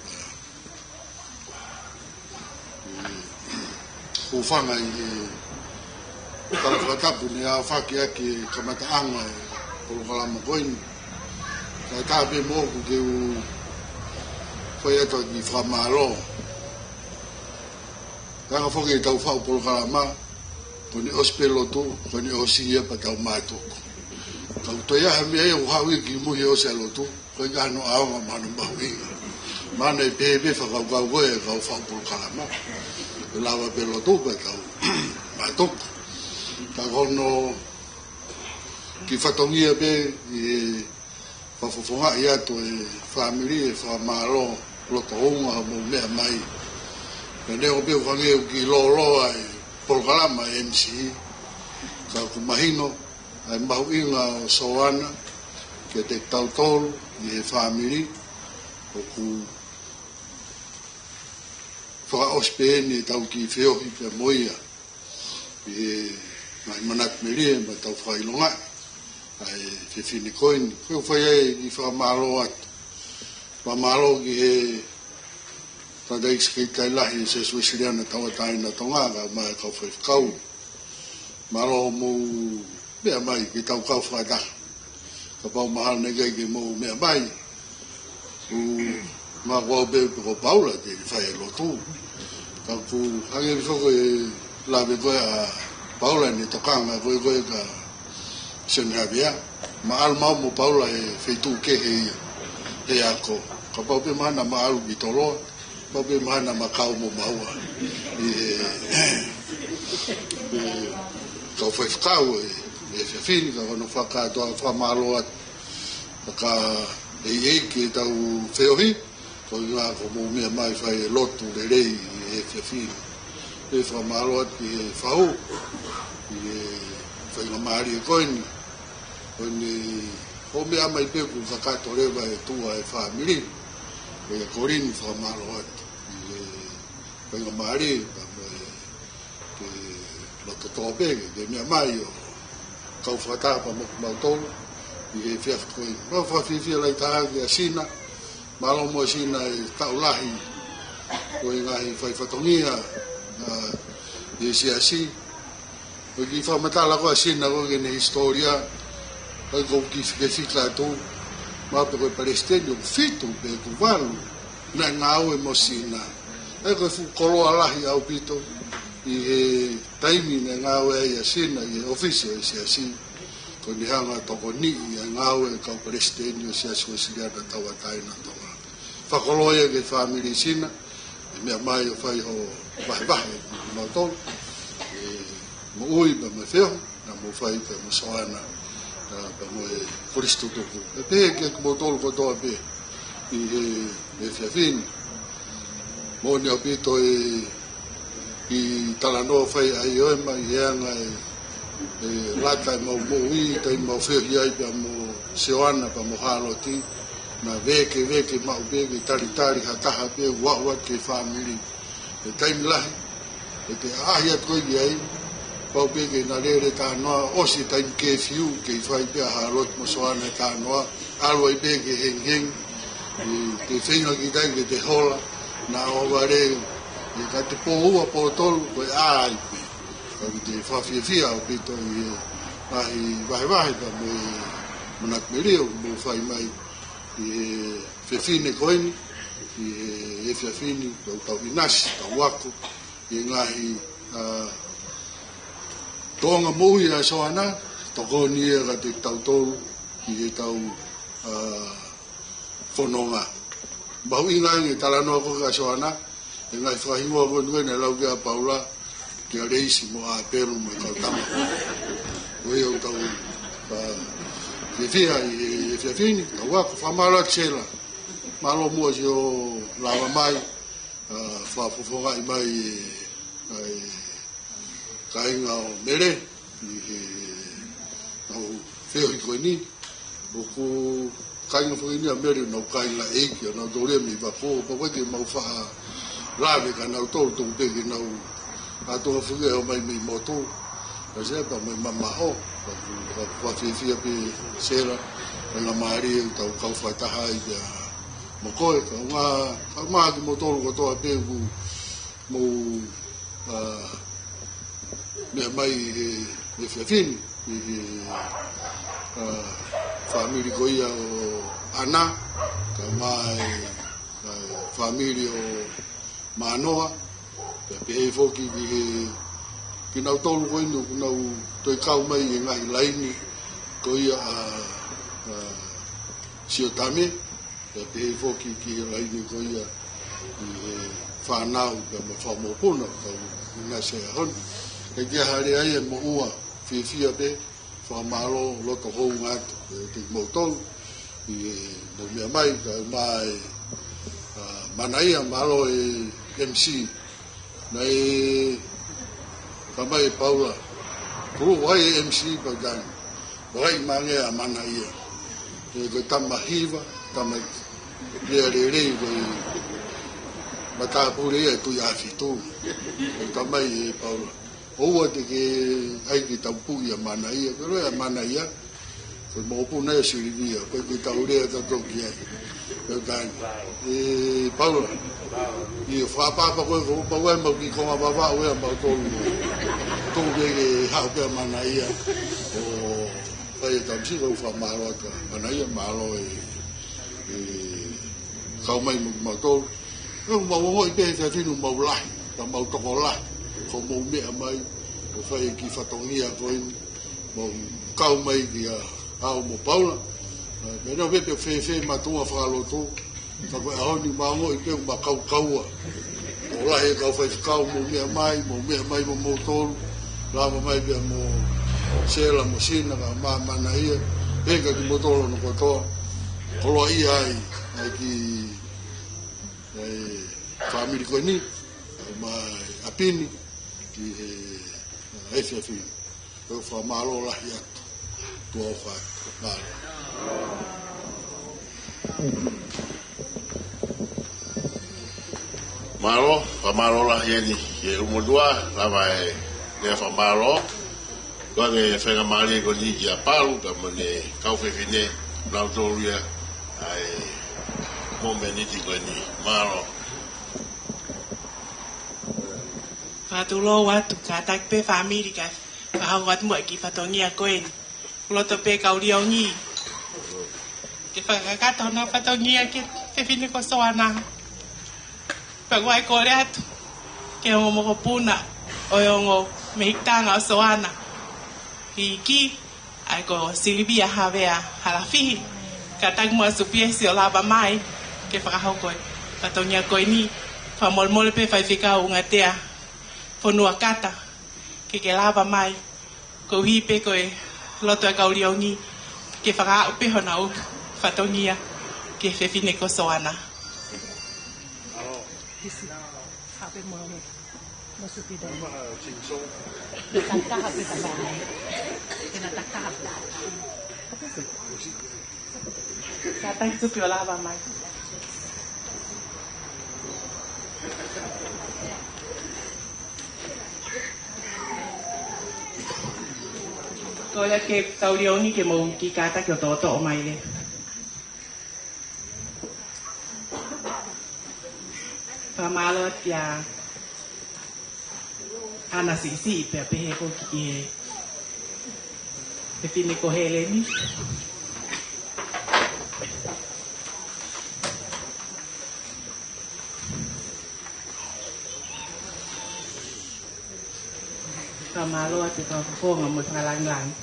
Ko e fanga ʻi he tala fakatapu ne aofaki ʻaki e kamataʻanga e polokalama ko eni. Kae ʻatā pē moʻoku ke u fai atu ʻa e kiʻi fakamālō. Ka ʻi he anga foki ʻetau faʻu polokalama, ko ʻene ʻosi pē lotu, ko ʻene ʻosi ia pea tau mātuku. Ka ʻoku toe ʻi ai ha meʻa ia ʻoku haʻu ia ki mui he ʻosi ʻa e lotu, ko e ʻikai hano ʻaonga mo hano mahuʻinga. Mahalo ʻe pehē pē fakakaukau ko ē ʻa e kau faʻu polokalama. Ko e lava pē lotu pea tau mātuku. Ka ko hono kiʻi fatongia pē ʻi he fakafofongaʻi atu e fāmili, e fakamālō loto houngaʻia hoʻomou meʻa mai. Pea neongo pē ʻoku hangē ʻoku kiʻi lōloa e polokalama e M C, ka ʻoku mahino ʻa e mahuʻinga ʻo Soana kiate kitautolu ʻi he fāmili. ʻOku fakaʻosi pē eni ʻetau kiʻi feohi pea mo ia ʻi he ngaahi manatu melie mo ʻetau fakaʻilongaʻi ʻa e fefine ko eni. Ko e fai ai e kiʻi fakamālō atu. Fakamālō ki he tangataʻeiki sekelitali lahi ʻo e Siasi Uēsiliana Tauʻatāina ʻo Tonga, kae ʻumaʻā e kau faifekau. Mālō hoʻomou meʻa mai ke tau kau fakataha. Kapau mahalo naʻe ʻikai ke mou meʻa mai, ʻoku ou maʻu pē pe ko Paula te ne fai e lotu. Ka ʻoku hangē pē foki e lave ko ē ʻa Paula ʻene tokanga ko ē ko ē kia Sione Havea. Mahalo ʻoku maʻu mo Paula he feituʻu kehe ia he ako. Kapau pē mahalo naʻa ma ʻalu ki Toloa, pau pē mahalo naʻa ma kau mo maua ʻi he, ʻi he kau faifekau ʻi he efiafi ni, ka ko hono fakakātoa fakamālō atu fakataha ʻi heʻetau feohi, ko e ʻuhinga ko hoʻomou meʻa mai fai e lotu lelei ʻi he efiafi ni. Pea fakamālō atu ki he fahu, ʻi he faingamālie ko eni, ko eni hoʻo meʻa mai pē kuo kakato leva e tuʻa e fāmili. Ko ia Kolini, fakamālō atu ʻi he faingamālie, pea mo e ke loto tō pē ke, ke meʻa mai ʻo kau fakataha pea mo kimautolu ʻi he efiafi ko eni. Mau fakafiefia lahi taha kia Sina, mālō mo Sina e taʻu lahi ko e ngaahi fai fatongia, ʻa, ʻi he siasi. Ko e kiʻi fakamatala ko ē ʻa Sina ko ē ki heʻene hisitōlia, ʻa ia ko e kiʻi fika, fika atu, mahalo pē ko e palesiteni ʻoku fitu pe ʻoku valu naʻe ngāue mo Sina. ʻA ia ko e fuʻu koloa lahi ʻaupito ʻi he taimi naʻe ngāue ai ʻa Sina ʻi he ʻōfisi ʻo e siasi. Ko ʻene hanga ʻo tokoniʻi ʻa e ngāue ʻa e kau palesiteni ʻo e Siasi Uēsiliana Tauʻatāina ʻo Tonga. Fakakoloa ia ki he fāmili Sina, ʻi he meʻa mai ʻo fai hoʻo vahevahe mo kimoutolu ʻi he moʻui pea mo e feohi naʻa mou fai pea mo Soana, ā, pea mo e kolisi tutuku. ʻE pehē kiate kimoutolu kotoa pē ʻi he, he efiafi ni. Moʻoni ʻaupito e, ʻi he talanoa ʻoku fai ʻe ʻAiōema ʻi he anga e, e lata ʻemau moʻui, taimi naʻa mau feohi ai pea mo Soana pea mo Hāloti, naʻe vekeveke maʻu pē ke talitali ha taha pē ʻo aʻu atu ki he fāmili. He taimi lahi, ʻe te ʻaʻahi atu ko ē ki ai, pau pē ke na lele talanoa, ʻosi e taimi kefiu, kei fai pē ʻa Hāloti mo Soana e talanoa, ʻalu ai pē ki he hengihengi, ʻe te feinga kita ke te hola, naʻa ʻohovale, ʻe ka te pō ua pō tolu, ko e ʻā ai pē. Ka ʻoku te fakafiefia ʻaupito ʻi he ngaahi vahevahe pea mo e manatu melie ʻoku mou fai mai ʻi he fefine ko eni, ʻi he efiafi ni, tau tau ʻinasi, tau ako, ʻi he ngaahi, ā, tōʻonga moʻui ʻa Soana, tokoni ia kiate kitautolu ʻi heʻetau, ā, fononga. Mahuʻinga ange e talanoa ko ē kia Soana, ʻi he ngaahi fakahingoa ko eni naʻe lau ki ai ʻa Paula, kia Leisi mo ʻApelu mo e kau tama. Ko ia ʻoku tau, ā, fiefia ʻi he efiafi ni, tau ako. Fakamālō atu Sela. Mālō muʻa siʻo lava mai, ā, fakafofongaʻi mai e, ā, e kāinga ʻo Mele, ʻi heʻenau feohi ko eni. ʻOku kāinga foki eni ʻa Mele, ʻenau kāingaʻeiki, ʻenau tōlia mei Vako, pea ʻoku ʻikai ke mau faʻa lave kia nautolu, tuku pē ke nau ʻā atu foki ʻo ō mai mei motu. Ka Sela pea mo e mamaʻo, pea ʻoku, pea ʻoku fakafiefia pē Sela, ʻa e ngaahi mālie ʻoku tau kau fakataha ai pea mo koe, kae ʻumaʻā, kae ʻumaʻā kimoutolu kotoa pē ʻoku mou, ā, meʻa mai he, he efiafi ni, ʻi he, ā, fāmili ko ia ʻo ʻAna, kae ʻumaʻā e, ā, fāmili ʻo Mānoa, pea pehē foki ki he, kinautolu ko eni ʻoku nau toe kau mai he ngaahi laini ko ia ʻa, ā, Siotame, pea pehē foki ki he laini ko ia ʻi he fānau pea mo e fanga mokopuna, tau ʻinasi he ʻaho ni. Kae kehe, hale ai e moʻua, fiefia pē, fakamālō, loto hounga atu kiate kimoutolu ʻi heʻemou meʻa mai, kae ʻumaʻā e, ā, Manaia, mālō e M C. Naʻe, talamai ʻe Paula, ko e ʻai e M C pau tani, ʻai mai ange ʻa Manaia. He ko e tama hiva, tama lea lelei, ko e matāpule ia ʻo e Tuʻiʻāfitu. Ko e talamai ʻe Paula, ʻoua te ke ʻai ke tau puʻi ʻa Manaia, pea lea ʻa Manaia, ko e mokopuna ia ʻo Silivia, ko e ke tau lea tautolu ki ai. Pea tani, ʻe Paula, ʻio, fakaʻapaʻapa ko ē, ko Paula ʻe mau kiʻi konga vavaʻu ʻe mautolu. Tuku pē ke haʻu pē ʻa Manaia ʻo fai e tamsi, ko e fakamālō atu ʻa Manaia, mālō e, e kau mai mo kimautolu. ʻOku mau ongoʻi pē he efiafi ni ʻoku mau lahi, ka mau tokolahi, ko hoʻomou meʻa mai ʻo fai e kiʻi fatongia ko eni, mau kau mai kia au mo Paula. Ā, meʻa naʻe pehē pē fēfē mātuʻa fakalotu, ka ko e ʻaho ni mau ongoʻi pē ʻoku mau kaukaua. ʻOku lahi e kau faifekau, mou meʻa mai, mou meʻa mai mo moutolu, lava mai pea mo Sela mo Sina, kae ʻumaʻā Manaia, pea kia kimoutolu hono kotoa, koloaʻia ai, ʻa e kiʻi, ʻa e fāmili ko eni, ʻa e ʻapi ni, ki he, ā, efiafi ni. Ko e fakamālō lahi atu. Tuʻa ʻofa atu. Mālō. Mālō, fakamālō lahi eni ki he ʻulumotuʻa, lava e lea fakamālō. Ko e faingamālie ko eni kia Palu, pea mo ʻene kau fefine, nautolu ia, ʻa e mōmeniti ko eni. Mālō. Fakatulou atu, kātaki pē fāmili kae fakahoko atu muʻa e kiʻi fatongia ko eni. Loto pē kau liongi ke fakakakato hono fatongia ki he fefine ko Soana. Pea ʻoku ou kole atu ki he ongo mokopuna ʻo e ongo mehikitanga ʻo Soana, Hiki, ʻA ia ko Silivia Havea Halafihi, kātaki mo ʻAsupiesi ʻo lava mai ke fakahoko e fatongia ko eni. Fakamolemole pē Faifekau Ungatea Fonuakata ke ke lava mai, koeʻuhi pē ko e loto e kau liongi ke fakaaʻu pē honau fatongia ki he fefine ko Soana. Hape mo mo supi dai. Mo supi dai. Takaha pē tamai. Tena takaha. Kātaki Supi ʻo lava mai. Ko ia ke kau liongi ke mou kiʻi kātaki ʻo toʻotoʻo mai leva. Fakamālō atu kia Ana Siʻisiʻi pea pehē foki ki he fefine ko Heleni. Fakamālō atu e kau fofonga mo e fakalāngilangi.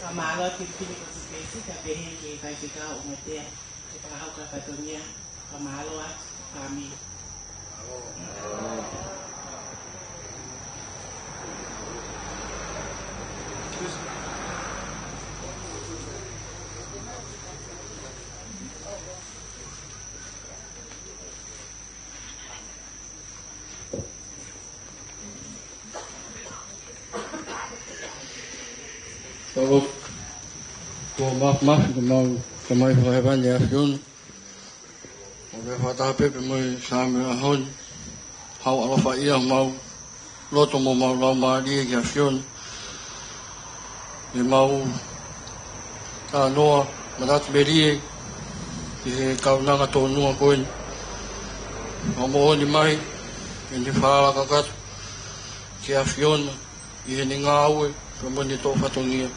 Fakamālō atu ki he fefine ko Sipesi, kae pehē ki he Faifekau Ungatea, ke fakahoko e fatongia. Fakamālō atu, fāmili. Tau lotu. Ko e māfimafi ko homau Tamai Fakahēvani ʻe ʻAfiona. ʻOku mau fakataha pē pea mo e Saame ʻo e ʻaho ni. Haʻu ʻaloʻofa ʻi homau loto mo homau laumālie ki he ʻAfiona. ʻOku mau talanoa, manatu melie ki he kaunanga tōnua ko eni. Mau moʻoni mai, ʻi he falala kakato ki he ʻAfiona, ʻi heʻene ngāue, pea mo ʻene toʻo fatongia.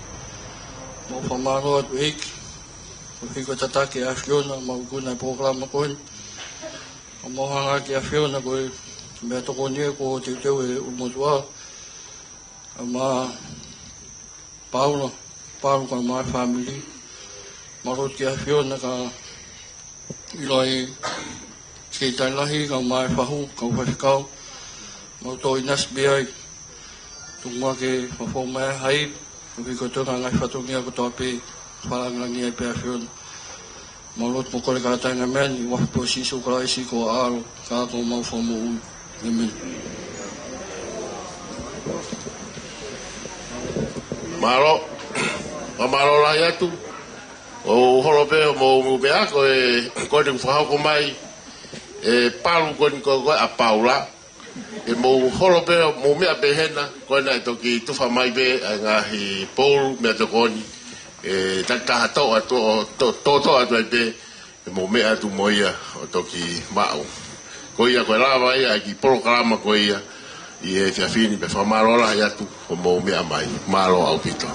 Mau fakamālō atu ʻEiki, koeʻuhi ko e tataki ʻe he ʻAfiona, mau ikuna e polokalama ko eni. Mau hanga ki he ʻAfiona ko e meʻatokoni ē kuo teuteu ʻe he ʻulumotuʻa, ʻa Paula, Paula kae ʻumaʻā e fāmili. Mau lotu ki he ʻAfiona kae ʻilo ʻa e Sekelitali Lahi kae ʻumaʻā e fahu, kau faifekau. Mau toe ʻinasi pē ai. Tuku muʻa ke fafou mai ha ivi, koeʻuhi ko e toenga e ngaahi fatongia kotoa pē, fakalāngilangiʻia ai pē ʻa e ʻAfiona. Mau lotu mo kole kātoa e ngaahi meʻa ni, ʻi he huafa pē ʻo Sīsū Kalaisi ko ho ʻAlo, ka ko homau Fakamoʻui. ʻĒmeni. Mālō, fakamālō lahi atu. ʻOku ou holo pē ʻo mou meʻa ko e, ko eni kuo fakahoko mai e palu ko eni ko, ko ē ʻa Paula. ʻE mou holo pē ʻo mou meʻa pē hena, ko ē naʻe toki tufa mai pē ʻa e ngaahi poulu meʻatokoni, ʻe takitaha toʻo atu, ʻo to-, toʻotoʻo atu ai pē, ʻe mou meʻa atu mo ia ʻo toki maʻu. Ko ia ko e lava ia ʻa e kiʻi polokalama ko ia ʻi he efiafi ni, pea fakamālō lahi atu ʻo mou meʻa mai. Mālō ʻaupito.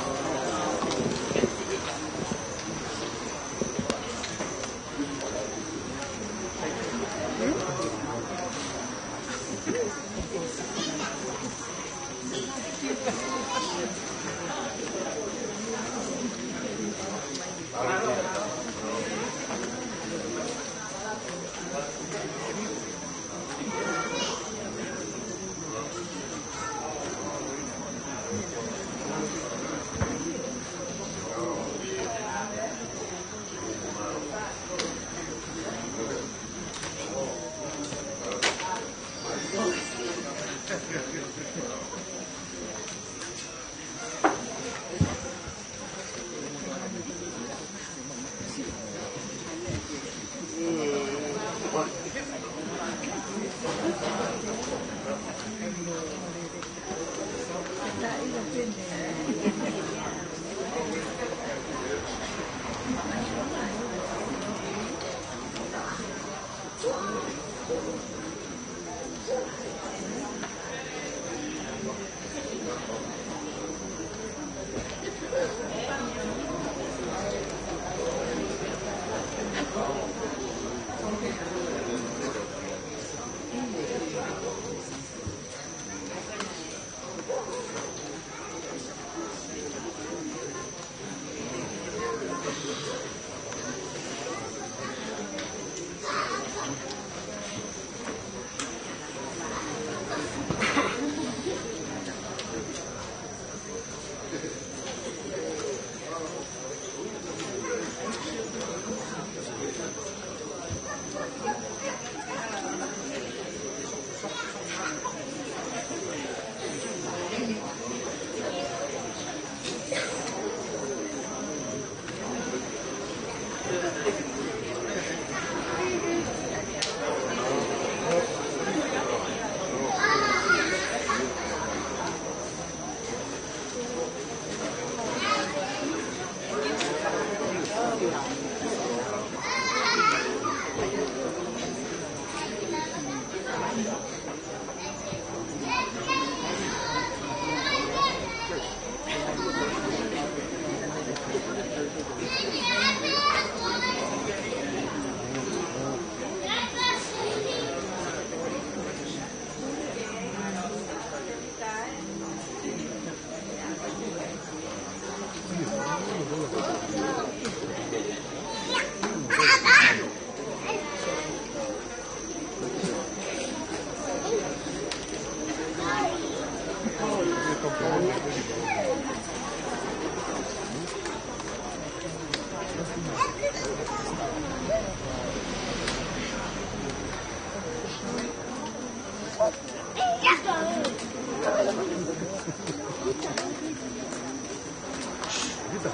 Ko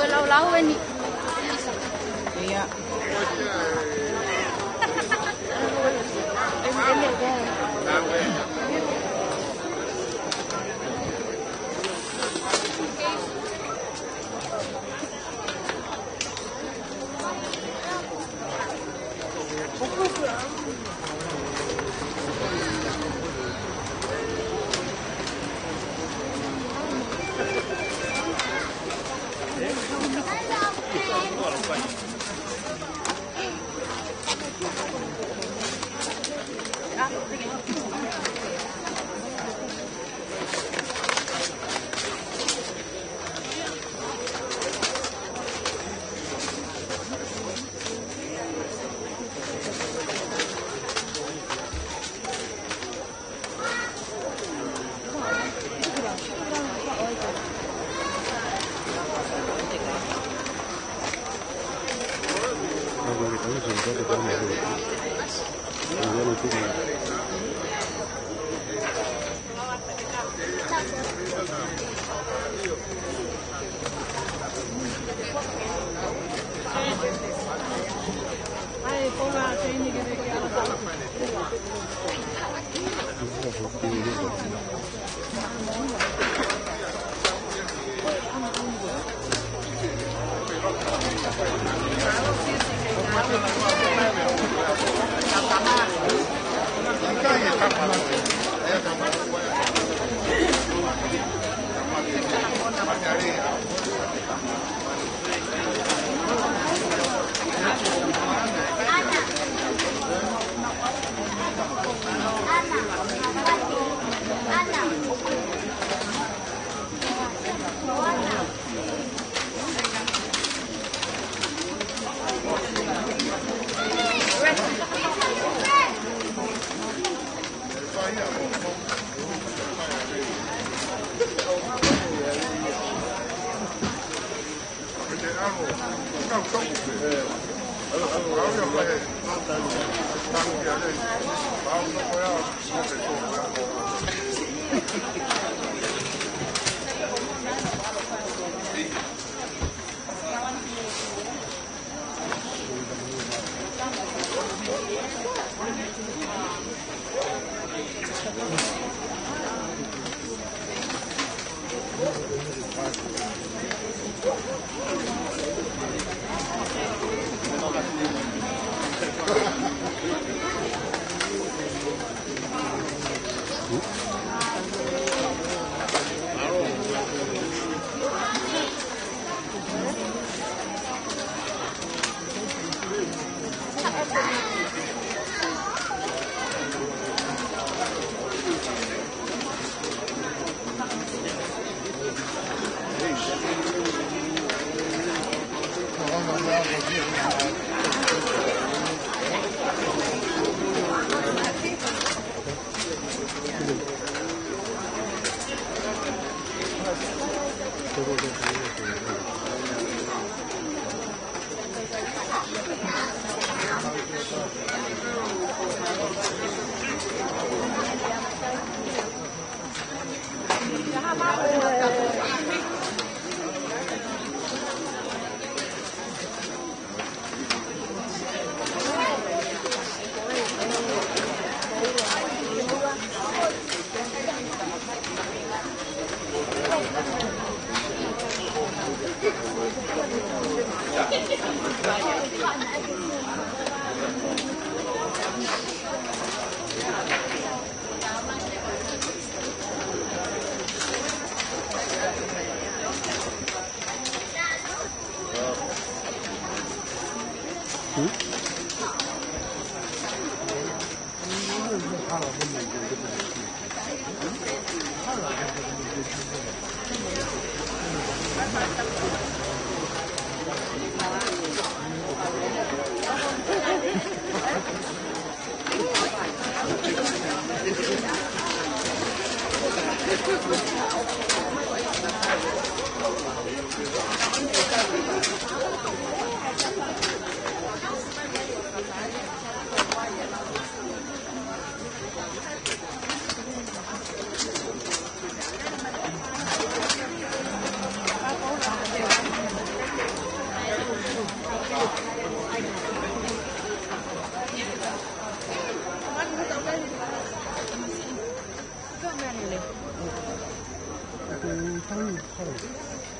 e laulau eni. Ia.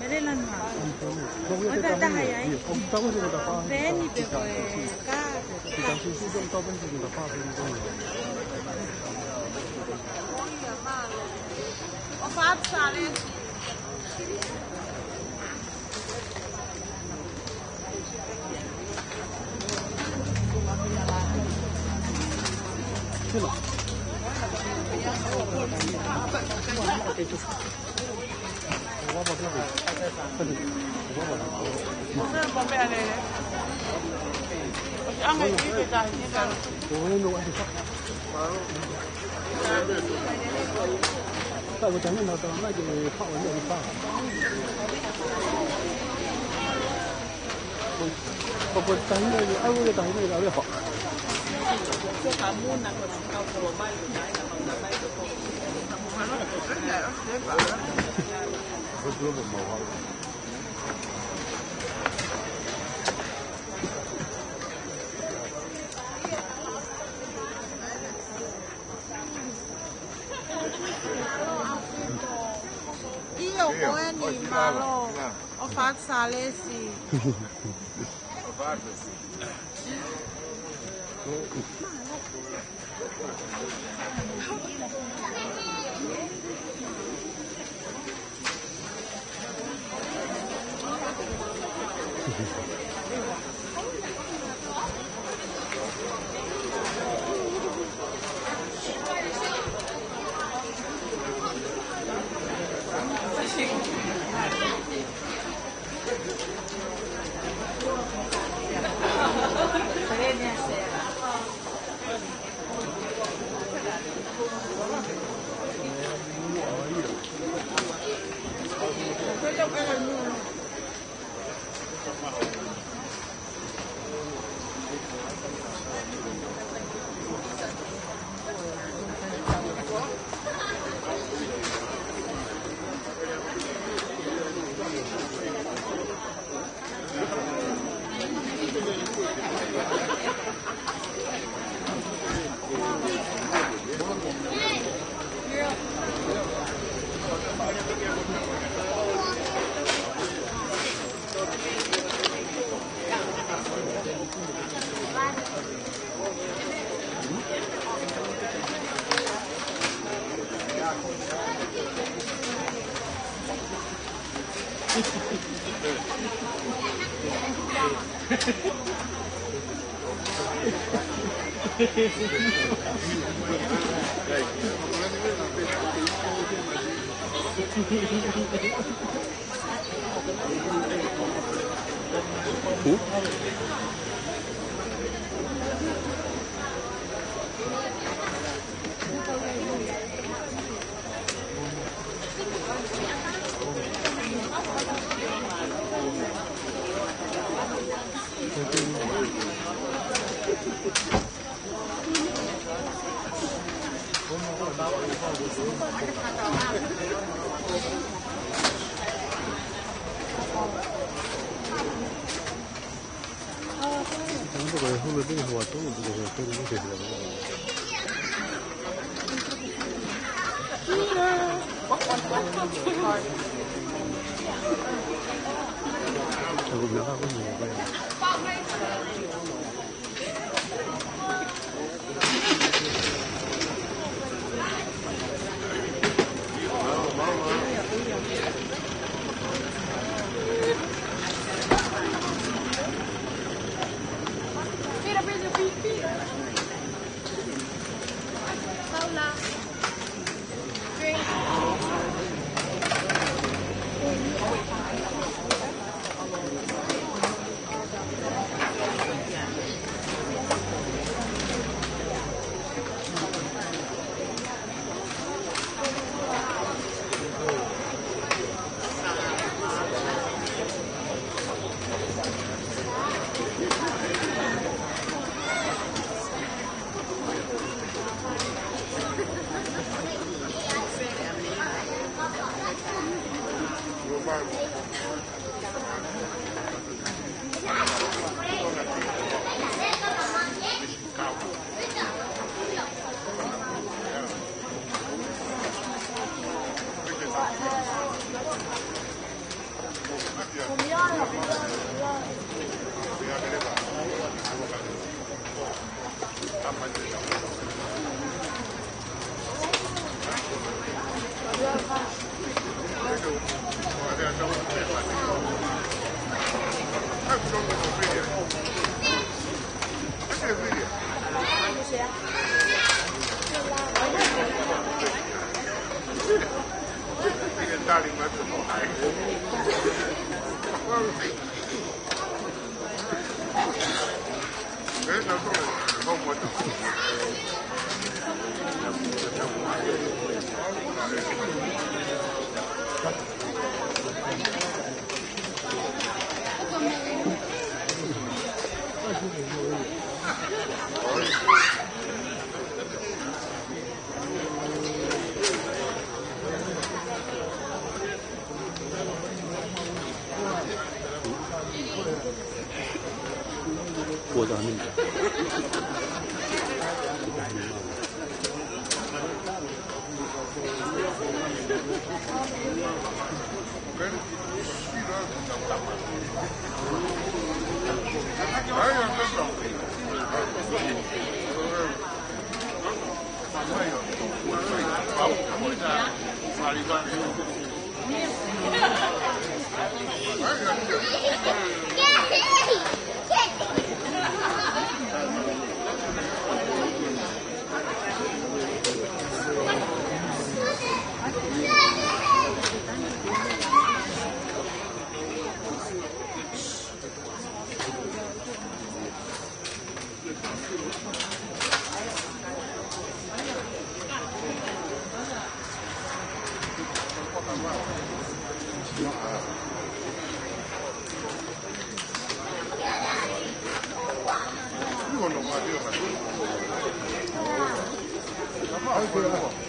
Mele lanu. Ota taha ia, ē? Peni pe ko e kā. ʻO fatu sale. ʻIo, ko eni, mālō. ʻO fatu sale si.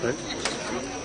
Eh?